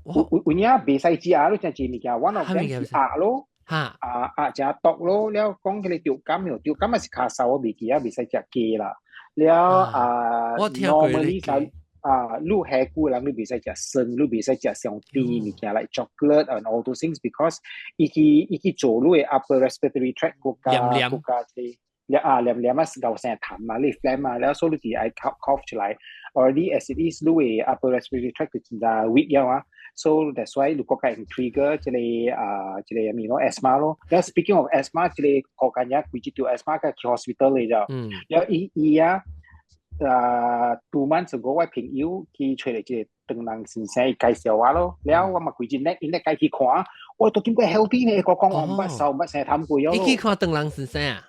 [SPEAKER 7] 有影袂使食啊！你誠濟物件，one of them 是鴨咯，啊鴨誠毒咯，了講彼個著感喲，著感嘛是咳嗽，我袂記啊，袂使食雞啦。了啊，normally 啊，你下久人你袂使食酸，你袂使食上甜物件，like chocolate and all those things，because 伊去做你的 upper respiratory tract 閣加閣加這啊黏黏啊夠成痰嘛，你 phlegm 嘛，了所以你是愛 cough 出來。Already as it is，你的 upper respiratory tract 就真正 weak 了啊。So that's why 你國家 trigger 這個啊這個咩咯 asthma 咯。了 speaking of asthma，這個國家也規日條 asthma 個去 hospital 嚟就。了伊伊啊啊 2 months ago 我朋友去揣著這個唐人先生伊介紹我咯。了我嘛規日咧，伊咧家去看，我都感覺 healthy 呢，我講我毋捌嗽毋捌生痰過喲。
[SPEAKER 1] 你去看唐人先生啊？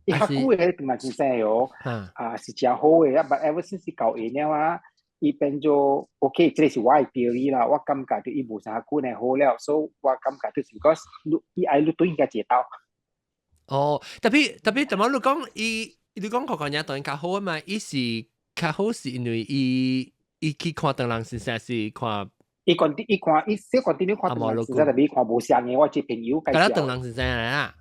[SPEAKER 7] 伊較久的唐人先生喲，啊是誠好的啊，but ever since 教伊了啊，伊變做 OK，這個是我的 theory 啦，我感覺著伊無啥久呢好了，所以我感覺就是 because 伊愛你對應該一道。
[SPEAKER 1] 哦，特別特別，怎麼你講伊？你講個個人當然較好啊嘛，伊是較好是因為伊伊去看唐人先生是看。
[SPEAKER 7] 伊看伊看伊小看點看唐人先生，特別看無相嘅，我這朋友介紹。
[SPEAKER 1] 唐人先生來啦。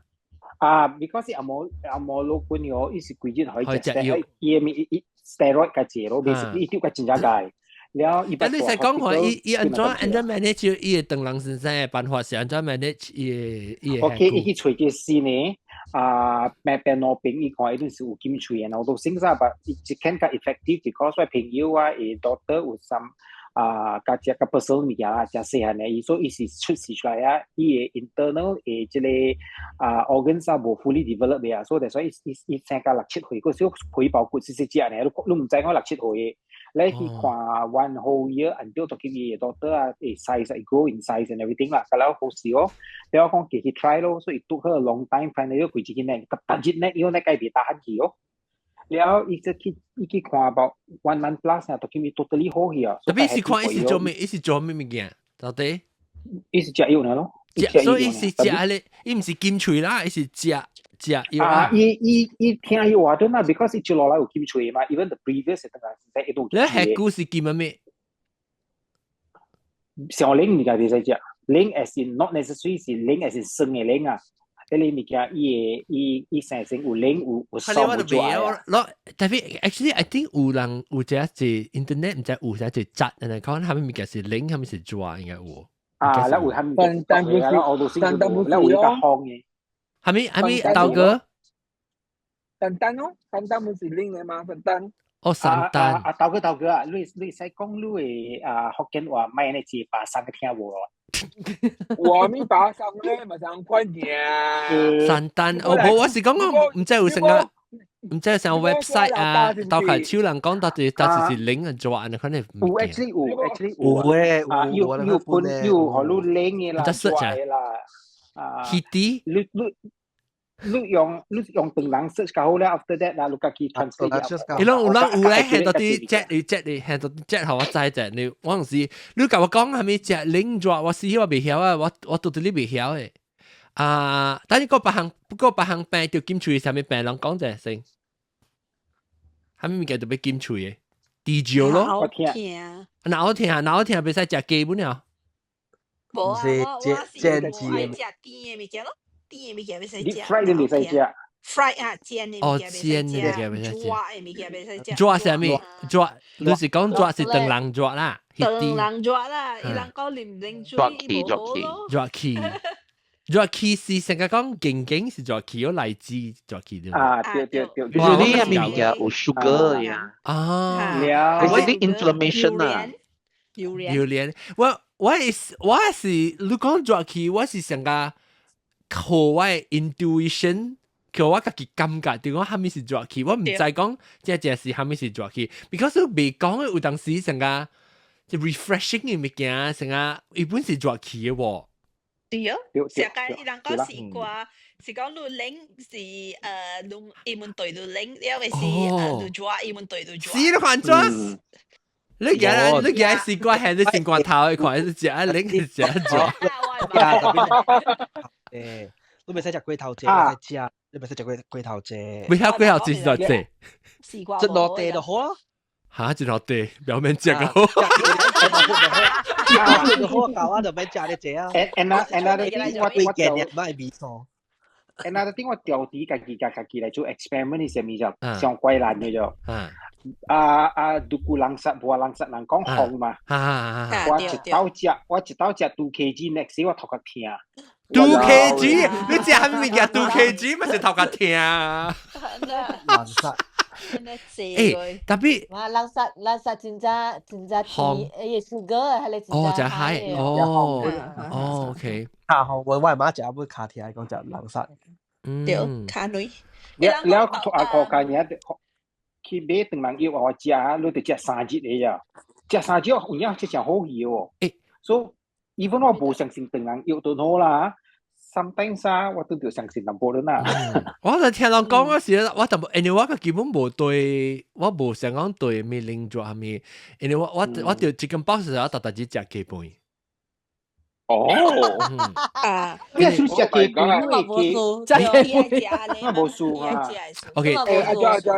[SPEAKER 7] 啊，because 阿毛阿毛老君哦，伊是規日可以食藥，伊嘅伊 steroid 較濟咯，basically 伊丟較真正大。了伊。
[SPEAKER 1] 但你使講話，伊伊按怎按怎 manage 伊的唐人先生的辦法是按怎 manage 伊的伊的。
[SPEAKER 7] OK，伊去揣個新的啊，病病老病，伊看伊陣是有金喙的，我都醒啥吧，伊一間較 effective because 我朋友啊，伊 doctor 有 some 啊，加食較 personal 物件啊，誠細漢的，伊所以伊是出事出來啊，伊的 internal 的這個啊 organs 啊無 fully develop 的啊，所以所以伊伊生到六七歲，嗰時皮包骨細細隻呢，你你毋知講六七歲的，你去看 one whole year until 到佢伊 doctor 啊，會 size grow in size and everything 啦，個了好事哦，了講叫去 try 咯，所以 took her a long time finally 規一個呢，特日呢，伊個呢改袂打去哦。了，伊就去伊去看 about one month plus 啊，就叫伊 totally 好去啊。
[SPEAKER 1] 特別是看伊是做咩？伊是做咩物件？到底？
[SPEAKER 7] 伊是食藥呢咯。
[SPEAKER 1] 所以伊是食咧，伊毋是金喙啦，伊是食食藥
[SPEAKER 7] 啊。伊伊伊聽伊話對嘛，because 伊接落來有金喙嘛，even the previous 等下是伊都。
[SPEAKER 1] 你係故事金咩？
[SPEAKER 7] 上冷物件袂使食，冷 as in not necessary 是冷 as in 酸的冷啊。迄個物件，伊會伊伊生成有冷有有酸有做啊。
[SPEAKER 1] 咯，特別 actually I think 有人有這隻 internet 毋知有這隻質，人講啥物物件是冷，啥物是熱，應該有。
[SPEAKER 7] 啊，那有啥物？
[SPEAKER 12] 但但不是，但但不是
[SPEAKER 7] 有較風的。
[SPEAKER 1] 啥物啥物豆哥？
[SPEAKER 12] 丹丹哦，丹丹不是冷的嗎？丹丹。
[SPEAKER 1] 哦，山丹。
[SPEAKER 7] 啊，豆哥豆哥啊，你你使講你的啊福建話，莫按呢一把三個聽無？
[SPEAKER 12] 我咪把上咧，嘛上款爾。
[SPEAKER 1] 山丹，哦，無，我是講講，毋知有成個，毋知有成個 website 啊，到開手人講到底到底是冷啊熱啊，可能
[SPEAKER 7] 有 actually 有 actually
[SPEAKER 5] 有誒，
[SPEAKER 7] 啊，有有分有予你冷的啦，熱的啦，啊，
[SPEAKER 1] 啲，
[SPEAKER 7] 你你。你用你用唐人 search 較好咧，after that 啦，你家己 translate。
[SPEAKER 1] 伊攏有人有咧，係到底隻你隻你係到底隻予我知者，你我有時你共我講啥物食冷熱，我死我袂曉啊，我我到底你袂曉的。啊，但是個別項不過別項病著金喙，啥物病人講者先？啥物物件特別金喙的？豬腳咯。
[SPEAKER 9] 好聽。
[SPEAKER 1] 腦疼，腦疼袂使食雞本了。
[SPEAKER 9] 無啊，我我是愛食甜的物件咯。甜的物件袂使食。
[SPEAKER 7] fried 的袂使食。
[SPEAKER 9] fried 啊，煎的物件袂使食。
[SPEAKER 1] 煎的物件袂使食。
[SPEAKER 9] 熱的物件袂使食。
[SPEAKER 1] 熱啥物？熱，你是講熱是唐人熱啦？
[SPEAKER 9] 唐人熱啦，伊人講啉冷水伊無好咯。
[SPEAKER 1] 熱氣，熱氣是成個講勁勁是熱氣，有來自熱氣對。
[SPEAKER 7] 啊，對對對。
[SPEAKER 3] 就是你係物件有 sugar 呀。
[SPEAKER 1] 啊。
[SPEAKER 3] 還是啲 inflammation 啊？
[SPEAKER 9] 榴蓮。
[SPEAKER 1] 榴蓮，我我是我是你講熱氣，我是成個。靠我的 intuition，靠我家己感覺，對講啥物是熱氣，我毋知講這這是啥物是熱氣，because 未講的有當時成個就 refreshing 的物件，成個伊本是熱氣的喎。
[SPEAKER 9] 對哦，成個伊人講西瓜，是講你冷是你伊們對你冷，了是你熱伊們對你熱。
[SPEAKER 1] 是咯，安怎？你今你今西瓜係你西瓜頭，看是食冷是食熱。
[SPEAKER 5] 誒，你袂使食過頭濟，袂使食，你袂使食過過頭濟。
[SPEAKER 1] 袂曉過頭濟是偌濟？
[SPEAKER 9] 西瓜
[SPEAKER 5] 一落地就好咯。
[SPEAKER 1] 嚇，一落地表面食個好。
[SPEAKER 5] 就好，搞啊就免食咧濟啊。
[SPEAKER 7] Another thing 我我
[SPEAKER 5] 見日買味素。
[SPEAKER 7] Another thing 我調啲家己家家己來做 experiment 是啥物就上怪難嘅就。啊啊，duku langsat buah langsat 人講紅嘛。我一斗食，我一斗食 2 kg next 我頭殼疼。
[SPEAKER 1] 2 kg，你食啥物件 2 kg 咪是頭殼疼。
[SPEAKER 5] 垃圾。
[SPEAKER 1] 欸，tapi
[SPEAKER 11] 哇，垃圾垃圾真正真正甜，欸，sugar 係你真
[SPEAKER 1] 哦，就係，哦，哦，OK。
[SPEAKER 5] 卡好，我我媽食不卡聽講食垃圾。
[SPEAKER 9] 對，卡女。
[SPEAKER 7] 了了，阿個家爾去買長人藥我食，你得食3日的呀，食3日有影這誠好去哦。
[SPEAKER 1] 欸，
[SPEAKER 7] 所以 even 我無相信長人藥都好啦。sometimes 啊，我都著相信淡薄啦。
[SPEAKER 1] 我就聽人講嗰時，我淡薄，因為我個基本無對，我無想講對咩靈做啥物，因為我就 chicken pox 時，我特特只食雞飯。
[SPEAKER 7] 哦，
[SPEAKER 9] 啊，
[SPEAKER 7] 你係食雞飯？
[SPEAKER 11] 你
[SPEAKER 7] 食雞飯，我無輸啊。
[SPEAKER 1] OK，
[SPEAKER 12] 阿張阿張，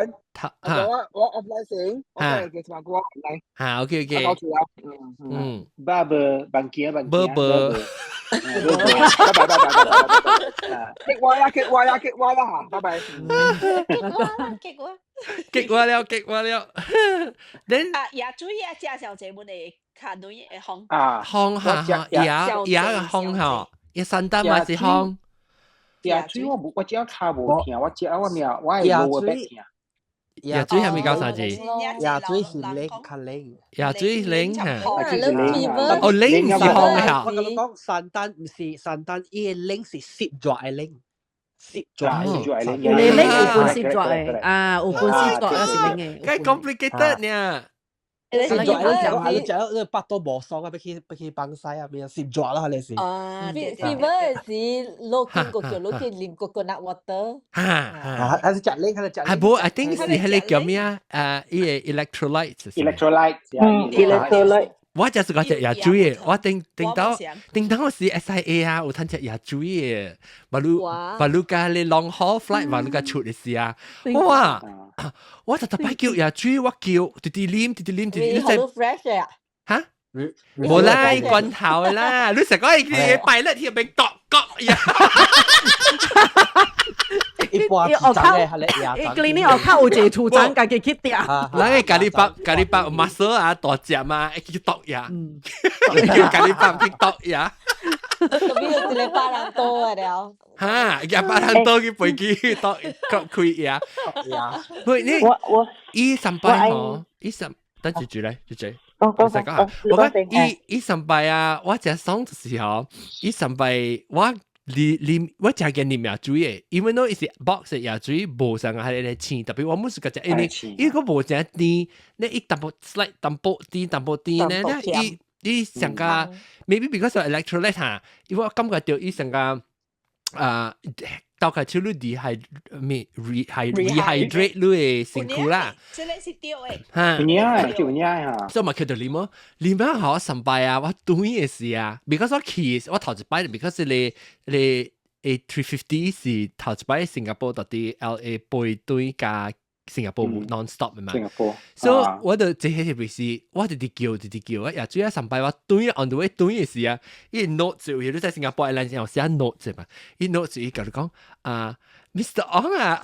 [SPEAKER 12] 我我 offline 先，我嚟嘅嘛，我 offline。
[SPEAKER 1] 嚇，OK OK。
[SPEAKER 7] 嗯，拜拜，萬件萬件。
[SPEAKER 1] 拜拜。
[SPEAKER 12] 拜拜拜拜拜拜，激我啦激我啦激我啦嚇，拜拜。
[SPEAKER 9] 激我啦激我，
[SPEAKER 1] 激我了激我了。Then
[SPEAKER 9] 啊，椰水啊，食小姐們的卡女會烘
[SPEAKER 7] 啊，
[SPEAKER 1] 烘下椰椰烘吼，一三單嘛是烘。
[SPEAKER 7] 椰水我無，我食跤無疼，我食我命，我會無會疼。
[SPEAKER 1] 椰水係咪叫啥字？
[SPEAKER 5] 椰水是冷較冷。
[SPEAKER 1] 椰水冷嚇。
[SPEAKER 11] 哦，
[SPEAKER 1] 冷唔是烘嘅嚇。
[SPEAKER 5] 我同你講，山丹唔是山丹，伊個冷是濕熱的冷，濕熱
[SPEAKER 7] 濕熱的冷。
[SPEAKER 2] 有冷有分濕熱的啊，有分濕熱還是冷的。
[SPEAKER 1] 梗 complicated 呢。
[SPEAKER 5] 濕熱的啊，你食到你腹肚無爽啊，欲去欲去放屎啊，變濕熱啦，你是。
[SPEAKER 11] 啊，fever 是落去個叫落去啉 coconut water。
[SPEAKER 1] 嚇
[SPEAKER 5] 嚇，還是食冷，還是食冷。
[SPEAKER 1] 係無，I think 是彼个叫咩啊？伊个 electrolytes。
[SPEAKER 7] electrolyte。
[SPEAKER 4] 嗯，electrolyte。
[SPEAKER 1] 我就是講食椰水的，我頂頂到頂到時 SIA 啊，有通食椰水的，巴魯巴魯加你 long haul flight，巴魯加出的時啊，哇！我就特擺叫椰水，我叫直直啉，直直啉，直直
[SPEAKER 11] 你好 fresh 啊？
[SPEAKER 1] 嚇？無啦，罐頭啦，你成講伊擺咧天邊剁割呀！
[SPEAKER 5] 一半一張的，係咧椰
[SPEAKER 2] 伊呢外口有一個廚長家己去掠。
[SPEAKER 1] 咱個咖喱包，咖喱包 muscle 啊，大隻嘛，會去剁呀，叫咖喱包去剁呀。
[SPEAKER 11] 特別有一個百人多的了。
[SPEAKER 1] 哈，一百人多去飛機剁割開呀。喂，你
[SPEAKER 4] 我我
[SPEAKER 1] 伊上擺吼，伊上等住住來，住住。
[SPEAKER 4] 我
[SPEAKER 1] 唔使講，我講伊伊上擺啊，我食爽就是吼，伊上擺我。你你我食見啉椰水的，因為喏伊是 box 椰水無啥個彼个青，特別我毋是個食，因為伊個無誠甜，你伊淡薄 slight 淡薄甜淡薄甜咧，伊伊上加 maybe because of electrolyte 哈，因為我感覺到伊上加啊，到開始你 dehy 咩 rehydrate 你的身軀啦。
[SPEAKER 9] 這個是對的。
[SPEAKER 1] 哈，
[SPEAKER 7] 有影就有影哈。
[SPEAKER 1] 所以嘛叫做啉麼？啉啊好上擺啊，我轉的時啊，because 我去我頭一擺，because 你你 A350 是頭一擺新加坡到佇 LA 飛轉加新加坡 non stop 的嘛。
[SPEAKER 7] 新加坡。
[SPEAKER 1] 所以我就這個是是，我直直叫直直叫啊，也主要上擺我轉 on the way 轉的時啊，伊 note 有你在新加坡 airlines 有寫 note 嘛，伊 note 伊共你講啊。Mr. Ong 啊，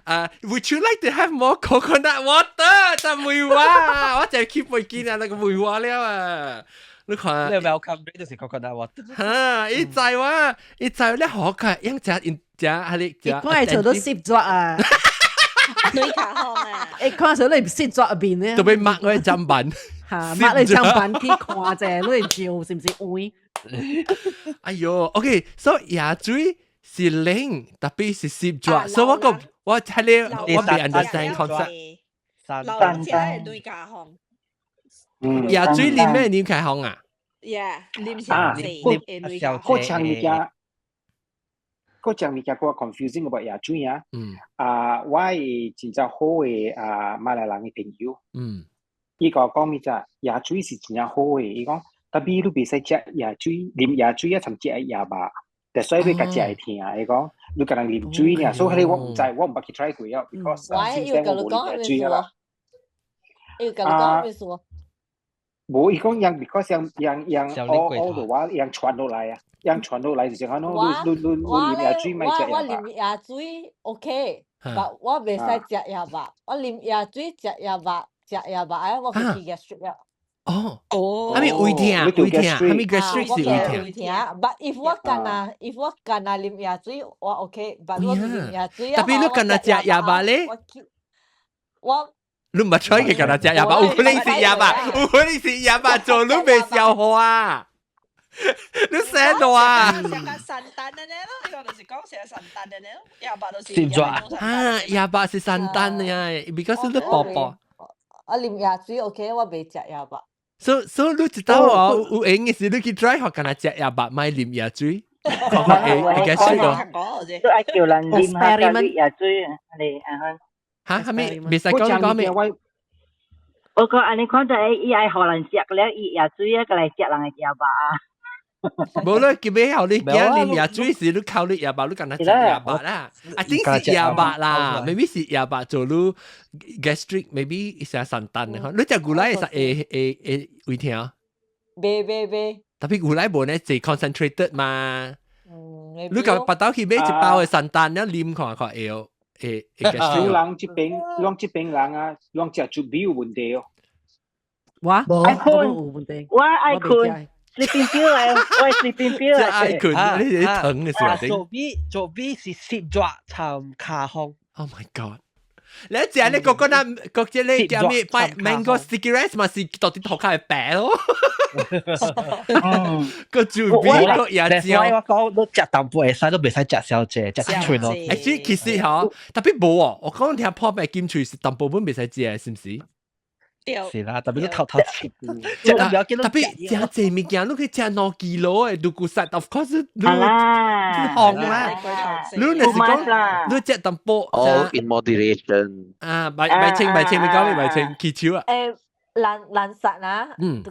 [SPEAKER 1] 啊，Would you like to have more coconut water？就唔話，我就去飛機啊，那個唔話了啊。你看，
[SPEAKER 5] 你 welcome drink 就是 coconut water。
[SPEAKER 1] 哈，伊知我，伊知你好看，樣食因食係你食。
[SPEAKER 2] 伊看會做到濕熱啊！
[SPEAKER 9] 女卡好啊！
[SPEAKER 2] 伊看出你濕熱面咧，
[SPEAKER 1] 特別抹我砧板，
[SPEAKER 2] 嚇抹你砧板去看者，你會照是毋是歪？
[SPEAKER 1] 哎喲，OK，所以椰水是冷，特別是濕熱，所以我個我睇你我未 understand concept。
[SPEAKER 9] 老人家係女卡好。
[SPEAKER 1] 椰水啉咩啉開風啊？
[SPEAKER 9] Yeah，啉上濟，
[SPEAKER 7] 嗰場物件，嗰場物件我 confusing about 椰水啊。啊，我係真正好的啊馬來人的朋友。伊甲我講物只椰水是真正好的，伊講特別你袂使食椰水，啉椰水啊，參食椰肉，但所以你共食會疼。伊講你共人啉水爾，所以彼個我毋知，我毋捌去 try 過啊，because 先生我無啉椰水啊啦。
[SPEAKER 11] 伊共你講咩事？
[SPEAKER 7] 無，伊講樣，because 樣樣樣all all the while 樣傳落來啊，樣傳落來就是講喏，你你你你啉椰水莫食
[SPEAKER 11] 我啉椰水 OK，但我袂使食椰肉，我啉椰水食椰肉，食椰肉哎，我去起 gastric 了。
[SPEAKER 1] 哦，
[SPEAKER 9] 哦，
[SPEAKER 1] 係咪胃疼？胃疼，係咪 gastric 是胃疼？
[SPEAKER 11] 胃疼。But if 我干焦啉藥水，我 OK。But 我啉藥水
[SPEAKER 1] Tapi 你干焦食藥肉咧？
[SPEAKER 11] 我
[SPEAKER 1] 你唔係 try 嘅干焦食藥肉，有可能是藥肉，有可能是藥肉做你袂消化。你寫到啊？
[SPEAKER 9] 食個神丹的呢咯，呢個就是講食神丹的呢，藥肉就是
[SPEAKER 5] 是唔
[SPEAKER 1] 啊，藥肉是神丹呀，because 你薄薄。
[SPEAKER 11] 我啉藥水 OK，我袂食藥肉。
[SPEAKER 1] 所以你知道哦，有閒嘅時你去 try 學干焦食藥肉，莫啉藥水，看看會會解釋咯。
[SPEAKER 10] 都愛叫人啉下加啲藥水，你啊
[SPEAKER 1] 嚇，係咪？袂使講講咩？
[SPEAKER 10] 我講按呢看就會伊愛予人食了，伊藥水啊，閣來食人的藥肉啊。
[SPEAKER 1] 無啦，結尾後你驚啉藥水時，你考慮藥肉，你干焦食藥肉啦。I think 是藥肉啦，maybe 是藥肉做你 gastric，maybe 是神丹的。你食牛奶會會會會胃疼？
[SPEAKER 11] 袂袂袂。
[SPEAKER 1] Tapi 牛奶無呢，濟 concentrated 嘛。你共腹肚去買一包的神丹，你啉看看會會會 gastric。
[SPEAKER 7] 人這邊，攏這邊人啊，攏食酒米有問題哦。
[SPEAKER 2] 我
[SPEAKER 10] 愛睏，我愛睏。sleeping pill 嚟，我 sleeping pill
[SPEAKER 1] 嚟。愛睏，你是疼嘅時候。
[SPEAKER 5] 做 B 做 B 是攝熱參卡風。
[SPEAKER 1] Oh my god！你食你個個那個這個叫咩？mango sticky rice 嘛是到底頭殼會白咯。個酒米個椰漿。
[SPEAKER 5] 我講你食淡薄會使，都袂使食小濟，食一寸咯。
[SPEAKER 1] 誒，其實嗬， Tapi 無哦，我講聽破病金喙是淡薄本袂使食，是毋是？
[SPEAKER 5] 是啦， Tapi 你偷偷食，食唔要緊。
[SPEAKER 1] Tapi 食濟物件，你可以食2 kilo 的，如果實，of course 你
[SPEAKER 10] 紅
[SPEAKER 1] 啦。你若是講你食淡薄
[SPEAKER 3] ，all in moderation。
[SPEAKER 1] 啊，白白清白清，你講你白清，起手啊。
[SPEAKER 11] 誒，難難殺啦，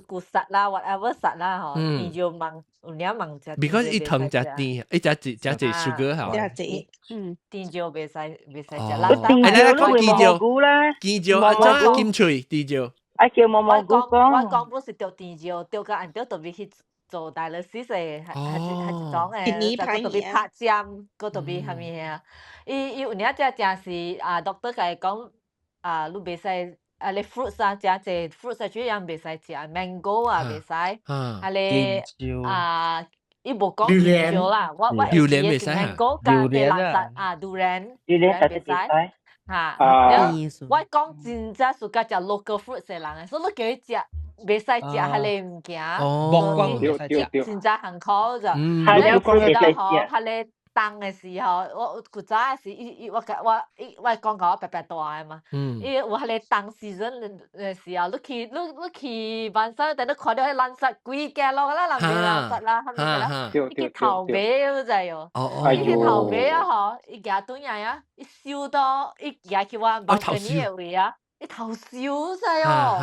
[SPEAKER 11] 骨殺啦，whatever 殺啦，嗬，你就猛，有領猛食。
[SPEAKER 1] Because 伊糖食甜，伊食食食濟 sugar 係嘛？
[SPEAKER 9] 食濟，嗯，
[SPEAKER 11] 甜椒袂使袂使食。
[SPEAKER 1] 哎，來來講甜椒，甜椒啊，怎金喙甜椒？
[SPEAKER 10] 啊，叫毛毛菇講。
[SPEAKER 11] 我講不是著甜椒，著甲按著特別去做 dialysis 的，還是還是種的，就閣特別拍針，閣特別啥物啊？伊伊有領只正是啊，doctor 共伊講啊，你袂使。啊，你 fruits 啊，誠濟 fruits 啊，主要袂使食，mango 啊袂使，啊你啊，伊無講甜椒啦，我我
[SPEAKER 1] 榴蓮袂使
[SPEAKER 11] ，mango 佮榴蓮啊，榴蓮
[SPEAKER 10] 榴蓮袂使，
[SPEAKER 11] 嚇，我講真正暑假食 local fruits 的人，所以你叫伊食，袂使食彼个物件，真正辛苦就，你知道吼，彼个凍的時候，我古早時，伊伊我我伊我講甲我白白大的嘛，伊有彼個凍 season 的時候，你去你你去晚上，等你看著彼垃圾規間路啦，人賣垃圾啦，啥物啦，伊去頭尾你知哦，伊去頭尾啊吼，伊行轉來啊，伊燒到伊行去我房間的位啊，伊頭燒知哦，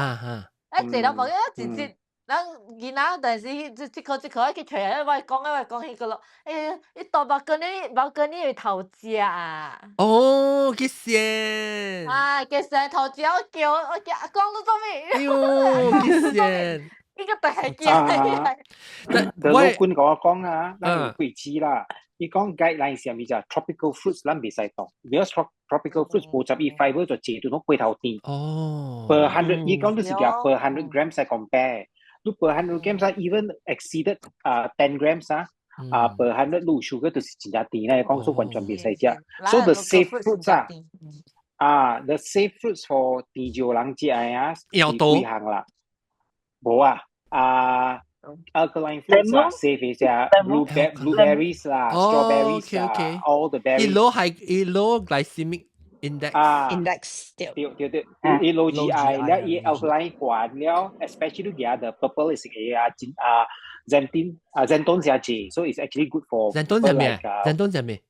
[SPEAKER 11] 哎，坐到房間一直。咱囡仔但是這這顆這顆去揣啊，我講啊，我講彼個咯，欸，伊大 balcony balcony 會頭食啊！
[SPEAKER 1] 哦，去跣！
[SPEAKER 11] 啊，去跣頭食，我叫我叫阿公你做咩？
[SPEAKER 1] 哎喲，去跣！
[SPEAKER 11] 呢個大驚！
[SPEAKER 7] 我老官共我講啊，咱有幾次啦，伊講 guideline 是啥物就 tropical fruits 咱袂使動，because tropical fruits 無十伊 fiber 就濟到攏過頭甜。
[SPEAKER 1] 哦。
[SPEAKER 7] Per hundred，伊講就是講 per 100 grams 來 compare。你 per 100 grams 啊，even exceeded 啊 10 grams 啊，啊 per hundred 你 sugar 就是真正甜咧，講說完全袂使食。So the safe fruits 啊，啊 the safe fruits for 甜椒人食的啊，是幾項啦？無啊，啊 alkaline fruits 啊，safe 食 blueberries 啦，strawberries 啦，all the berries。
[SPEAKER 1] 伊 low 係伊 low glycemic index
[SPEAKER 7] 啊
[SPEAKER 9] ，index 對
[SPEAKER 7] 對對對，伊 low GI 了，伊 alkaline 懸了，especially 佢的 purple 是個啊，真啊 xanthine 啊 xanthone 是濟，so it's actually good for
[SPEAKER 1] xanthone 係咩？xanthone 係咩？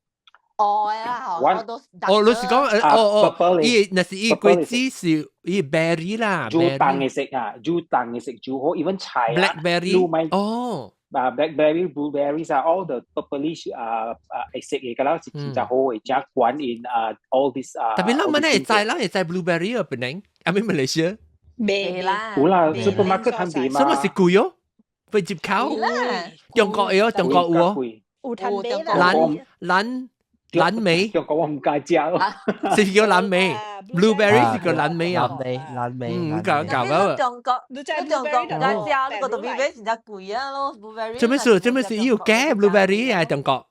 [SPEAKER 11] 哦呀，我都
[SPEAKER 1] 哦，你是講哦哦，伊那是伊果子是伊 berry 啦，
[SPEAKER 7] 煮凍的食啊，煮凍的食煮好，even 菜啊
[SPEAKER 1] ，blackberry，哦。
[SPEAKER 7] 啊，blackberry、blueberries 啊，all the purplish 啊啊色嘅，嗰是真正好嘅，真懸 in 啊 all this 啊。
[SPEAKER 1] Tapi 咱們會知，咱會知 blueberry 啊，檳城，I mean Malaysia。
[SPEAKER 9] 未
[SPEAKER 11] 啦，
[SPEAKER 7] 有啦，supermarket 通賣嘛。
[SPEAKER 1] 什麼是貴哦？會入口？中國有，中國有哦。
[SPEAKER 9] 有通買啦。
[SPEAKER 1] 咱咱藍莓。
[SPEAKER 7] 中國我毋敢食咯。
[SPEAKER 1] 是叫藍莓，blueberry 是叫藍莓啊。
[SPEAKER 5] 藍莓，藍莓。
[SPEAKER 1] 嗯，搞搞到。
[SPEAKER 11] 中國，你中國毋敢食，你個特別買真正貴啊咯，blueberry。
[SPEAKER 1] 做咩事？做咩事？有假 blueberry 啊？中國。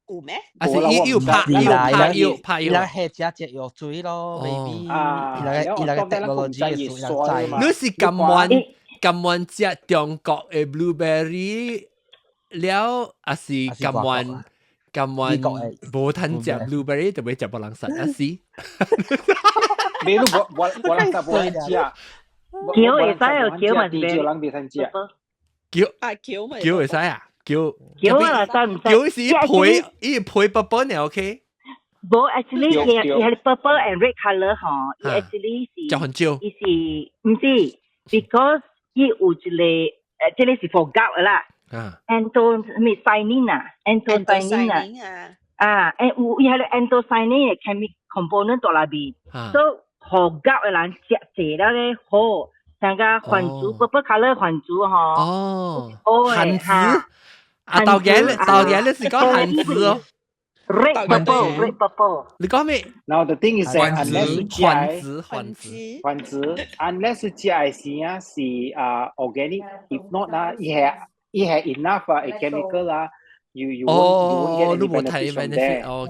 [SPEAKER 9] 有咩？
[SPEAKER 1] 啊是伊有拍有拍藥拍藥。
[SPEAKER 5] 伊人係食隻藥水咯，maybe。伊人個 technology 嘅
[SPEAKER 1] 你是甘願甘願食中國嘅 blueberry 了，還是甘願甘願無通食 blueberry 就欲食別人殺啊是？
[SPEAKER 7] 你都無無無人食無人食。
[SPEAKER 10] 橋會使哦，橋嘛是
[SPEAKER 7] 少人袂通食。
[SPEAKER 1] 橋
[SPEAKER 9] 啊橋咪
[SPEAKER 1] 橋會使啊？橋
[SPEAKER 10] 橋啊，使唔使？
[SPEAKER 1] 橋是配伊配 purple 呢？OK。
[SPEAKER 10] 無，actually 伊伊係 purple and red colour 吼，伊 actually 是
[SPEAKER 1] 就很少。
[SPEAKER 10] 伊是毋是？Because 伊有一個，這個是 for gout 啦。Anto 咩 cyanin 啊，anthocyanin 啊，啊，有伊係個 anthocyanin 嘅 chemical component 在內面，所以予 gout 嘅人食濟了咧好，像個番薯 purple colour 番薯吼。
[SPEAKER 1] 哦，番薯。啊，豆芽豆芽你是講番薯哦。
[SPEAKER 10] Red purple, red purple。
[SPEAKER 1] 你講咩
[SPEAKER 7] ？Now the thing is that unless
[SPEAKER 1] 番薯番薯
[SPEAKER 7] 番薯，unless 食的時啊是啊 organic，if not 啊，伊係伊係 enough 啊 chemical 啊，you won't get any benefit from there。
[SPEAKER 1] 哦，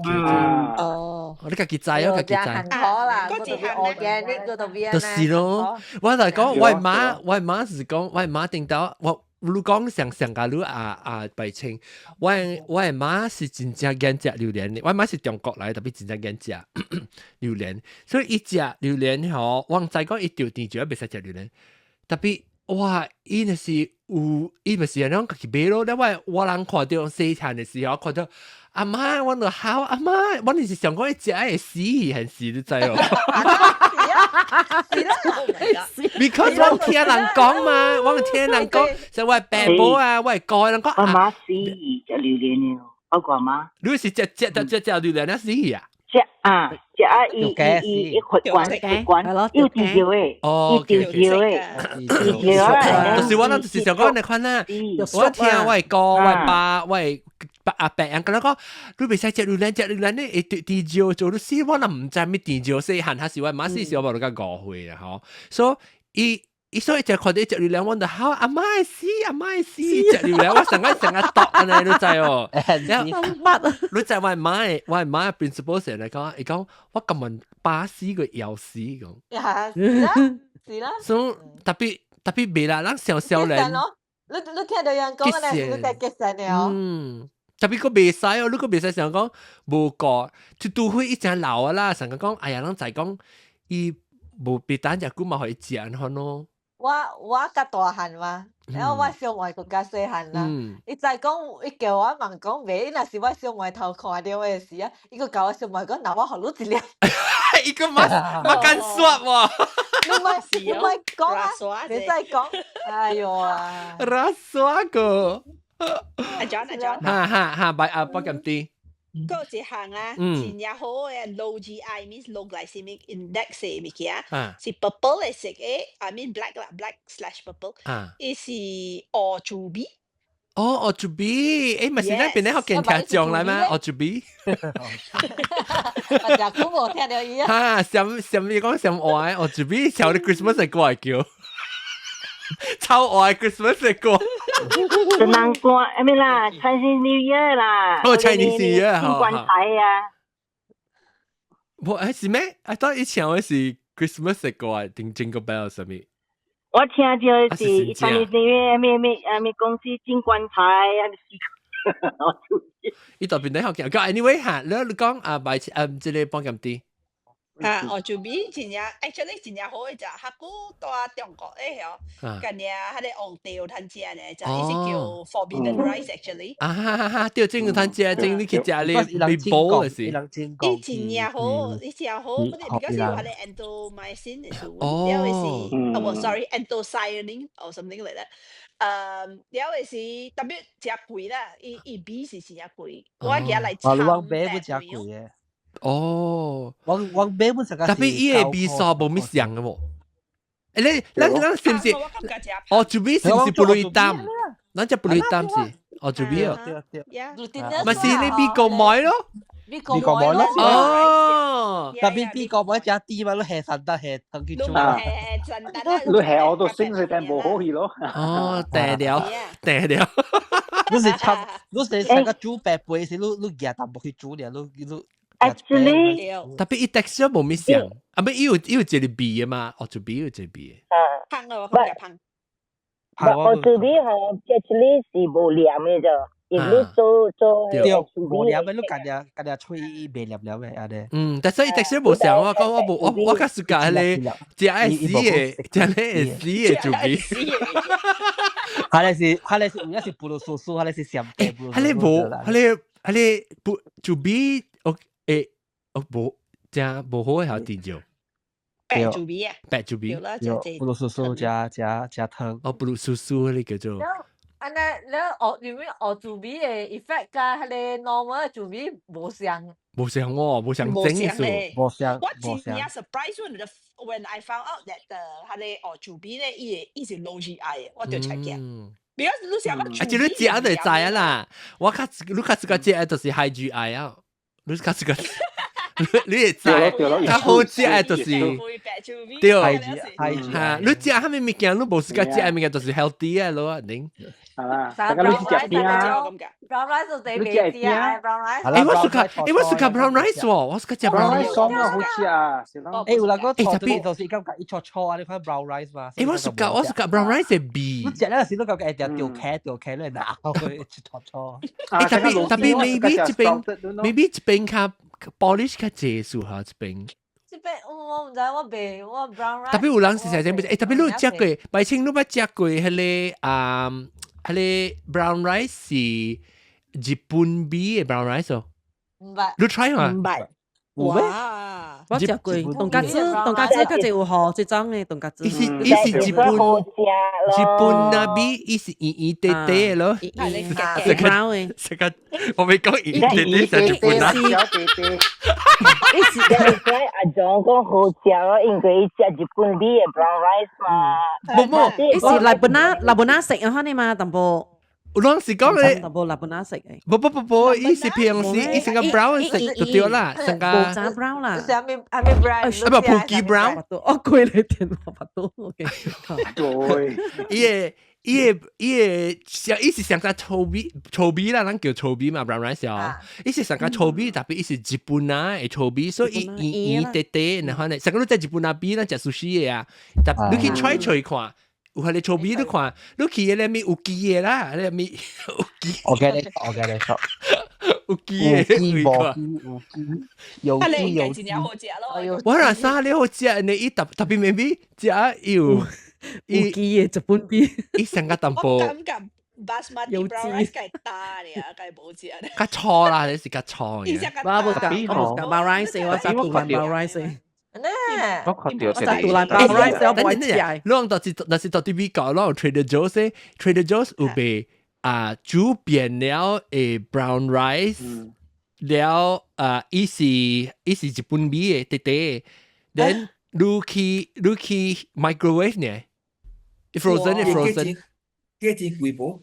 [SPEAKER 11] 哦，
[SPEAKER 1] 你家己知哦，家己知。
[SPEAKER 11] 好啦，嗰度 organic 嗰度邊
[SPEAKER 1] 就是咯，我就講我媽，我媽是講我媽頂到我。你講上上家你啊啊白清，我媽是真正愛食榴蓮的，我媽是中國來，特別真正愛食榴蓮，所以伊食榴蓮吼，我毋知講伊著甜就袂使食榴蓮，特別哇，伊若是有，伊咪是按呢家己買咯。了我我人看著細漢的時候，看著阿媽，我就吼阿媽，我就是想講伊食會死還是你知哦？
[SPEAKER 11] 是啦
[SPEAKER 1] ，because 我聽人講嘛，我聽人講，就我爸母啊，我哥人講，
[SPEAKER 10] 阿媽死食榴蓮了，我個阿媽。
[SPEAKER 1] 你是食食食食食榴蓮啊死啊？
[SPEAKER 10] 食啊食啊！伊伊伊血管血管，有治療的，伊治療的，治療啊！
[SPEAKER 1] 就是我諗就是想講你看啦，我聽我哥、我爸、我爸阿伯人講講，你袂使食榴蓮，食榴蓮呢會得甜尿做你死，我若毋知咩甜尿細漢，還是我媽死時我無甲5歲啦吼，所以伊伊所以就看到食榴蓮，我就吼阿媽會死，阿媽會死，食榴蓮我成個成個毒按呢，你知哦？你知我媽我媽 principle 成日講，伊講我根本巴死個枵死講。
[SPEAKER 11] 是啦，是啦。
[SPEAKER 1] 所以特別特別袂啦，咱小少年。
[SPEAKER 11] 你你聽到人講嘅咧，你在結實了。
[SPEAKER 1] 嗯，特別個袂使哦，你個袂使想講無過，就拄會一正老啊啦，成個講，哎呀，咱在講伊無別等隻久嘛，予伊食按款咯。
[SPEAKER 11] 我我較大漢嘛，然後我小妹閣較細漢啦。伊知講，伊叫我問講袂，若是我小妹頭看著的時啊，伊閣共我小妹講，那我予你一粒。
[SPEAKER 1] 伊閣嘛嘛敢說喎。
[SPEAKER 11] 你莫你莫講啊！你再講，哎喲啊！
[SPEAKER 1] 拉刷個。
[SPEAKER 9] 阿 John 阿 John。
[SPEAKER 1] 哈哈哈，拜阿不咁啲。
[SPEAKER 9] 嗰一項啊，真正好嘅 low GI means low glycemic index 嘅物件，是 purple 嘅色嘅，I mean black 啦，black slash purple，伊是烏珠米。
[SPEAKER 1] 哦，烏珠米，誒，咪是咱邊咧福建聽眾來嗎？烏珠米。
[SPEAKER 11] 我食久無聽著伊啊。
[SPEAKER 1] 哈，什什你講什話？烏珠米，像你 Christmas 嘅歌叫。超愛 Christmas 嘅歌。
[SPEAKER 10] 聖誕歌，阿咩啦，Chinese New Year 啦。
[SPEAKER 1] 哦，Chinese New Year，
[SPEAKER 10] 新棺材啊。
[SPEAKER 1] 無，誒是咩？啊，當以前我是 Christmas 嘅歌，定 Jingle Bell 啥物？
[SPEAKER 10] 我聽著是 Chinese New Year，咩咩啊咩公司進棺材啊，
[SPEAKER 1] 伊特別你學嘅，anyway 嚇，你你講啊，擺啊，這個幫咁啲。
[SPEAKER 9] 啊，烏珠米真正，actually 真正好嘅食，較久蹛中國咧嗬，近年彼個皇帝有通食呢，就伊是叫 forbidden rice actually。
[SPEAKER 1] 啊哈哈哈，對，正有通食，正你去食你你補嘅是。
[SPEAKER 9] 伊真正好，伊真好，不是比較是有彼個 anthomycin 的是，了的是，哦無，sorry，anthocyanin or something like that。了的是特別誠貴啦，伊伊米是真正貴，我舉來
[SPEAKER 5] 參我買不誠貴嘅。
[SPEAKER 1] 哦，
[SPEAKER 5] 我我買本成個
[SPEAKER 1] 特別伊個味素無咩像嘅喎。誒，你咱咱是毋是？哦，就米是毋是不類淡？咱只不類淡是？黑薯米哦。
[SPEAKER 5] 對對。
[SPEAKER 1] 咪是你美國買咯？
[SPEAKER 11] 美國買咯。
[SPEAKER 1] 哦。
[SPEAKER 5] 特別美國買食甜嘛，你下三得下湯去煮
[SPEAKER 7] 啊。你下我都升水但無好去咯。
[SPEAKER 1] 哦，定了，定了。
[SPEAKER 5] 你是參，你是成個煮白杯是，你你夾淡薄去煮咧，你你。
[SPEAKER 10] Actually，
[SPEAKER 1] 特別伊 texture 無咩像，啊咪伊有伊有一個味的嘛，黑薯米有一個味。
[SPEAKER 4] 啊，
[SPEAKER 9] 香啊，我講香。
[SPEAKER 4] 黑薯米吼，actually 是無黏的啫。因為做做
[SPEAKER 5] 對，無黏的，你家己家己吹袂黏黏的按呢。
[SPEAKER 1] 嗯，但是伊 texture 無像我講，我無我我較 suka 彼个食愛死的，食咧會死的薯米。
[SPEAKER 5] 彼个是彼个是有影是布魯蘇蘇，彼个是鹹的。
[SPEAKER 1] 彼个無，彼个彼个不薯米，我誒，哦無，真無好的曉甜椒。
[SPEAKER 9] 白薯米啊，
[SPEAKER 1] 白薯米，
[SPEAKER 5] 對，布魯蘇蘇加加加湯。
[SPEAKER 1] 哦，布魯蘇蘇彼個叫做。
[SPEAKER 11] 按呢，你黑因為黑薯米的 effect 佮彼个 normal 薯米無相。
[SPEAKER 1] 無相喎，無相整意思。
[SPEAKER 5] 無相。
[SPEAKER 9] 我真正 surprise when I found out that the 彼个黑薯米咧，伊會伊是 low GI 的，我就才驚。because 你想講，
[SPEAKER 1] 啊，這你食就會知啊啦。我較你較自家食的就是 high GI 啊，你較自家。你會知，較好食的就是對，嚇，你食啥物物件，你無自家食的物件就是 healthy 的咯，恁。
[SPEAKER 7] 係啦，大家你食餅啊
[SPEAKER 11] ，brown rice 就特別食啊，brown rice。
[SPEAKER 1] 欸，我 suka，欸，我 suka brown rice 喎，我 suka 食 brown rice。
[SPEAKER 7] 爽啊，好食啊，
[SPEAKER 5] 欸，有人講錯特別就是感覺一撮撮啊，你看 brown rice 嘛。
[SPEAKER 1] 欸，我 suka，我 suka brown rice 的味。
[SPEAKER 5] 你食那時都感覺會掉掉開掉開來拿去一撮撮。
[SPEAKER 1] 欸，特別特別 maybe 這邊 maybe 這邊較 polish 較濟數下這邊。
[SPEAKER 11] 這邊我毋知，我袂我 brown rice。
[SPEAKER 1] 特別有人是實在欸，特別你有食過，白清你捌食過彼个啊？彼个 brown rice 是日本米的 brown rice 哦。
[SPEAKER 11] 毋捌。
[SPEAKER 1] 你 try 嘛？
[SPEAKER 9] 毋捌。哇！
[SPEAKER 2] 我食過，豚カツ，豚カツ較濟有予這種的豚カツ。
[SPEAKER 1] 伊是伊是日本日本那米，伊是圓圓短短的咯。
[SPEAKER 2] 是 brown 的。
[SPEAKER 1] 這個我未講圓圓短短是日本啊。
[SPEAKER 4] 伊是阿莊講好食咯，因為伊食日本米的 brown rice 嘛。
[SPEAKER 1] 無無，
[SPEAKER 2] 伊是來本仔來本仔食啊，呢嘛淡薄。
[SPEAKER 1] 有人是講咧，
[SPEAKER 2] 淡薄來本仔食的。
[SPEAKER 1] 無無無無，伊是平時伊成個 brown 食就對啦，成個。
[SPEAKER 2] 無啥 brown 啦。
[SPEAKER 11] 啥物啥物 brown？
[SPEAKER 1] 啊不，普吉 brown。
[SPEAKER 2] 哦，開咧電話巴肚，OK。
[SPEAKER 7] 對。
[SPEAKER 1] 伊個伊個伊個像伊是上個糙米糙米啦，咱叫糙米嘛，brown rice 哦。伊是上個糙米，特別伊是日本啊的糙米，所以伊圓圓短短，然後呢，上個你在日本那邊咱食壽司的啊，但你去 try 揣看。有彼个糙米你看，你去彼个物有機的啦，彼個物有機。
[SPEAKER 5] 我給你，我給你說，
[SPEAKER 1] 有機的，
[SPEAKER 5] 有機無機有機有機有機。
[SPEAKER 1] 我若啥你好食呢？伊特特別 maybe 食有
[SPEAKER 2] 有機的日本米，
[SPEAKER 1] 伊上個淡薄。
[SPEAKER 9] 我感覺 basmati brown rice 較大咧，較無食。
[SPEAKER 1] 較粗啦，你是較粗嘅。
[SPEAKER 2] 我無食，我無食 brown rice，我食杜蘭 brown rice。
[SPEAKER 11] 呢，
[SPEAKER 3] 我看到
[SPEAKER 2] 我食杜蘭 brown rice，我無愛食。
[SPEAKER 1] 你講就是就是到佇美國，攏有 Trader Joe's，Trader Joe's 有賣啊煮扁了的 brown rice，了啊伊是伊是日本米的，短短的，then 你去你去 microwave 呢？frozen frozen，
[SPEAKER 12] 幾錢貴無？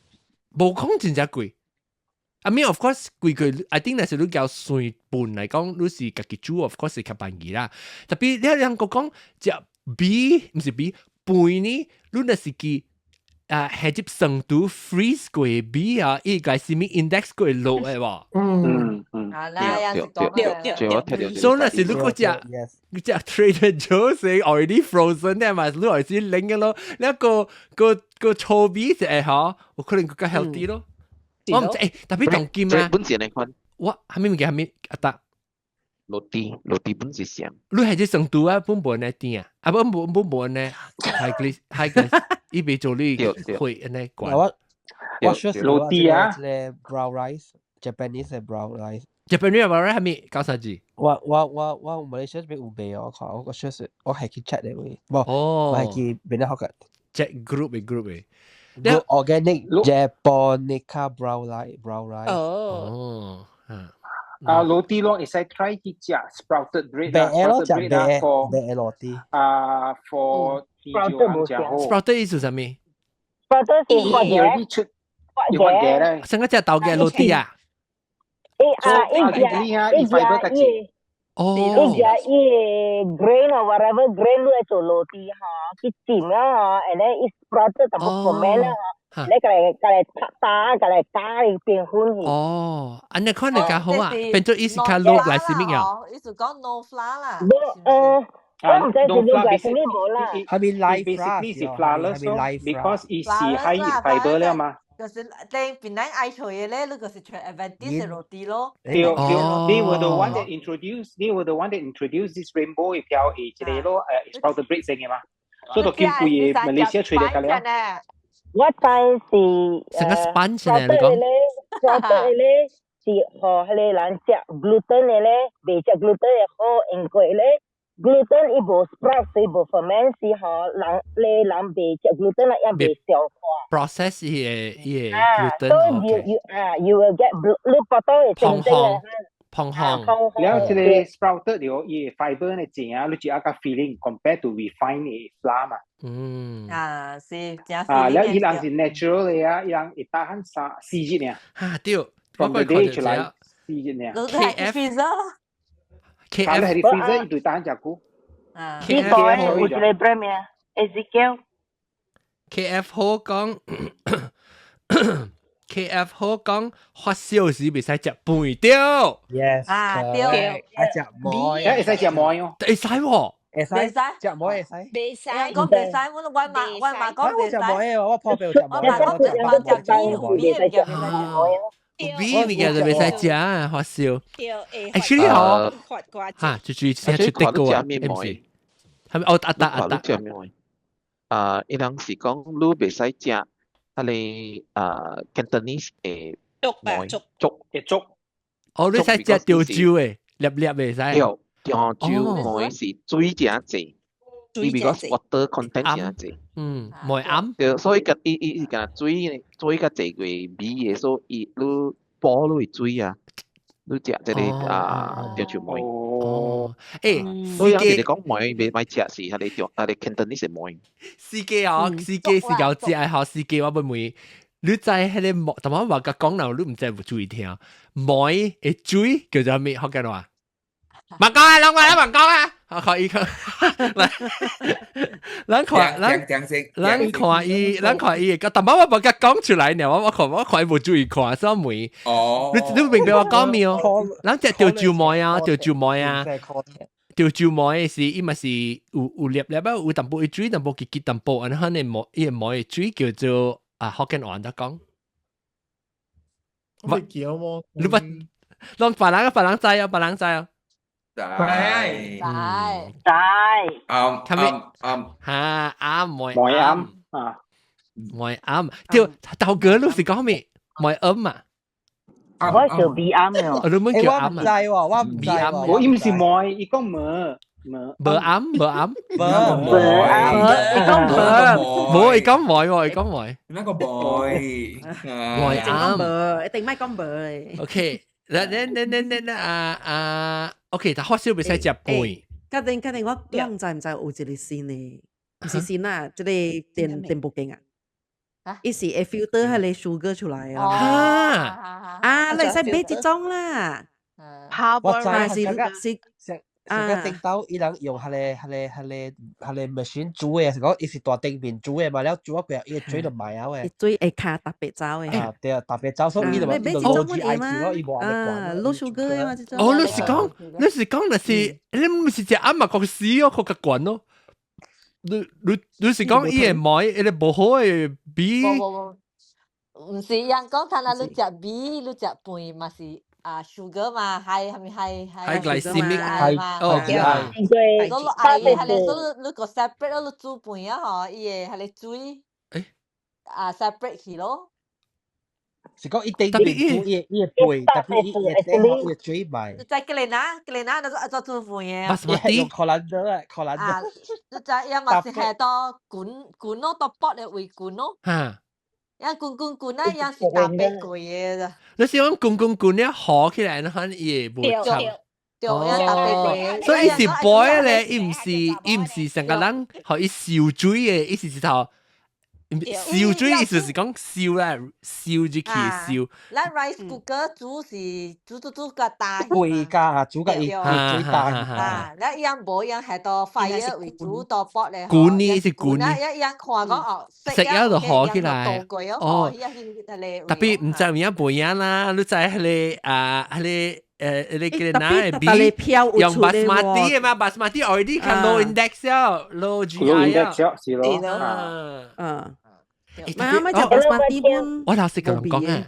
[SPEAKER 1] 無講真正貴。I mean of course 貴貴，I think 若是你較算半來講，你是家己煮，of course 是較便宜啦。特別你兩個講食米，毋是米，飯呢，你若是去啊係入成都 freeze 過的米啊，伊個 glycemic index 過落的喎。
[SPEAKER 7] 嗯嗯。
[SPEAKER 11] 啊，那樣是講
[SPEAKER 3] 對對對。
[SPEAKER 1] 所以若是你個食，你食 Trader Joe's already frozen 的嘛，你係是冷嘅咯。你個個個糙米是會吼，有可能更較 healthy 咯。我毋知，欸，特別當今啊，
[SPEAKER 3] 本錢來看，
[SPEAKER 1] 我啥物物件啥物阿達？
[SPEAKER 3] 落地落地本是啥？
[SPEAKER 1] 你係只成都啊，本本呢店啊？啊本本本本呢？high gly high gly，伊袂做你會按呢管。
[SPEAKER 5] 我我說
[SPEAKER 7] 落地啊，
[SPEAKER 5] 這個 brown rice，Japanese 的 brown rice。
[SPEAKER 1] Japanese brown rice 係咪九啥字？
[SPEAKER 5] 我我我我馬來西亞這邊有賣哦，我看我說是我係去 check 的位，無，我係去邊度學嘅
[SPEAKER 1] ？check group 的 group 的。
[SPEAKER 5] Organic Japonica brown rice brown rice。
[SPEAKER 1] 哦，
[SPEAKER 7] 啊，羅蒂咯，會使 try 去食 sprouted bread 啦，
[SPEAKER 5] 白咯，
[SPEAKER 7] sprouted bread 啦，for
[SPEAKER 5] 白羅蒂。
[SPEAKER 7] 啊，for
[SPEAKER 4] sprouted 無
[SPEAKER 7] 食好。
[SPEAKER 1] sprouted 意思啥物
[SPEAKER 4] ？sprouted 是
[SPEAKER 7] 伊 already 出，伊發嘅咧，
[SPEAKER 1] 成個食豆嘅滷啲啊？
[SPEAKER 4] 伊啊，伊食伊食伊。
[SPEAKER 1] 哦，
[SPEAKER 4] 伊食伊 grain or whatever grain 你會做滷啲吼，去浸啊吼，and then 伊 sprout 淡薄 ferment 啦吼，你過來打過來打伊變粉去。
[SPEAKER 1] 哦，按呢款會較好啊，變做伊是較 low glycemic 啊。
[SPEAKER 11] 伊是講 no flour 啦。
[SPEAKER 4] 無，我毋知是 low glycemic 無啦。
[SPEAKER 5] 係咪 live
[SPEAKER 7] basically 是 flourless 咯，because 伊是 high fiber 了嘛。
[SPEAKER 11] 就是你本來愛做嘅咧，你就是做 Adventist 嘅滷啲咯。
[SPEAKER 7] 對對，they were the one that introduce, they were the one that introduced this rainbow 一條係一個咯，sprouted bread 成嘅嘛。所以就見規個馬來西亞吹嚟㗎了。
[SPEAKER 4] 我知是
[SPEAKER 1] 成個 sponge 咧，你講。
[SPEAKER 4] sprouted 咧是予彼個人食 gluten 嘅咧，袂食 gluten 嘅好，因為咧 gluten 伊無 sprout 所以無 ferment 是予人咧人袂食 gluten 啦，也袂消化。
[SPEAKER 1] process 伊個 gluten。
[SPEAKER 4] 所以 you you 啊，you will get 你腹肚會正正嘅。
[SPEAKER 1] 胖胖。
[SPEAKER 7] 了這個 sprouted 了，伊 fiber 呢正啊，你只個 feeling compared to refined 嘅 flour 嘛。
[SPEAKER 11] 啊，是正。
[SPEAKER 7] 啊，了伊人是 natural 嘅啊，伊人會打漢3、4日呢。
[SPEAKER 1] 哈對，
[SPEAKER 7] 我個 day 出來4日呢。
[SPEAKER 11] K F
[SPEAKER 1] K
[SPEAKER 7] F 係 freezer 伊對打漢食久。
[SPEAKER 11] 啊。
[SPEAKER 4] 呢個有一個 brand 名，Ezekiel。
[SPEAKER 1] K F 好講，K F 好講，發燒時袂使食飯對。
[SPEAKER 5] Yes。
[SPEAKER 11] 啊對。
[SPEAKER 5] 愛食糜。
[SPEAKER 7] 會使食糜哦。
[SPEAKER 1] 會使喎。
[SPEAKER 5] 會使。食糜會使。
[SPEAKER 9] 袂使。
[SPEAKER 11] 講袂使，我嘛我嘛講袂使。
[SPEAKER 5] 我食糜的，我破病食糜。
[SPEAKER 11] 我嘛講食米有米的物件袂使食。
[SPEAKER 1] 有米物件就袂使食啊，發燒。
[SPEAKER 9] 對，
[SPEAKER 1] Actually 嗬，嚇，就注意先出得過啊，唔是？係咪？哦，阿達阿達。
[SPEAKER 3] 啊，伊人是講你袂使食，啊你啊 Cantonese 的
[SPEAKER 9] 粥啊粥
[SPEAKER 3] 粥
[SPEAKER 7] 嘅粥。
[SPEAKER 1] 哦，你使食潮州的，粒粒袂使。
[SPEAKER 3] 對，潮州糜是水誠濟，伊 because water content 誠濟。
[SPEAKER 1] 嗯，糜餡。
[SPEAKER 3] 對，所以個伊伊是敢水水較濟過米的，所以你補你水啊，你食這個啊潮州糜。
[SPEAKER 1] 哦，欸，
[SPEAKER 3] 所以人哋講糜袂歹食是係你潮，係你 Cantonese 糜。
[SPEAKER 1] 司機哦，司機是夠食的吼，司機我要問你知彼個糜，但我話甲講人，你毋知有注意聽。糜的水叫做咩？福建話？莫講啊，攏話啦，莫講啊！可以看，咱看，咱咱看伊，咱看伊個，但我無共講出來呢，我看伊無注意看，所以問。
[SPEAKER 12] 哦。
[SPEAKER 1] 你明白我講咩哦？咱食潮州糜啊，潮州糜啊。潮州糜的是，伊嘛是有粒粒啊，有淡薄的水，淡薄結結淡薄，按呢款的糜，伊個糜的水叫做啊，福建話按怎講？
[SPEAKER 13] 我叫麼？
[SPEAKER 1] 你捌？攏別人別人知啊，別人知啊。
[SPEAKER 12] 知
[SPEAKER 11] 知
[SPEAKER 4] 知。
[SPEAKER 12] 啱啱啱。
[SPEAKER 1] 哈啱糜
[SPEAKER 7] 糜餡啊，
[SPEAKER 1] 糜餡對，豆哥你是講咩？糜餡啊？
[SPEAKER 4] 我叫米餡喲。
[SPEAKER 1] 你們叫
[SPEAKER 5] 我毋知喎，我毋知喎。
[SPEAKER 7] 我伊毋是糜，伊講糜糜。
[SPEAKER 1] 無餡無餡。
[SPEAKER 5] 無
[SPEAKER 4] 無餡，
[SPEAKER 2] 伊講無。
[SPEAKER 1] 無伊講糜喎，伊講糜。
[SPEAKER 12] 那個糜。
[SPEAKER 1] 糜
[SPEAKER 2] 餡。無，一定莫講無的。
[SPEAKER 1] OK，來來來來來來啊啊，OK，但發燒袂使食飯。
[SPEAKER 2] 確定確定，我毋知毋知有一個新的，毋是新啊，這個電布鏡啊。伊是會 filter 彼個 sugar 出來啊。啊，你會使買這種啦。
[SPEAKER 5] 我知，
[SPEAKER 2] 是是
[SPEAKER 5] 上個頂頭，伊人用彼個彼個彼個彼個 machine 煮的，是講伊是大頂面煮的嘛，了煮啊過後，伊的水就賣啊喂。
[SPEAKER 2] 水會卡特別走的。
[SPEAKER 5] 啊，對啊，特別走，所以伊就
[SPEAKER 2] 買這
[SPEAKER 5] low
[SPEAKER 2] 種
[SPEAKER 5] GI 咯，伊無按呢管。
[SPEAKER 2] 啊，low sugar 嘛這種。
[SPEAKER 1] 哦，你是講，那是你毋是食餡嘛，國死哦，國較懸咯。你是講伊個糜，伊個無好的米？
[SPEAKER 11] 無無無，毋是人講，睇下你食米，你食飯嘛是。啊，sugar 嘛，high 係咪 high
[SPEAKER 1] high glycemic
[SPEAKER 11] 嘛？
[SPEAKER 1] 哦，
[SPEAKER 4] 對，
[SPEAKER 11] 所以愛係你所以你個 separate 咯，你煮飯啊嗬，伊個係你水，啊 separate 去咯。
[SPEAKER 5] 是講一定煮伊個背，特別伊個底伊個水賣。
[SPEAKER 11] 你在吉連拿，吉連拿那個做煮飯嘅。
[SPEAKER 1] 巴斯馬蒂。
[SPEAKER 5] 用荷蘭的啊，荷蘭
[SPEAKER 11] 啊，你知伊嘛是係到滾滾咯，到煲的位滾咯。
[SPEAKER 1] 哈。
[SPEAKER 11] 一滾滾滾啊，一是特別貴嘅。
[SPEAKER 1] 你是講滾滾滾咧，河起來，你看伊會無沉。
[SPEAKER 11] 對，一特別貴。
[SPEAKER 1] 所以伊是煲咧，伊毋是成個人予伊燒水的，伊是一頭。燒水意思是講燒啦，燒入去燒。
[SPEAKER 11] 咱 rice cooker 煮是煮煮煮個大。
[SPEAKER 5] 會㗎，煮個伊水大。
[SPEAKER 11] 啊，咱伊樣無樣係到 fire 為煮到煲咧。
[SPEAKER 1] 滾呢是滾
[SPEAKER 11] 呢。一樣看講哦，
[SPEAKER 1] 食了就好起來。哦，特別毋知有影無影啦，你知彼个啊，彼个。你叫哪個比用 basmati 嘛？basmati already 較 low index 了，low GI
[SPEAKER 7] ，low index 是咯。
[SPEAKER 2] 嗯。媽咪就 basmati 本。
[SPEAKER 1] 我頭先咁講啊，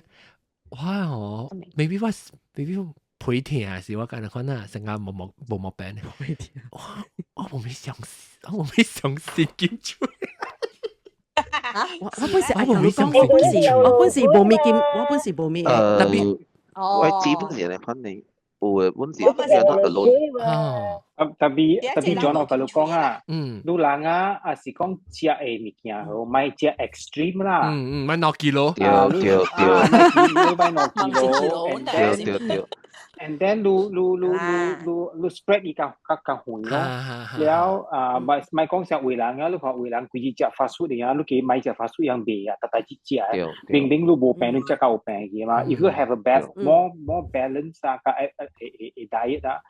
[SPEAKER 1] 哇哦，maybe 我 maybe 皮疼是我感覺看啊，成個無無無毛病。
[SPEAKER 2] 皮疼。
[SPEAKER 1] 我無咩相信，我無咩相信金嘴。
[SPEAKER 2] 我本是我本是我本是無咪金，我本是無咪。
[SPEAKER 1] 特別
[SPEAKER 3] 我基本上嚟看你。有嘅，本是 you're not alone。
[SPEAKER 1] 哦，
[SPEAKER 7] 特別特別 John 我甲你講啊，你人啊，也是講食的物件好，莫食 extreme 啦。
[SPEAKER 1] 嗯嗯，莫兩 kilo。
[SPEAKER 3] 對對對。
[SPEAKER 7] 你莫兩 kilo。
[SPEAKER 3] 對對對。
[SPEAKER 7] And then 你你你你你你 spread 伊較較較遠咯。了啊，莫莫講啥為人啊，你看為人規日食 fast food 啊，你記莫食 fast food 樣袂啊，逐逐去食。明明你無病，你食到有病去嘛。If you have a best more balance 啊，較a diet 啊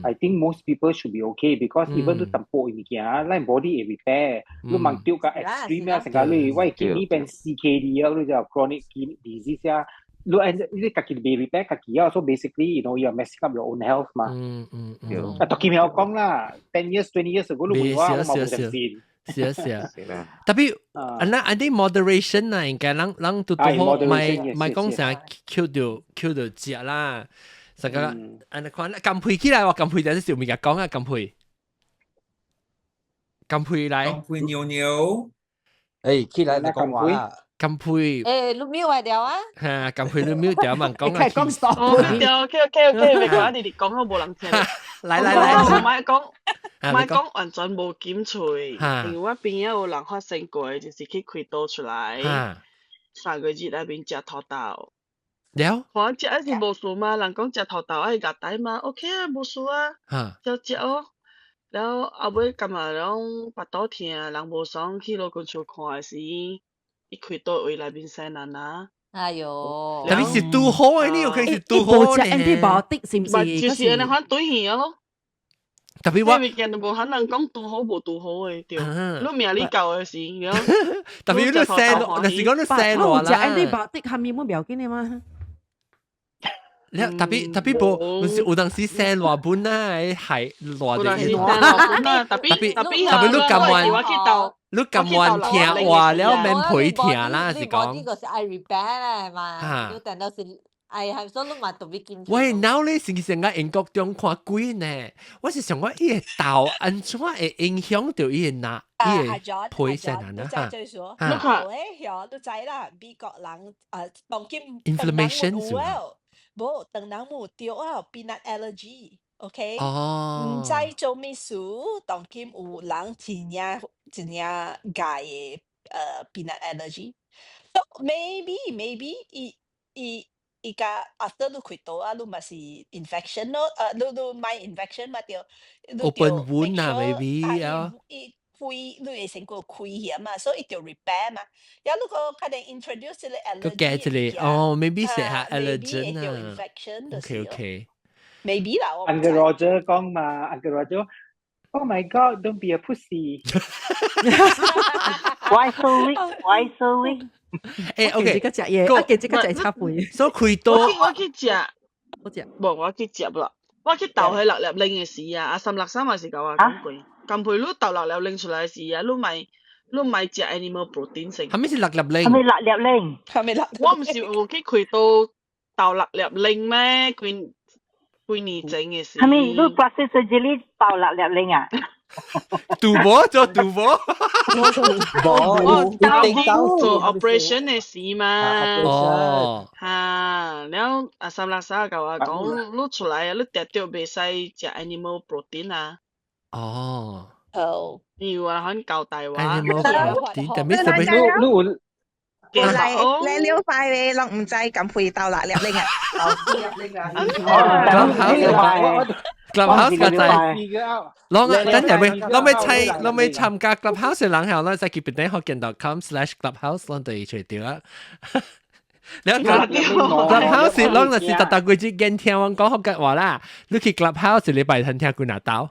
[SPEAKER 7] ，I think most people should be okay because even 你淡薄物件，咱 body 會 repair。你莫丟較 extreme 啊，成個你我 kidney 變 CKD 啊，你就 chronic kidney disease 啊。你你家己未 repair 家己啊，so basically you are messing up your own health 嘛。
[SPEAKER 1] 嗯嗯嗯。
[SPEAKER 7] 啊，當然我講啦，10 years 20 years ago 你會話我冇相信。
[SPEAKER 1] 是啊是啊，特別啊，那啊啲 moderation 啊，應該人人都都好，莫莫講啥 Q 到 Q 到食啦。成個按呢款減肥起來，我減肥就是小物件講啊，減肥，減肥來。
[SPEAKER 13] 減肥牛牛。
[SPEAKER 5] 誒，起來你講話啦。
[SPEAKER 1] 減肥。
[SPEAKER 11] 誒，你 mute 掉啊？
[SPEAKER 1] 嚇，減肥你 mute 掉嘛講啊。
[SPEAKER 2] 講 stop。
[SPEAKER 9] 哦，對，OK OK OK，別講，你哋講我無人聽。
[SPEAKER 1] 來來來，
[SPEAKER 9] 莫講，莫講完全無減喙，因為我邊仔有人發生過，就是去開刀出來，3個月內面食土豆。
[SPEAKER 1] 了？
[SPEAKER 9] 看食還是無事嘛？人講食土豆愛咬帶嘛？OK 啊，無事啊，就食哦。了後尾感覺講腹肚疼，人無爽，去勞工處看的時，伊開刀位內面生爛爛。
[SPEAKER 11] 哎喲！
[SPEAKER 1] 特別是拄好的，你有可能是拄好
[SPEAKER 2] 的。antibiotic 是毋是？
[SPEAKER 9] 就是按呢款對耳咯。
[SPEAKER 1] 特別我
[SPEAKER 9] 物件都無可能講拄好無拄好的，對。你命裡夠的時，
[SPEAKER 1] 特別你生，若是講你生落啦。
[SPEAKER 2] 食 antibiotic 下面冇要緊的嗎？
[SPEAKER 1] 你特別特別無，有時有當時生熱本啊，係熱的。
[SPEAKER 9] 特別特別
[SPEAKER 1] 特別你甘願，你甘願聽話了免陪聽啦，是講。
[SPEAKER 11] 呢個是愛 repair 嘛，你等到是愛係所以你嘛特別緊。
[SPEAKER 1] 喂，now 你是成個英國中看鬼呢？我是想講伊個豆按怎會影響到伊個腦，伊個皮生啊？
[SPEAKER 9] 嚇！
[SPEAKER 1] 你
[SPEAKER 9] 看，喂，都知啦，美國人啊，當今
[SPEAKER 1] inflammation 是
[SPEAKER 9] 無，當人有著啊，peanut allergy，OK？
[SPEAKER 1] 哦，
[SPEAKER 9] 毋知做咩事，當今有人真正真正𠝹的peanut allergy。So maybe 伊伊伊甲 after 你開刀啊，你嘛是 infection 咯，你你莫 infection 嘛對，
[SPEAKER 1] open wound 啊，maybe 啊。
[SPEAKER 9] 伊開你會先過開起嘛，所以伊就 repair 嘛。然後如果可能 introduce 這個 allergy，
[SPEAKER 1] 個加一個哦，maybe 是下 allergen 啊。OK OK。
[SPEAKER 9] Maybe 啦，我
[SPEAKER 7] Uncle Roger 講嘛，Uncle Roger，Oh my God，don't be a pussy。
[SPEAKER 10] Why so weak? Why so weak?
[SPEAKER 1] 誒，OK，
[SPEAKER 2] 這個食嘢，我記這個食插肥。
[SPEAKER 1] 所以開刀，
[SPEAKER 9] 我去食，
[SPEAKER 2] 我食，
[SPEAKER 9] 無我去食啦。我去投彼六粒奶的時啊，啊三六三嘛是共我講過，減肥你投六粒奶出來時啊，你莫你莫食 animal protein 先。
[SPEAKER 1] 係咪是六粒奶？
[SPEAKER 10] 係咪六粒奶？
[SPEAKER 9] 係咪六？我毋是有去開刀投六粒奶咩？幾幾年前的時。
[SPEAKER 10] 係咪你 plastic surgery 投六粒奶啊？
[SPEAKER 1] 賭博做賭博，
[SPEAKER 9] 我做 operation 的時嘛。
[SPEAKER 1] 哦，
[SPEAKER 9] 哈，了啊三六三共我講，你出來啊，你定著袂使食 animal protein 啊。
[SPEAKER 1] 哦。
[SPEAKER 9] 哦。因為我很交代我。
[SPEAKER 1] animal protein，特別特別
[SPEAKER 7] 你有
[SPEAKER 13] 來來了快咧，攏毋知咁配到啦，粒拎啊！
[SPEAKER 1] Clubhouse Clubhouse 個在，攏等陣未，攏欲參，攏欲參加 Clubhouse 嘅人係，攏使去變點福建 .com/clubhouse 攏就會揣著啊。你講 Clubhouse 攏就是逐逐季節見聽阮講福建話啦，你去 Clubhouse 一禮拜通聽幾若兜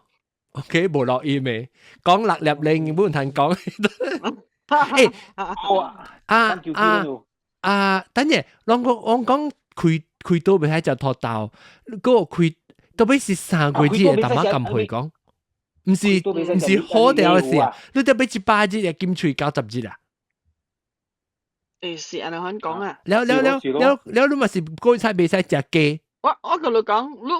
[SPEAKER 1] ，OK 無錄音嘅，講六粒零冇通講。欸啊啊啊！等陣，攏講我講開開刀袂使食土豆，嗰個開特別是3個月嘅淡仔咁皮講，毋是毋是好掉嘅事啊！你特別100日嘅金喙90日啊！
[SPEAKER 14] 欸，是按呢款講啊！
[SPEAKER 1] 了了了了了，你嘛是過菜袂使食雞。
[SPEAKER 14] 我共你講，你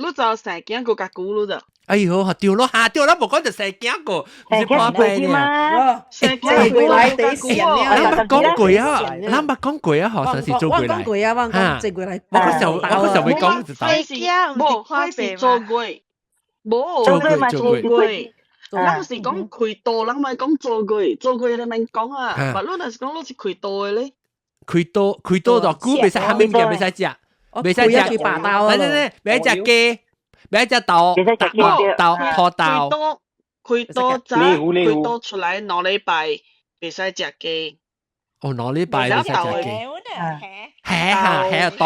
[SPEAKER 14] 你就生囝閣較久你就。
[SPEAKER 1] 哎喲，對咯，嚇對啦，無講就生囝個，毋是破病呢。
[SPEAKER 14] 生囝
[SPEAKER 2] 過來得先
[SPEAKER 1] 咱捌講過啊，咱捌講過啊，嗬，上次做過來。
[SPEAKER 2] 我講過啊，我講做過來。
[SPEAKER 1] 我嗰時候我嗰時候會講就
[SPEAKER 14] 得。無，彼是做月，無
[SPEAKER 1] 做月做
[SPEAKER 14] 月。咱是講開刀，咱莫講做月，做月你免講啊。但你若是講你是開刀的咧，
[SPEAKER 1] 開刀開刀就久袂使，蝦米物件袂使食，袂使食。等等等，袂使食雞。袂使食豆，豆土豆。
[SPEAKER 14] 開刀早開刀出來2禮拜袂使食雞。
[SPEAKER 1] 哦，2禮拜袂使食雞。係哈係啊，
[SPEAKER 14] 豆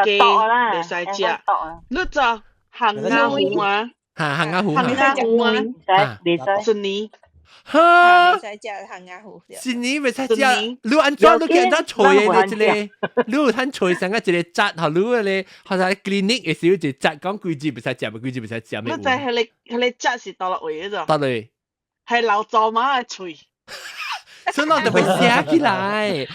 [SPEAKER 14] 雞袂使食。你知行鴨糊啊？
[SPEAKER 1] 嚇，行鴨糊。
[SPEAKER 14] 行鴨糊啊？
[SPEAKER 10] 袂
[SPEAKER 14] 使。一年。
[SPEAKER 1] 哈！
[SPEAKER 9] 袂使食行鴨糊。
[SPEAKER 1] 一年袂使食。你按怎你見咱吹的這個？你有通吹成個一個節，予你個咧，好似 clinic 的時候一個節講幾日袂使食，幾日袂使食。
[SPEAKER 14] 你知彼个彼个節是佗落位的？
[SPEAKER 1] 佗落？
[SPEAKER 14] 係老祖媽的喙。
[SPEAKER 1] 所以我特別寫起來，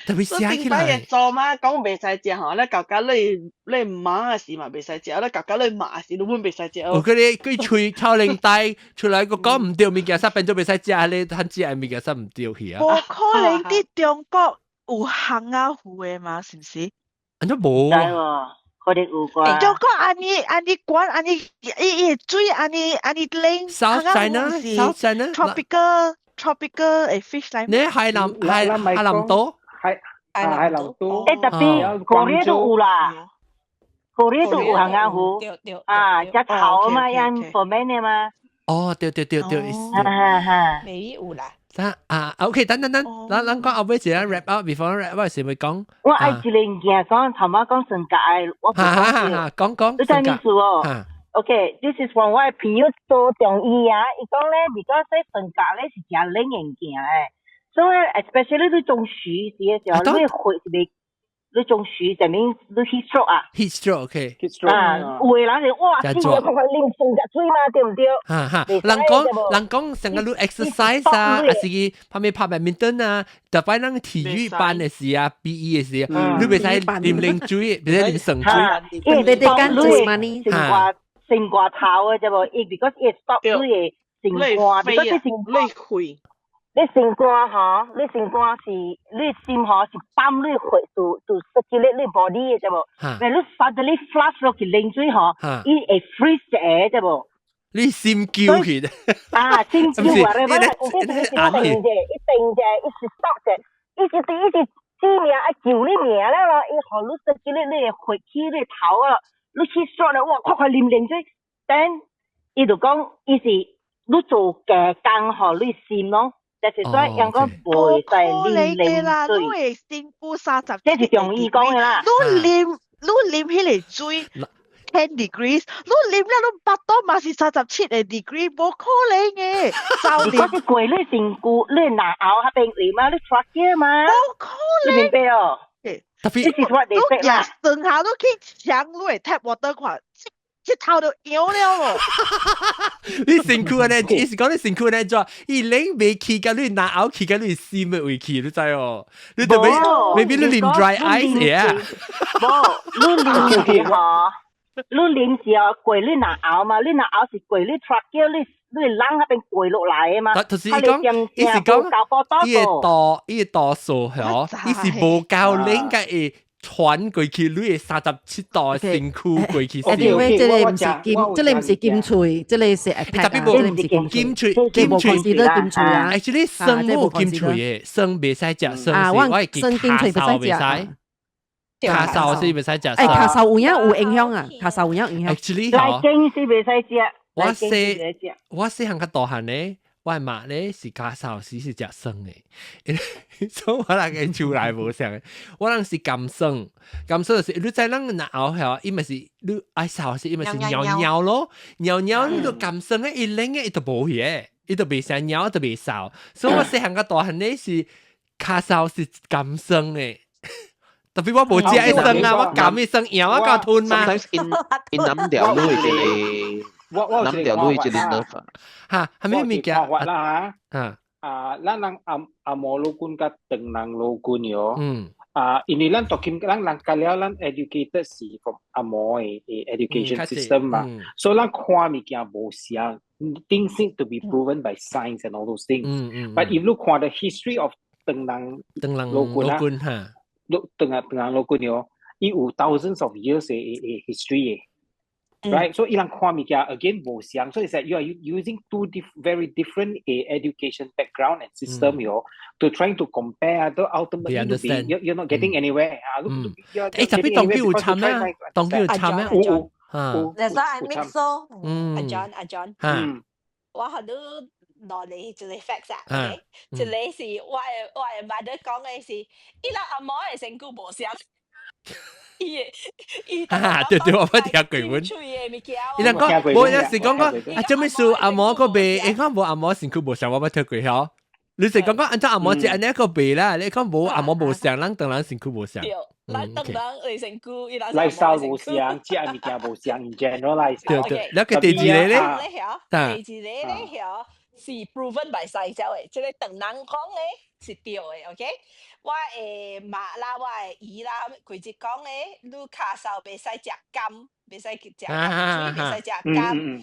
[SPEAKER 1] 特別寫起來。
[SPEAKER 14] 頂擺的祖媽講袂使食吼，你舊舊你你媽的時嘛袂使食，你舊舊你媽時你阮袂使食。
[SPEAKER 1] 有嗰啲佢喙臭靈帶出來個講毋對物件，煞變做袂使食，你通食的物件煞毋對去啊。
[SPEAKER 15] 無可能佇中國有烘仔糊的嘛？是毋是？
[SPEAKER 1] 按怎無？
[SPEAKER 10] 可能有啩。
[SPEAKER 15] 中國按呢按呢管按呢伊伊水按呢按呢冷。
[SPEAKER 1] South China，South China。
[SPEAKER 15] Tropical。tropical 的 fish 來。
[SPEAKER 1] 你海南海海南島？
[SPEAKER 7] 海海南島。
[SPEAKER 10] 欸，tapi korea 都有啦，korea 都有烘仔糊，啊，食頭嘛，用 ferment 的嘛。
[SPEAKER 1] 哦，對對對對。
[SPEAKER 10] 哈哈哈。
[SPEAKER 9] 未有啦。
[SPEAKER 1] 等啊，OK，等等等，咱咱講後尾一下 wrap up，before wrap up 是會講。
[SPEAKER 10] 我愛一個物件講，頭仔講算價的，我無講。
[SPEAKER 1] 講講。
[SPEAKER 10] 你知意思哦？OK，this is from 我的朋友做中醫啊，伊講咧，because 算價咧是誠冷的物件咧，所以 especially 你中暑時的時候，你血是袂，你中暑上面你 heat stroke 啊
[SPEAKER 1] ？heat stroke，OK。
[SPEAKER 7] heat stroke
[SPEAKER 10] 啊，有的人是哇，死我快快啉酸鉀水嘛，對毋對？
[SPEAKER 1] 哈哈，人講人講成個你 exercise 啊，還是去旁邊拍 badminton 啊，特別咱體育班的時啊，PE 的時啊，你袂使啉冷水，袂使啉酸水。
[SPEAKER 10] 因為
[SPEAKER 2] 你哋間做嘛呢？
[SPEAKER 10] 成掛頭的啫無，伊 because 伊 stop 你的成掛，because 你成
[SPEAKER 14] 你血，
[SPEAKER 10] 你成掛吼，你成掛是你心吼是泵你血 to circulate 你 body 的啫無，when 你 suddenly flush 落去冷水吼，伊會 freeze 一下啫無。
[SPEAKER 1] 你心揪去。
[SPEAKER 10] 啊，心揪啊！你我一定者，一定者，一直 stop 者，一直對一直死命啊救你命了咯，伊予你 circulate 你的血去你頭啊。你去刷了，哇！快快啉冷水，等伊就講，伊是你做加工予你心咯，就是說人講袂使啉冷水。
[SPEAKER 15] 你會身軀37，
[SPEAKER 10] 這是中醫講的啦。
[SPEAKER 15] 你啉你啉彼个水 10 degrees，你啉了你腹肚嘛是37個 degree，無可能的。
[SPEAKER 10] 你講是過你身軀，你嚨喉彼邊位嘛，你 trachea 嘛，
[SPEAKER 15] 無可能。
[SPEAKER 10] 你明白哦？
[SPEAKER 1] 特別
[SPEAKER 10] 這是我哋識啦。
[SPEAKER 15] 剩下都去搶你會 tap water 看，這頭就搖了咯。
[SPEAKER 1] 你身軀按呢，伊是講你身軀按呢怎？伊冷袂去，佮你嚨喉去，佮你心的位去，你知哦？你特別，maybe 你啉 dry ice 呀？
[SPEAKER 10] 無，你啉是吼，你啉是哦過你嚨喉嘛，你嚨喉是過你 trachea，你你冷彼邊過落來的嘛。
[SPEAKER 1] 就是伊講，伊是講，伊的度，伊的度數吼，伊是無夠冷，佮會傳過去，你的37度的身軀過去。
[SPEAKER 2] Anyway，這个毋是金，這个毋是金喙，這个是 attack 啊，這个毋是
[SPEAKER 1] 金喙，金喙
[SPEAKER 2] 金喙啊。
[SPEAKER 1] Actually，酸無金喙的，酸袂使食，酸是我會記咳嗽袂使，咳嗽是袂使食。
[SPEAKER 2] 欸，咳嗽有影有影響啊，咳嗽有影影響。
[SPEAKER 1] Actually，
[SPEAKER 4] 內經是袂使食。
[SPEAKER 1] 我細漢較大漢咧，我的媽咧是咳嗽時是食酸的，所以我人個厝內無相的，我人是甘酸，甘酸就是你知咱若喉遐，伊咪是你愛嗽時，伊咪是尿尿咯，尿尿你都甘酸的，伊冷的伊就無去的，伊就袂聲尿就袂嗽，所以我細漢較大漢咧是咳嗽是甘酸的。特別我無食彼酸啊，我甘彼酸枵我夠吞嘛。
[SPEAKER 3] Sometimes 𪜶𪜶攬掉你這个。
[SPEAKER 7] 我
[SPEAKER 3] 攬掉你這个 nerve
[SPEAKER 1] 嚇，係咩物件？
[SPEAKER 7] 看法啦嚇。啊，咱人紅紅毛老君佮唐人老君喲。啊，因為咱讀經，咱人教了咱 educated 是 from 紅毛的 education system 嘛，所以咱看物件無相，things need to be proven by science and all those things。But if 你看 the history of 唐人
[SPEAKER 1] 唐人
[SPEAKER 7] 老君
[SPEAKER 1] 啊，嚇，
[SPEAKER 7] 唐啊唐人老君喲，伊有 thousands of years 的 history 的。Right? So 伊人看物件 again 無相，所以 it's like you are using two very different education background and system 喲，to trying to compare，都 ultimately you're not getting anywhere 啊！
[SPEAKER 1] 欸，特別當佢有參咩？當佢有參咩？
[SPEAKER 7] 有有。
[SPEAKER 11] That's why I mix 咯。
[SPEAKER 1] 嗯。
[SPEAKER 9] 阿 John 阿 John，我學到攞嚟一个 facts 啊，OK，一个是我的 mother 講的是，伊人阿嬷的身軀無相。伊伊
[SPEAKER 1] 哈，對對，我捌聽過阮。伊人講，無有時講講，啊，做咩事阿嬷個袂，伊講無阿嬷身軀無相，我捌聽過嗬。你是講講按照阿嬷食按呢個袂啦，你講無阿嬷無相，咱當人身軀無相。
[SPEAKER 9] 對，咱當人的身軀，伊人
[SPEAKER 7] lifestyle 無相，食物件無相，in general
[SPEAKER 1] 對對，那個第二个咧，
[SPEAKER 9] 第二个咧，曉是 proven by science 的，這个唐人講的是對的，OK。我的媽啦，我的姨啦，規日講的，你咳嗽袂使食甘，袂使食甘水，袂使食甘。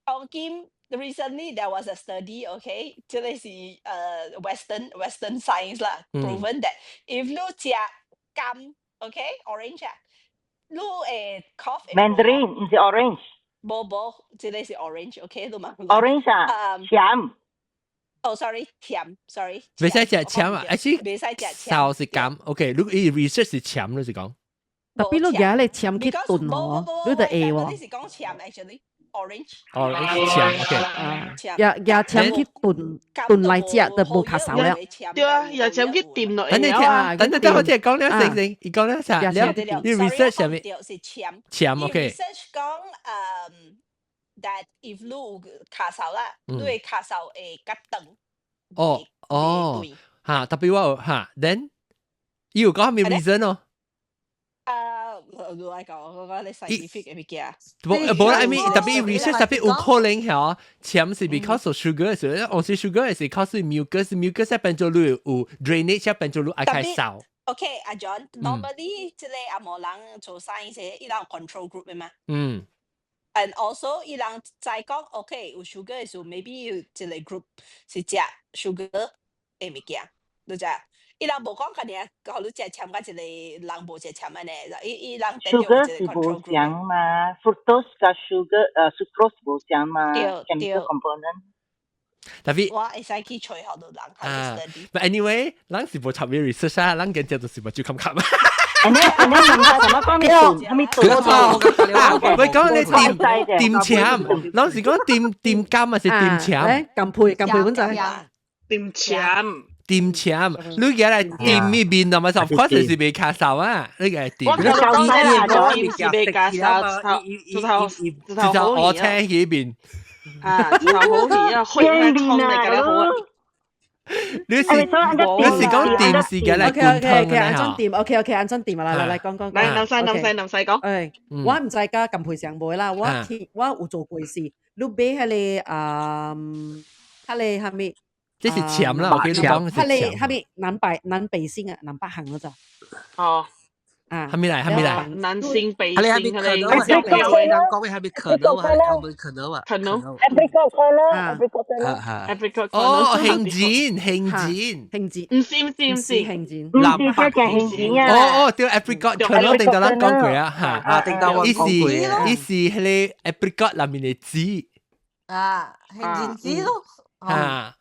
[SPEAKER 9] 當今 recently there was a study, OK，這个是Western science 啦，proven that if 你食柑，OK，orange 啊，你會 cough。
[SPEAKER 4] Mandarin 毋是 orange。
[SPEAKER 9] 無無，這个是 orange，OK，你嘛。
[SPEAKER 4] Orange 啊，甜。
[SPEAKER 9] 哦，sorry，甜，sorry。
[SPEAKER 1] 袂使食攕啊，還是
[SPEAKER 9] 袂使食
[SPEAKER 1] 澀是甘？OK，如果伊 research 是攕，你是講？
[SPEAKER 2] 特別你舉咧攕去燉哦，你就會喎。
[SPEAKER 9] 你是講攕，actually orange。
[SPEAKER 1] Orange 攕，OK。
[SPEAKER 2] 也也攕去燉燉來食，就無咳嗽了。
[SPEAKER 14] 對啊，也攕去掂落。
[SPEAKER 1] 等陣等陣等我聽講了先先，伊講了啥？你 research 啥物？
[SPEAKER 9] 是攕。
[SPEAKER 1] 攕，OK。
[SPEAKER 9] research 講that if 你有咳嗽啦，你會咳嗽會較長。
[SPEAKER 1] 哦哦，嚇，特別我有嚇，then 伊有講咩 reason 哦？
[SPEAKER 9] 啊，你來講，我講你 scientific 的物件。
[SPEAKER 1] 無無啦，I mean 特別 research 特別有可能嚇，攕是 because of sugar 時，我是 sugar 是 cause mucus，mucus 變做你有 drainage 變做你愛開嗽。
[SPEAKER 9] OK，阿 John，normally 這个紅毛人做 science 伊人 control group 的嘛。And also，伊人知講，OK，有 sugar 的時候，maybe 有一个 group 是食 sugar 的物件，你知？伊人無講家己啊，予你食攕，佮一个人無食攕按呢，伊伊人
[SPEAKER 4] sugar 是無相嘛，fructose 佮 sugar sucrose 無相嘛，chemical component。
[SPEAKER 1] 特別
[SPEAKER 9] 我會使去揣好多人
[SPEAKER 1] 啊。But anyway，咱是無插咩 research 啊，咱緊接就是目睭冚冚。
[SPEAKER 4] 按呢按呢，問下什麼講咩燉？啥物燉？
[SPEAKER 1] 喂，講你掂掂攕，咱是講掂掂甘還是掂攕？
[SPEAKER 2] 甘配甘配本仔。
[SPEAKER 14] 掂攕。
[SPEAKER 1] 掂攕，你而家來掂咪面啊嘛？Of course 是袂咳嗽啊，你個掂。
[SPEAKER 14] 我講掂是袂咳嗽，頭頭
[SPEAKER 1] 頭頭我聽起面。
[SPEAKER 14] 啊，頭好氣啊，開咩湯嚟㗎好啊！
[SPEAKER 1] 你是講電視嘅嚟
[SPEAKER 2] OK OK OK，按怎掂？OK OK，按怎掂啊？來來來，講講。
[SPEAKER 14] 來，南西南西南西講。
[SPEAKER 2] 誒，我毋知甲甘配上無啦，我聽我有做過事，你買彼个啊，彼个啥物？
[SPEAKER 1] 這是攕啦，我記得講
[SPEAKER 2] 彼个啥物南北南北線啊，南北行嗰隻。
[SPEAKER 14] 哦。
[SPEAKER 2] 啊，
[SPEAKER 1] 係咪嚟？係咪嚟？
[SPEAKER 14] 男性被
[SPEAKER 5] 係你係咪
[SPEAKER 14] 性
[SPEAKER 5] 可能啊？
[SPEAKER 14] 係
[SPEAKER 5] 人講嘅係咪可能啊？係咪可能啊？
[SPEAKER 14] 可能
[SPEAKER 4] apricot kernel，apricot kernel。
[SPEAKER 14] apricot
[SPEAKER 1] 哦，杏子，杏子，
[SPEAKER 2] 杏子，
[SPEAKER 14] 唔是唔是唔是
[SPEAKER 2] 杏子，
[SPEAKER 4] 唔是這個杏子啊。
[SPEAKER 1] 哦哦，對，apricot kernel 定到咱講過啊，嚇。
[SPEAKER 5] 啊，定到我講過啊。
[SPEAKER 1] 伊是彼个 apricot 內面的籽。
[SPEAKER 11] 啊，杏仁籽咯。
[SPEAKER 1] 嚇，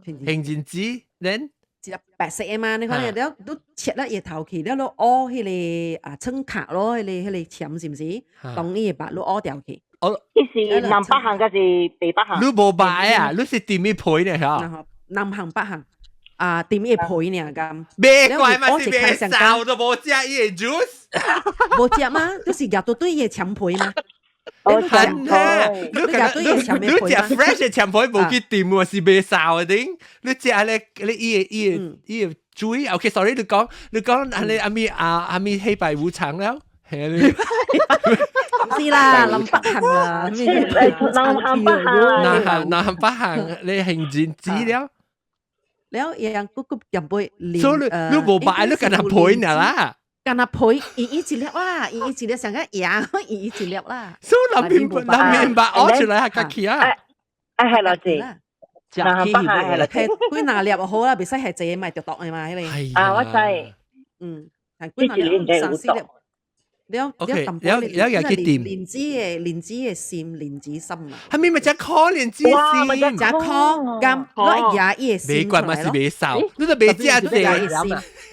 [SPEAKER 1] 杏仁籽，then
[SPEAKER 2] 一粒白色的嘛，你看了都切了葉頭去，了你挖彼个啊葱殼咯，彼个戕是毋是？當伊的肉你挖掉去。
[SPEAKER 1] 哦，
[SPEAKER 4] 伊是南北行還是北北行？
[SPEAKER 1] 你無白啊？你是甜米皮呢？嚇？
[SPEAKER 2] 南行北行啊，甜米皮呢咁。
[SPEAKER 1] 別怪嘛，是別燒都無食伊的 juice。
[SPEAKER 2] 無食嗎？就是夾到對伊的戕皮嘛。
[SPEAKER 1] 哦，真啊！你你食 fresh 的戕皮無去甜喎，是袂潲的頂。你食咧，你伊个伊个伊个水，OK，sorry，你講你講，啊你阿咪啊阿咪黑白無常了，係你。
[SPEAKER 2] 是啦，南北行啦，
[SPEAKER 4] 南行北行，
[SPEAKER 1] 南行南行北行，你杏仁籽了。
[SPEAKER 2] 了，樣個個入杯，
[SPEAKER 1] 所以你你無白，你干焦皮爾啦。
[SPEAKER 2] 干焦皮，圓圓一粒啦，圓圓一粒上個牙，圓圓一粒啦。
[SPEAKER 1] 所以南面南面白挖出來係較起啊。
[SPEAKER 4] 啊係啦，是。南行北行係啦，
[SPEAKER 2] 係幾若粒好啦，袂使係濟咪就毒的嘛，彼个。
[SPEAKER 4] 啊，我知。
[SPEAKER 2] 嗯，係幾若粒三四粒。了
[SPEAKER 1] 了了了又去掂
[SPEAKER 2] 蓮子的心，蓮子心啊！
[SPEAKER 1] 係咪咪只顆蓮子心？
[SPEAKER 2] 只顆咁攞牙伊的心。
[SPEAKER 1] 袂怪嘛是袂瘦，你都袂食濟。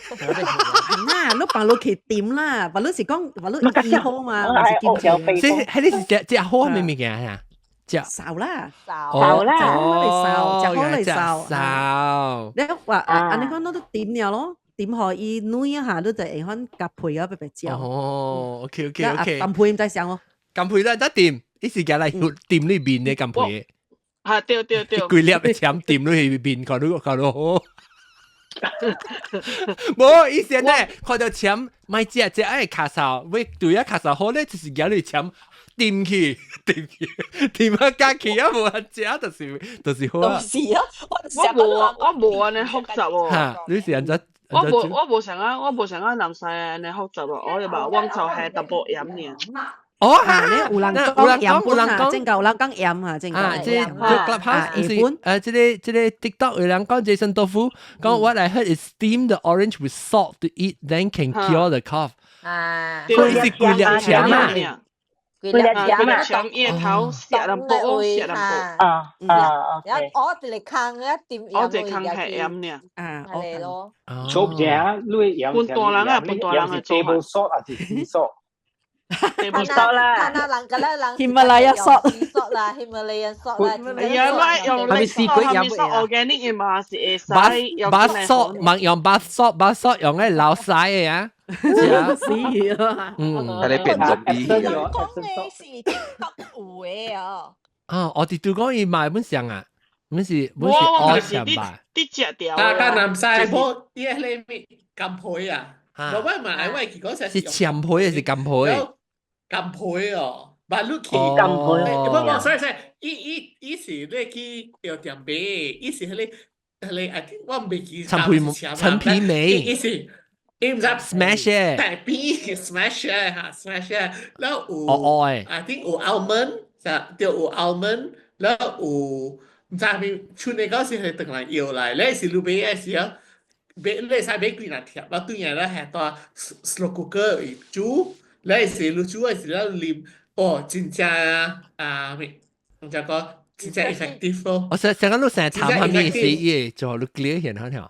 [SPEAKER 2] 嗱，你放落去掂啦，或你是講或你醫好嘛，還是金錢？
[SPEAKER 1] 所以係你是食食好係咩物件啊？食
[SPEAKER 2] 燒啦，
[SPEAKER 4] 燒啦，
[SPEAKER 2] 食好嚟燒，食好嚟燒。
[SPEAKER 1] 燒。
[SPEAKER 2] 你話啊，按呢講，我都點了咯。點可以軟一下，你就會看夾皮啊，白白椒。
[SPEAKER 1] 哦，OK OK OK。
[SPEAKER 2] 甘皮毋知啥哦。
[SPEAKER 1] 甘皮咱得掂，伊是夾來掂你面的甘皮。
[SPEAKER 14] 啊，對對對。
[SPEAKER 1] 規粒戕掂你面，看你看你好。無，以前咧看到戕，莫食食愛咳嗽，欲對啊咳嗽好咧，就是夾你戕掂去掂去掂啊加去啊，無食就是好啊。
[SPEAKER 9] 是啊，
[SPEAKER 14] 我無我無按呢複雜喎。
[SPEAKER 1] 嚇，你是按怎？
[SPEAKER 14] 我無我無像啊，我無像啊南西按呢複雜喎，我就話我就係淡薄鹽爾。
[SPEAKER 1] 哦，
[SPEAKER 2] 嚇，你有人講鹽有人講，正夠有人講鹽嚇，正
[SPEAKER 1] 啊，這 Clubhouse 是這個 TikTok 有人講 Jason 豆腐講 what I heard is steam the orange with salt to eat then can cure the cough。
[SPEAKER 11] 啊，
[SPEAKER 1] 所以是規粒戕啊。
[SPEAKER 11] 規粒
[SPEAKER 14] 戕啊，戕葉頭，食淡薄，食淡薄。
[SPEAKER 4] 啊啊，
[SPEAKER 11] 然後我一個空一點
[SPEAKER 14] 我一個空係鹽爾。
[SPEAKER 2] 啊，
[SPEAKER 11] 係咯。
[SPEAKER 7] 做正，你鹽
[SPEAKER 14] 半大人啊，半大人
[SPEAKER 7] 是 table salt 還是 sea salt？
[SPEAKER 11] Table salt 啦，
[SPEAKER 2] 喜馬拉雅 salt，
[SPEAKER 11] salt 啦，Himalayan salt 啦。
[SPEAKER 14] 係啊，用
[SPEAKER 5] 係咪試過
[SPEAKER 14] 飲 organic 嘅嘛，是會使。
[SPEAKER 1] bath salt，莫用 bath salt，bath salt 用咧流屎的啊。
[SPEAKER 2] 是啊，
[SPEAKER 1] 嗯，
[SPEAKER 3] 係你變種啲。
[SPEAKER 9] 講的是 TikTok 有的哦。
[SPEAKER 1] 啊，我哋對講伊買本上啊，本是本是我上吧。
[SPEAKER 14] 啲隻條。
[SPEAKER 8] 大家南西冇啲係咩甘皮啊？我我買我結果
[SPEAKER 1] 是戕皮還是甘皮？
[SPEAKER 8] 甘皮哦，把你去
[SPEAKER 4] 甘皮。
[SPEAKER 8] 不不，sorry sorry，伊伊伊是你去藥店買，伊是彼个彼个，I think 我袂記。
[SPEAKER 1] 陳皮陳皮梅。
[SPEAKER 8] 伊是。伊毋知
[SPEAKER 1] smash 嘅，
[SPEAKER 8] 大邊 smash 嘅嚇，smash 嘅，了有，
[SPEAKER 1] 哦哦
[SPEAKER 8] I think 有 almond，就對有 almond，了有毋知咪剩的嗰時係轉來搖來，你是你買的時候，買你會使買幾若貼，了對下咧係帶 slow cooker 煮，你是你煮的時了啉，哦，真正啊咩，毋知講真正 effective 咯。
[SPEAKER 1] 我想想講你成日談下咩事嘢，做你 clear 顯下條。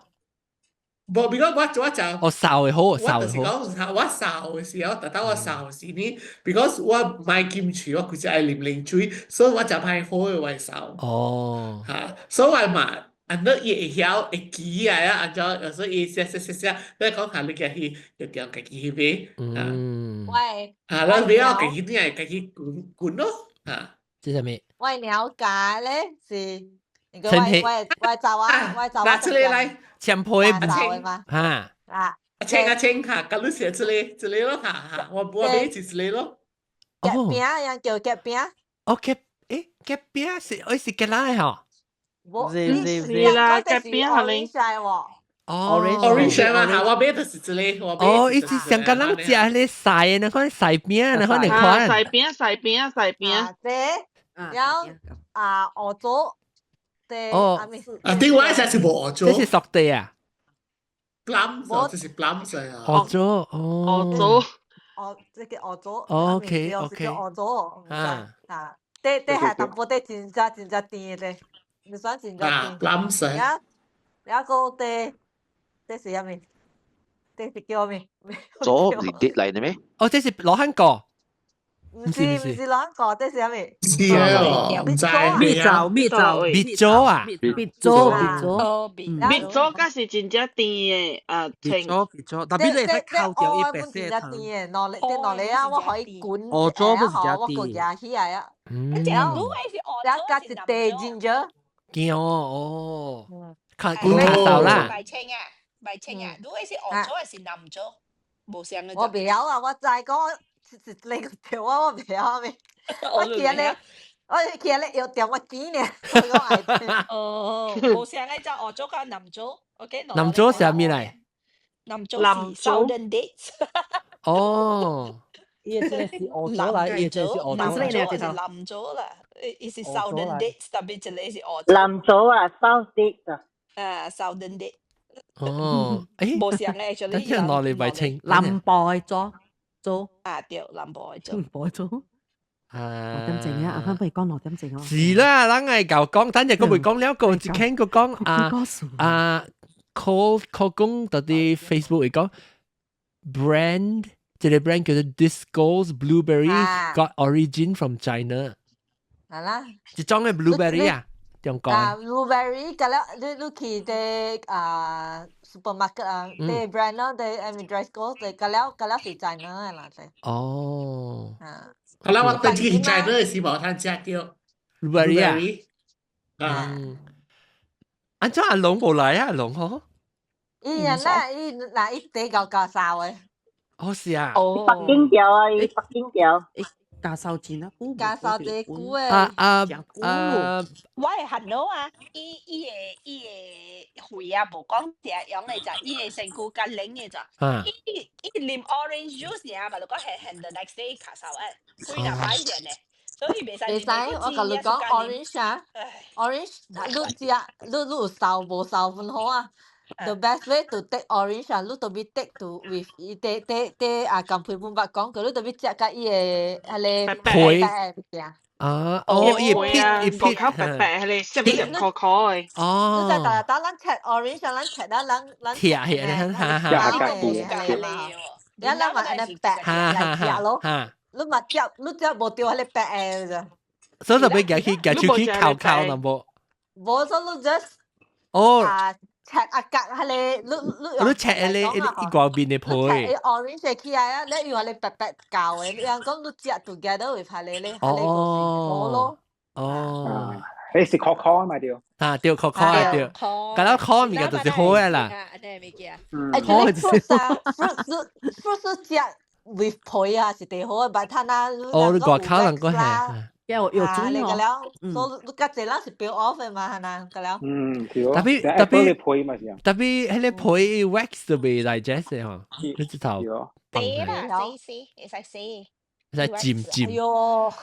[SPEAKER 8] 無，比講我做一就，
[SPEAKER 1] 我瘦會好，
[SPEAKER 8] 我
[SPEAKER 1] 瘦會
[SPEAKER 8] 就是講我瘦的時候，達到我瘦時呢，because 我買金喙，我規只愛啉冷水，所以我食歹好的我會瘦。
[SPEAKER 1] 哦。
[SPEAKER 8] 嚇，所以我嘛，按怎伊會曉會記來啊，按怎有時伊寫寫寫寫，你講下你家去藥店家己去買。
[SPEAKER 1] 嗯。
[SPEAKER 11] 喂。
[SPEAKER 8] 嚇，咱買了家己轉來家己滾滾咯，嚇。
[SPEAKER 1] 這啥物？
[SPEAKER 11] 我了解咧是，我我我走啊，我走啊。
[SPEAKER 8] 拿出來來。
[SPEAKER 1] 戕皮
[SPEAKER 11] 嘛？
[SPEAKER 1] 嚇！
[SPEAKER 11] 啊！
[SPEAKER 8] 阿青阿青嚇，甲你寫一个一个咯嚇嚇，我我買一個咯。
[SPEAKER 11] 夾餅樣叫夾餅。
[SPEAKER 1] 哦，夾誒夾餅是愛是夾哪的吼？
[SPEAKER 11] 無，
[SPEAKER 14] 是是啦，夾餅係你。
[SPEAKER 1] 哦，哦
[SPEAKER 8] ，orange 嘛，嚇，我買就是這個，我買。
[SPEAKER 1] 哦，伊是上個人食迄個曬的，那款曬餅，那款那款。
[SPEAKER 14] 曬餅，曬餅，曬餅。
[SPEAKER 11] 這，然後啊，芋棗，對。
[SPEAKER 1] 哦。
[SPEAKER 8] 啊，對，我一是無芋棗。
[SPEAKER 1] 這是熟地啊。
[SPEAKER 8] plum，這是 plum 啊。
[SPEAKER 1] 芋棗，哦。
[SPEAKER 14] 芋棗。
[SPEAKER 11] 哦，這個芋棗。
[SPEAKER 1] OK，OK。
[SPEAKER 11] 芋棗。啊。啊，這這係淡薄這真正真正甜的，你算真正甜。
[SPEAKER 8] plum
[SPEAKER 11] 然然後個這。這是啥物？這是叫咩？
[SPEAKER 3] 棗唔是 date 來的咩？
[SPEAKER 1] 哦，這是羅漢果。
[SPEAKER 11] 唔是唔是羅漢果，這是啥物？
[SPEAKER 8] 是啊，唔知。
[SPEAKER 2] 蜜棗蜜棗
[SPEAKER 1] 蜜棗啊，
[SPEAKER 2] 蜜棗蜜棗
[SPEAKER 14] 蜜棗才是真正甜的啊！
[SPEAKER 5] 蜜棗蜜棗，特別你會扣掉伊白色
[SPEAKER 11] 糖。甜的，兩粒這兩粒啊，我可以滾，
[SPEAKER 5] 芋棗不是
[SPEAKER 11] 我個夾起來啊。
[SPEAKER 1] 嗯。
[SPEAKER 11] 然後然後加一塊 ginger。
[SPEAKER 1] 驚哦，較滾較少啦。
[SPEAKER 9] 白青啊！白青啊！如果是芋棗還是南棗？無相個。
[SPEAKER 11] 我袂曉啊！我知講是你個條啊，我袂曉咩。我記咧，我記咧藥店我見呢。
[SPEAKER 9] 哦，無相個就芋棗佮南棗，OK。
[SPEAKER 1] 南棗是啥物來？
[SPEAKER 9] 南棗是 Southern dates。
[SPEAKER 1] 哦。
[SPEAKER 5] 伊這個是芋棗來，伊這個是芋棗。
[SPEAKER 9] 南棗是南棗啦，伊是 Southern dates，特別一個是芋棗。
[SPEAKER 10] 南棗啊，South dates 啊。
[SPEAKER 9] 啊，Southern date。
[SPEAKER 1] 哦，誒，
[SPEAKER 9] 無相嘅，actually。
[SPEAKER 1] 等陣攞嚟擺清。
[SPEAKER 2] 南部的棗棗。
[SPEAKER 9] 啊，對，南部的棗。
[SPEAKER 2] 南部的棗。
[SPEAKER 1] 啊，
[SPEAKER 2] 六點鐘啊，阿芬不如講六點鐘啊。
[SPEAKER 1] 是啦，咱係舊講，等陣佢會講了個，只聽佢講啊啊，call call 講到啲 Facebook 會講 brand，這個 brand 叫做 Disco's Blueberry got origin from China。
[SPEAKER 11] 係啦。
[SPEAKER 1] 這種嘅 blueberry 啊。中國
[SPEAKER 11] 啊，blueberry，甲了你你去啲啊 supermarket 啊，啲 brand 咯，啲 I mean Driscoll，啲甲了甲了是 China 的啦，啲。
[SPEAKER 1] 哦。
[SPEAKER 11] 啊。
[SPEAKER 8] 好啦，我對這個 China 的是無通食到
[SPEAKER 1] blueberry 啊。
[SPEAKER 8] 啊。
[SPEAKER 1] 按怎阿龍無來啊？阿龍嗬？
[SPEAKER 11] 伊啊，那伊那伊地夠教授的。
[SPEAKER 1] 哦，是啊。
[SPEAKER 11] 哦。
[SPEAKER 10] 北京條啊，伊北京條。
[SPEAKER 2] 教授錢啊，
[SPEAKER 11] 教授這久的。
[SPEAKER 1] 啊啊啊！
[SPEAKER 9] 我會煩惱啊！伊伊的伊的肺啊，無講食用的咋，伊的身軀較冷的咋。伊伊啉 orange juice 爾，嘛就講係係 the next day 咳嗽啊，幾若擺爾呢。所以袂使。
[SPEAKER 11] 袂使，我共你講 orange 啊，orange 你食你你有瘦無瘦分好啊？The best way to take orange 啊，你特別 take to with 伊啲啲啲啊，近配本捌講過，你特別食佮伊的彼個
[SPEAKER 1] 皮
[SPEAKER 11] 白的物件。
[SPEAKER 1] 啊，哦，伊皮伊皮
[SPEAKER 14] 口白白，彼個色色苦苦的。
[SPEAKER 1] 哦。
[SPEAKER 11] 你知逐日當咱切 orange 啊，咱切啊，咱咱。
[SPEAKER 1] 切起來，哈哈。
[SPEAKER 11] 你咱嘛按呢白來食咯，你嘛食，你食無著彼個白的咋？
[SPEAKER 1] 所以就欲舉去舉手去敲敲淡薄。
[SPEAKER 11] 無，所以你 just
[SPEAKER 1] 哦。
[SPEAKER 11] 啊。切啊格，彼個你你
[SPEAKER 1] 你切彼個一掛面的皮。
[SPEAKER 11] 切 orange 起來啊，你用彼個白白膠的，你人講你食 together with 彼個咧，彼個就是好咯。
[SPEAKER 1] 哦，
[SPEAKER 7] 彼是苦苦嘛對。
[SPEAKER 1] 啊對，苦苦啊對，佮了苦物件就是好的啦。
[SPEAKER 11] 欸，這個 fruit 啊，fruit fruit 食 with 皮啊是最好的，但係那
[SPEAKER 1] 哦，你外口人講係。
[SPEAKER 2] 有有
[SPEAKER 11] 啊，你個了，所以你較濟人是 peel off 的嘛，係呐，個了。
[SPEAKER 7] 嗯，對。
[SPEAKER 1] 特別特別
[SPEAKER 7] 皮嘛是啊。
[SPEAKER 1] 特別彼個皮 wax 都袂 digest 的吼，你這頭。
[SPEAKER 13] 洗啦，洗洗，會使洗。
[SPEAKER 1] 會使浸浸。
[SPEAKER 11] 哎喲。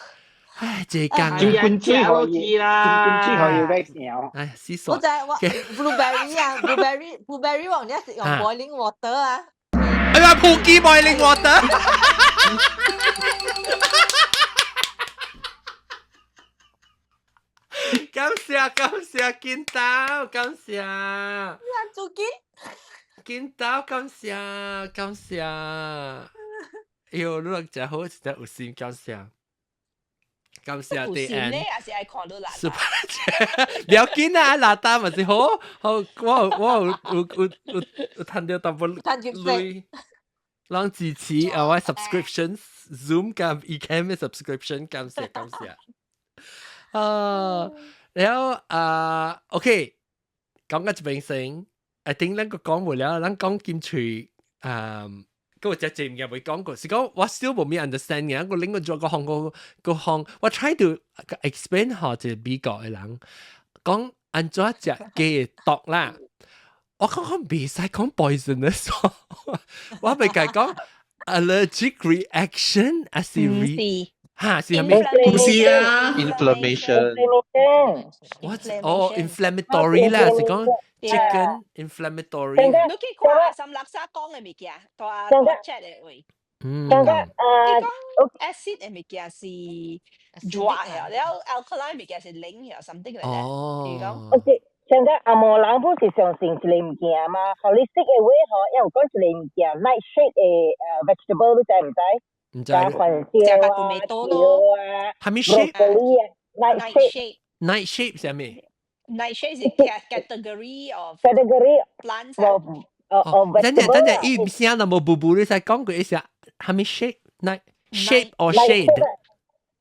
[SPEAKER 1] 唉，這工。
[SPEAKER 7] 浸滾水可以啦，浸滾水可以 wax 掉。
[SPEAKER 1] 唉，死傻。
[SPEAKER 11] 我知我 blueberry 啊，blueberry blueberry 我而是用 boiling water 啊。
[SPEAKER 1] 哎呀，普吉 boiling water。感謝感謝金豆，感謝。
[SPEAKER 11] 啊，做緊。
[SPEAKER 1] 金豆，感謝感謝。哎喲，你若食好，實在有心感謝。感謝 D N。
[SPEAKER 9] 咧，也是愛看你啦。
[SPEAKER 1] Super 不要緊啊，垃圾嘛是好，好，我我有有有有有趁著淡薄鐳，人支持啊，我 subscription Zoom 佮 Ecamm 的 subscription，感謝感謝。啊，然後啊，OK，講到這邊先，I think 咱閣講無了，咱講金喙啊。閣有隻字物件未講過，是講我 still 無咩 understand 嘅，我另外做個行個個行，我 try to explain 予一個美國的人講按怎食雞的毒啦。我講講袂使講 poisonous，我袂共講 allergic reaction 還是 re 哈是啥物？
[SPEAKER 8] 唔是啊
[SPEAKER 3] ，inflammation。
[SPEAKER 1] 我哦 inflammatory 啦，是講 chicken inflammatory。
[SPEAKER 9] 你去看阿三垃圾講的物件，大大 chat 的位。
[SPEAKER 1] 嗯。
[SPEAKER 4] 感覺
[SPEAKER 9] 伊講 acid 的物件是熱的，了 alkaline 物件是冷的，something like that。
[SPEAKER 1] 哦。
[SPEAKER 4] OK，像個紅毛人不是相信一个物件嘛？holistic 的話吼，伊有講一個物件，nightshade 的vegetable 你知毋知？
[SPEAKER 1] 毋知。
[SPEAKER 4] 加番椒啊，椒啊，
[SPEAKER 1] 啥物 shade？
[SPEAKER 4] broccoli 啊，nightshade。
[SPEAKER 1] nightshade 啥物
[SPEAKER 9] ？nightshade 是 category of
[SPEAKER 4] category
[SPEAKER 9] plants。
[SPEAKER 4] 哦，
[SPEAKER 1] 等陣等陣，伊聲都無布布，你使講過一下，啥物 shape？night shape or shade？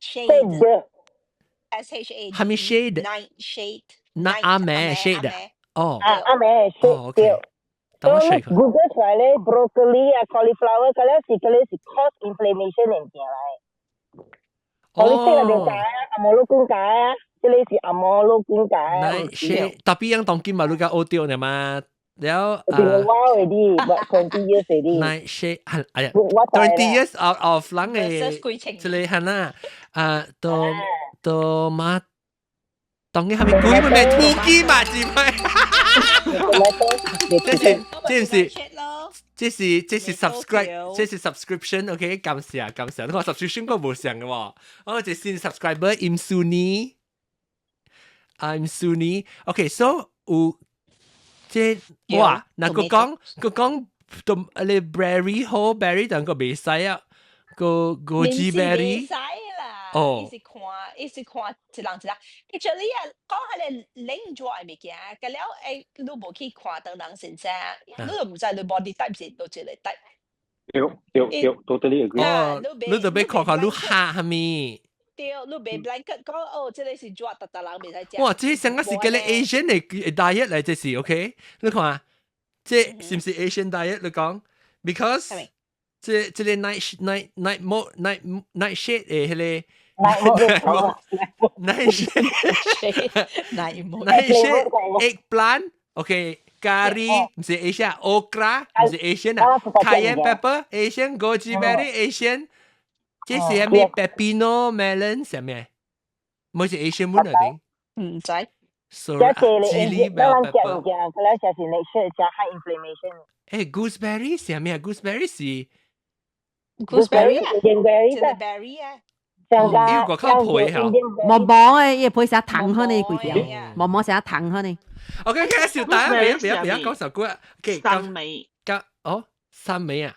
[SPEAKER 9] shade。 S H A。
[SPEAKER 1] 啥物 shade？
[SPEAKER 9] night shade。
[SPEAKER 1] 那阿妹 shade 哦。
[SPEAKER 4] 啊，阿妹 shade 對。
[SPEAKER 1] 等我 shake。
[SPEAKER 4] Google 出來咧，broccoli 啊，cauliflower，嗰了是嗰了是 cause inflammation 的物件來。哦，你識啦，明解啊？紅毛老公解啊？這個是紅毛老公解啊。
[SPEAKER 1] night shade，特別樣當今嘛，你講學掉呢嘛？了
[SPEAKER 4] 啊。Been a while already, but 20 years already.
[SPEAKER 1] Night shade，哎呀，20 years out of 人的，這個係啦，啊，都都嘛，當然係咪鬼咪土雞嘛，是咪？這是這是這是這是 subscribe，這是 subscription，OK，感謝感謝，你看 subscription 個無上嘅喎，我這新 subscriber I'm Sunny，I'm Sunny，OK，so 有。這哇，嗱個講個講都你 berry 好 berry，但個袂使啊，個 goji berry。
[SPEAKER 9] 哦，伊是看，伊是看一人一人。Actually 啊，講彼个冷熱的物件，個了欸，你無去看當人先生，你就毋知你 body type 是佗一個 type。
[SPEAKER 7] 對對對，totally agree。
[SPEAKER 1] 哦，你就欲看看你下啥物。
[SPEAKER 9] 對，你袂 blanket 講哦，這個是熱，逐逐人袂使食。
[SPEAKER 1] 哇，這上個是叫你 Asian 的 diet 嚟，這是 OK？你看，這是毋是 Asian diet？你講，because 這這個 night night night mo night nightshade 的彼个。 nightshade nightshade eggplant OK curry 毋是 Asian okra 毋是 Asian 啊 cayenne pepper Asian goji berry Asian 這是啥物 pepino melon 啥物？毋是 Asian 本來定？
[SPEAKER 9] 毋知。
[SPEAKER 1] Sorry, chili bell pepper。
[SPEAKER 4] 佢咧就是 nightshade 加 high inflammation。
[SPEAKER 1] 誒，gooseberry 啥物啊？gooseberry 是
[SPEAKER 9] gooseberry 啊
[SPEAKER 4] ，berry
[SPEAKER 9] berry 啊。
[SPEAKER 4] 上
[SPEAKER 1] 個呢個靠皮嚇，
[SPEAKER 2] 毛毛的，伊會皮成糖可呢規條，毛毛成糖可呢。
[SPEAKER 1] OK OK，小大家別別別講首歌。OK，
[SPEAKER 14] 生味。
[SPEAKER 1] 哦，生味啊？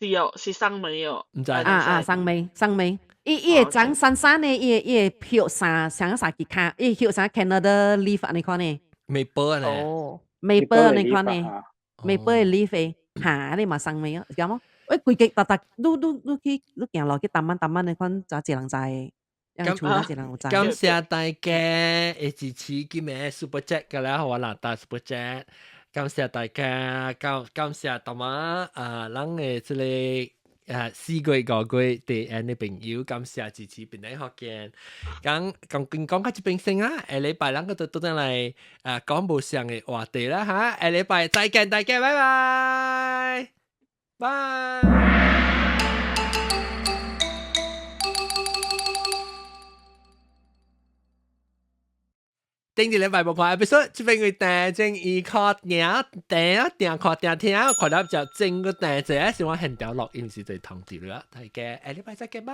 [SPEAKER 14] 是哦，是生味哦。
[SPEAKER 1] 毋知。
[SPEAKER 2] 啊啊，生味生味，伊伊會長散散的，伊會伊會葉三像三支跤，伊葉像 Canada leaf 按呢款呢。
[SPEAKER 1] maple 呢？
[SPEAKER 2] 哦，maple 按呢款呢，maple 的 leaf 的，哈，你嘛生味哦，是咁。喂，規個逐逐，你你你去你行路去淡慢淡慢的款，就一人知，樣厝一人有知。
[SPEAKER 1] 感謝大家的支持，今日 Super Chat 嘅啦，我拿到 Super Chat。感謝大家，感感謝大媽啊，咱的這個啊4月5月第二的朋友，感謝支持平頂福建。講講講講到這邊先啦，下禮拜咱閣倒轉來啊講無相的話題啦哈，下禮拜再見大家，拜拜，拜。頂一禮拜無看 episode，這邊佢訂正伊看聽訂訂看訂聽，看到就整個訂者是我現條錄音時就通知啦。大家下禮拜再見，拜。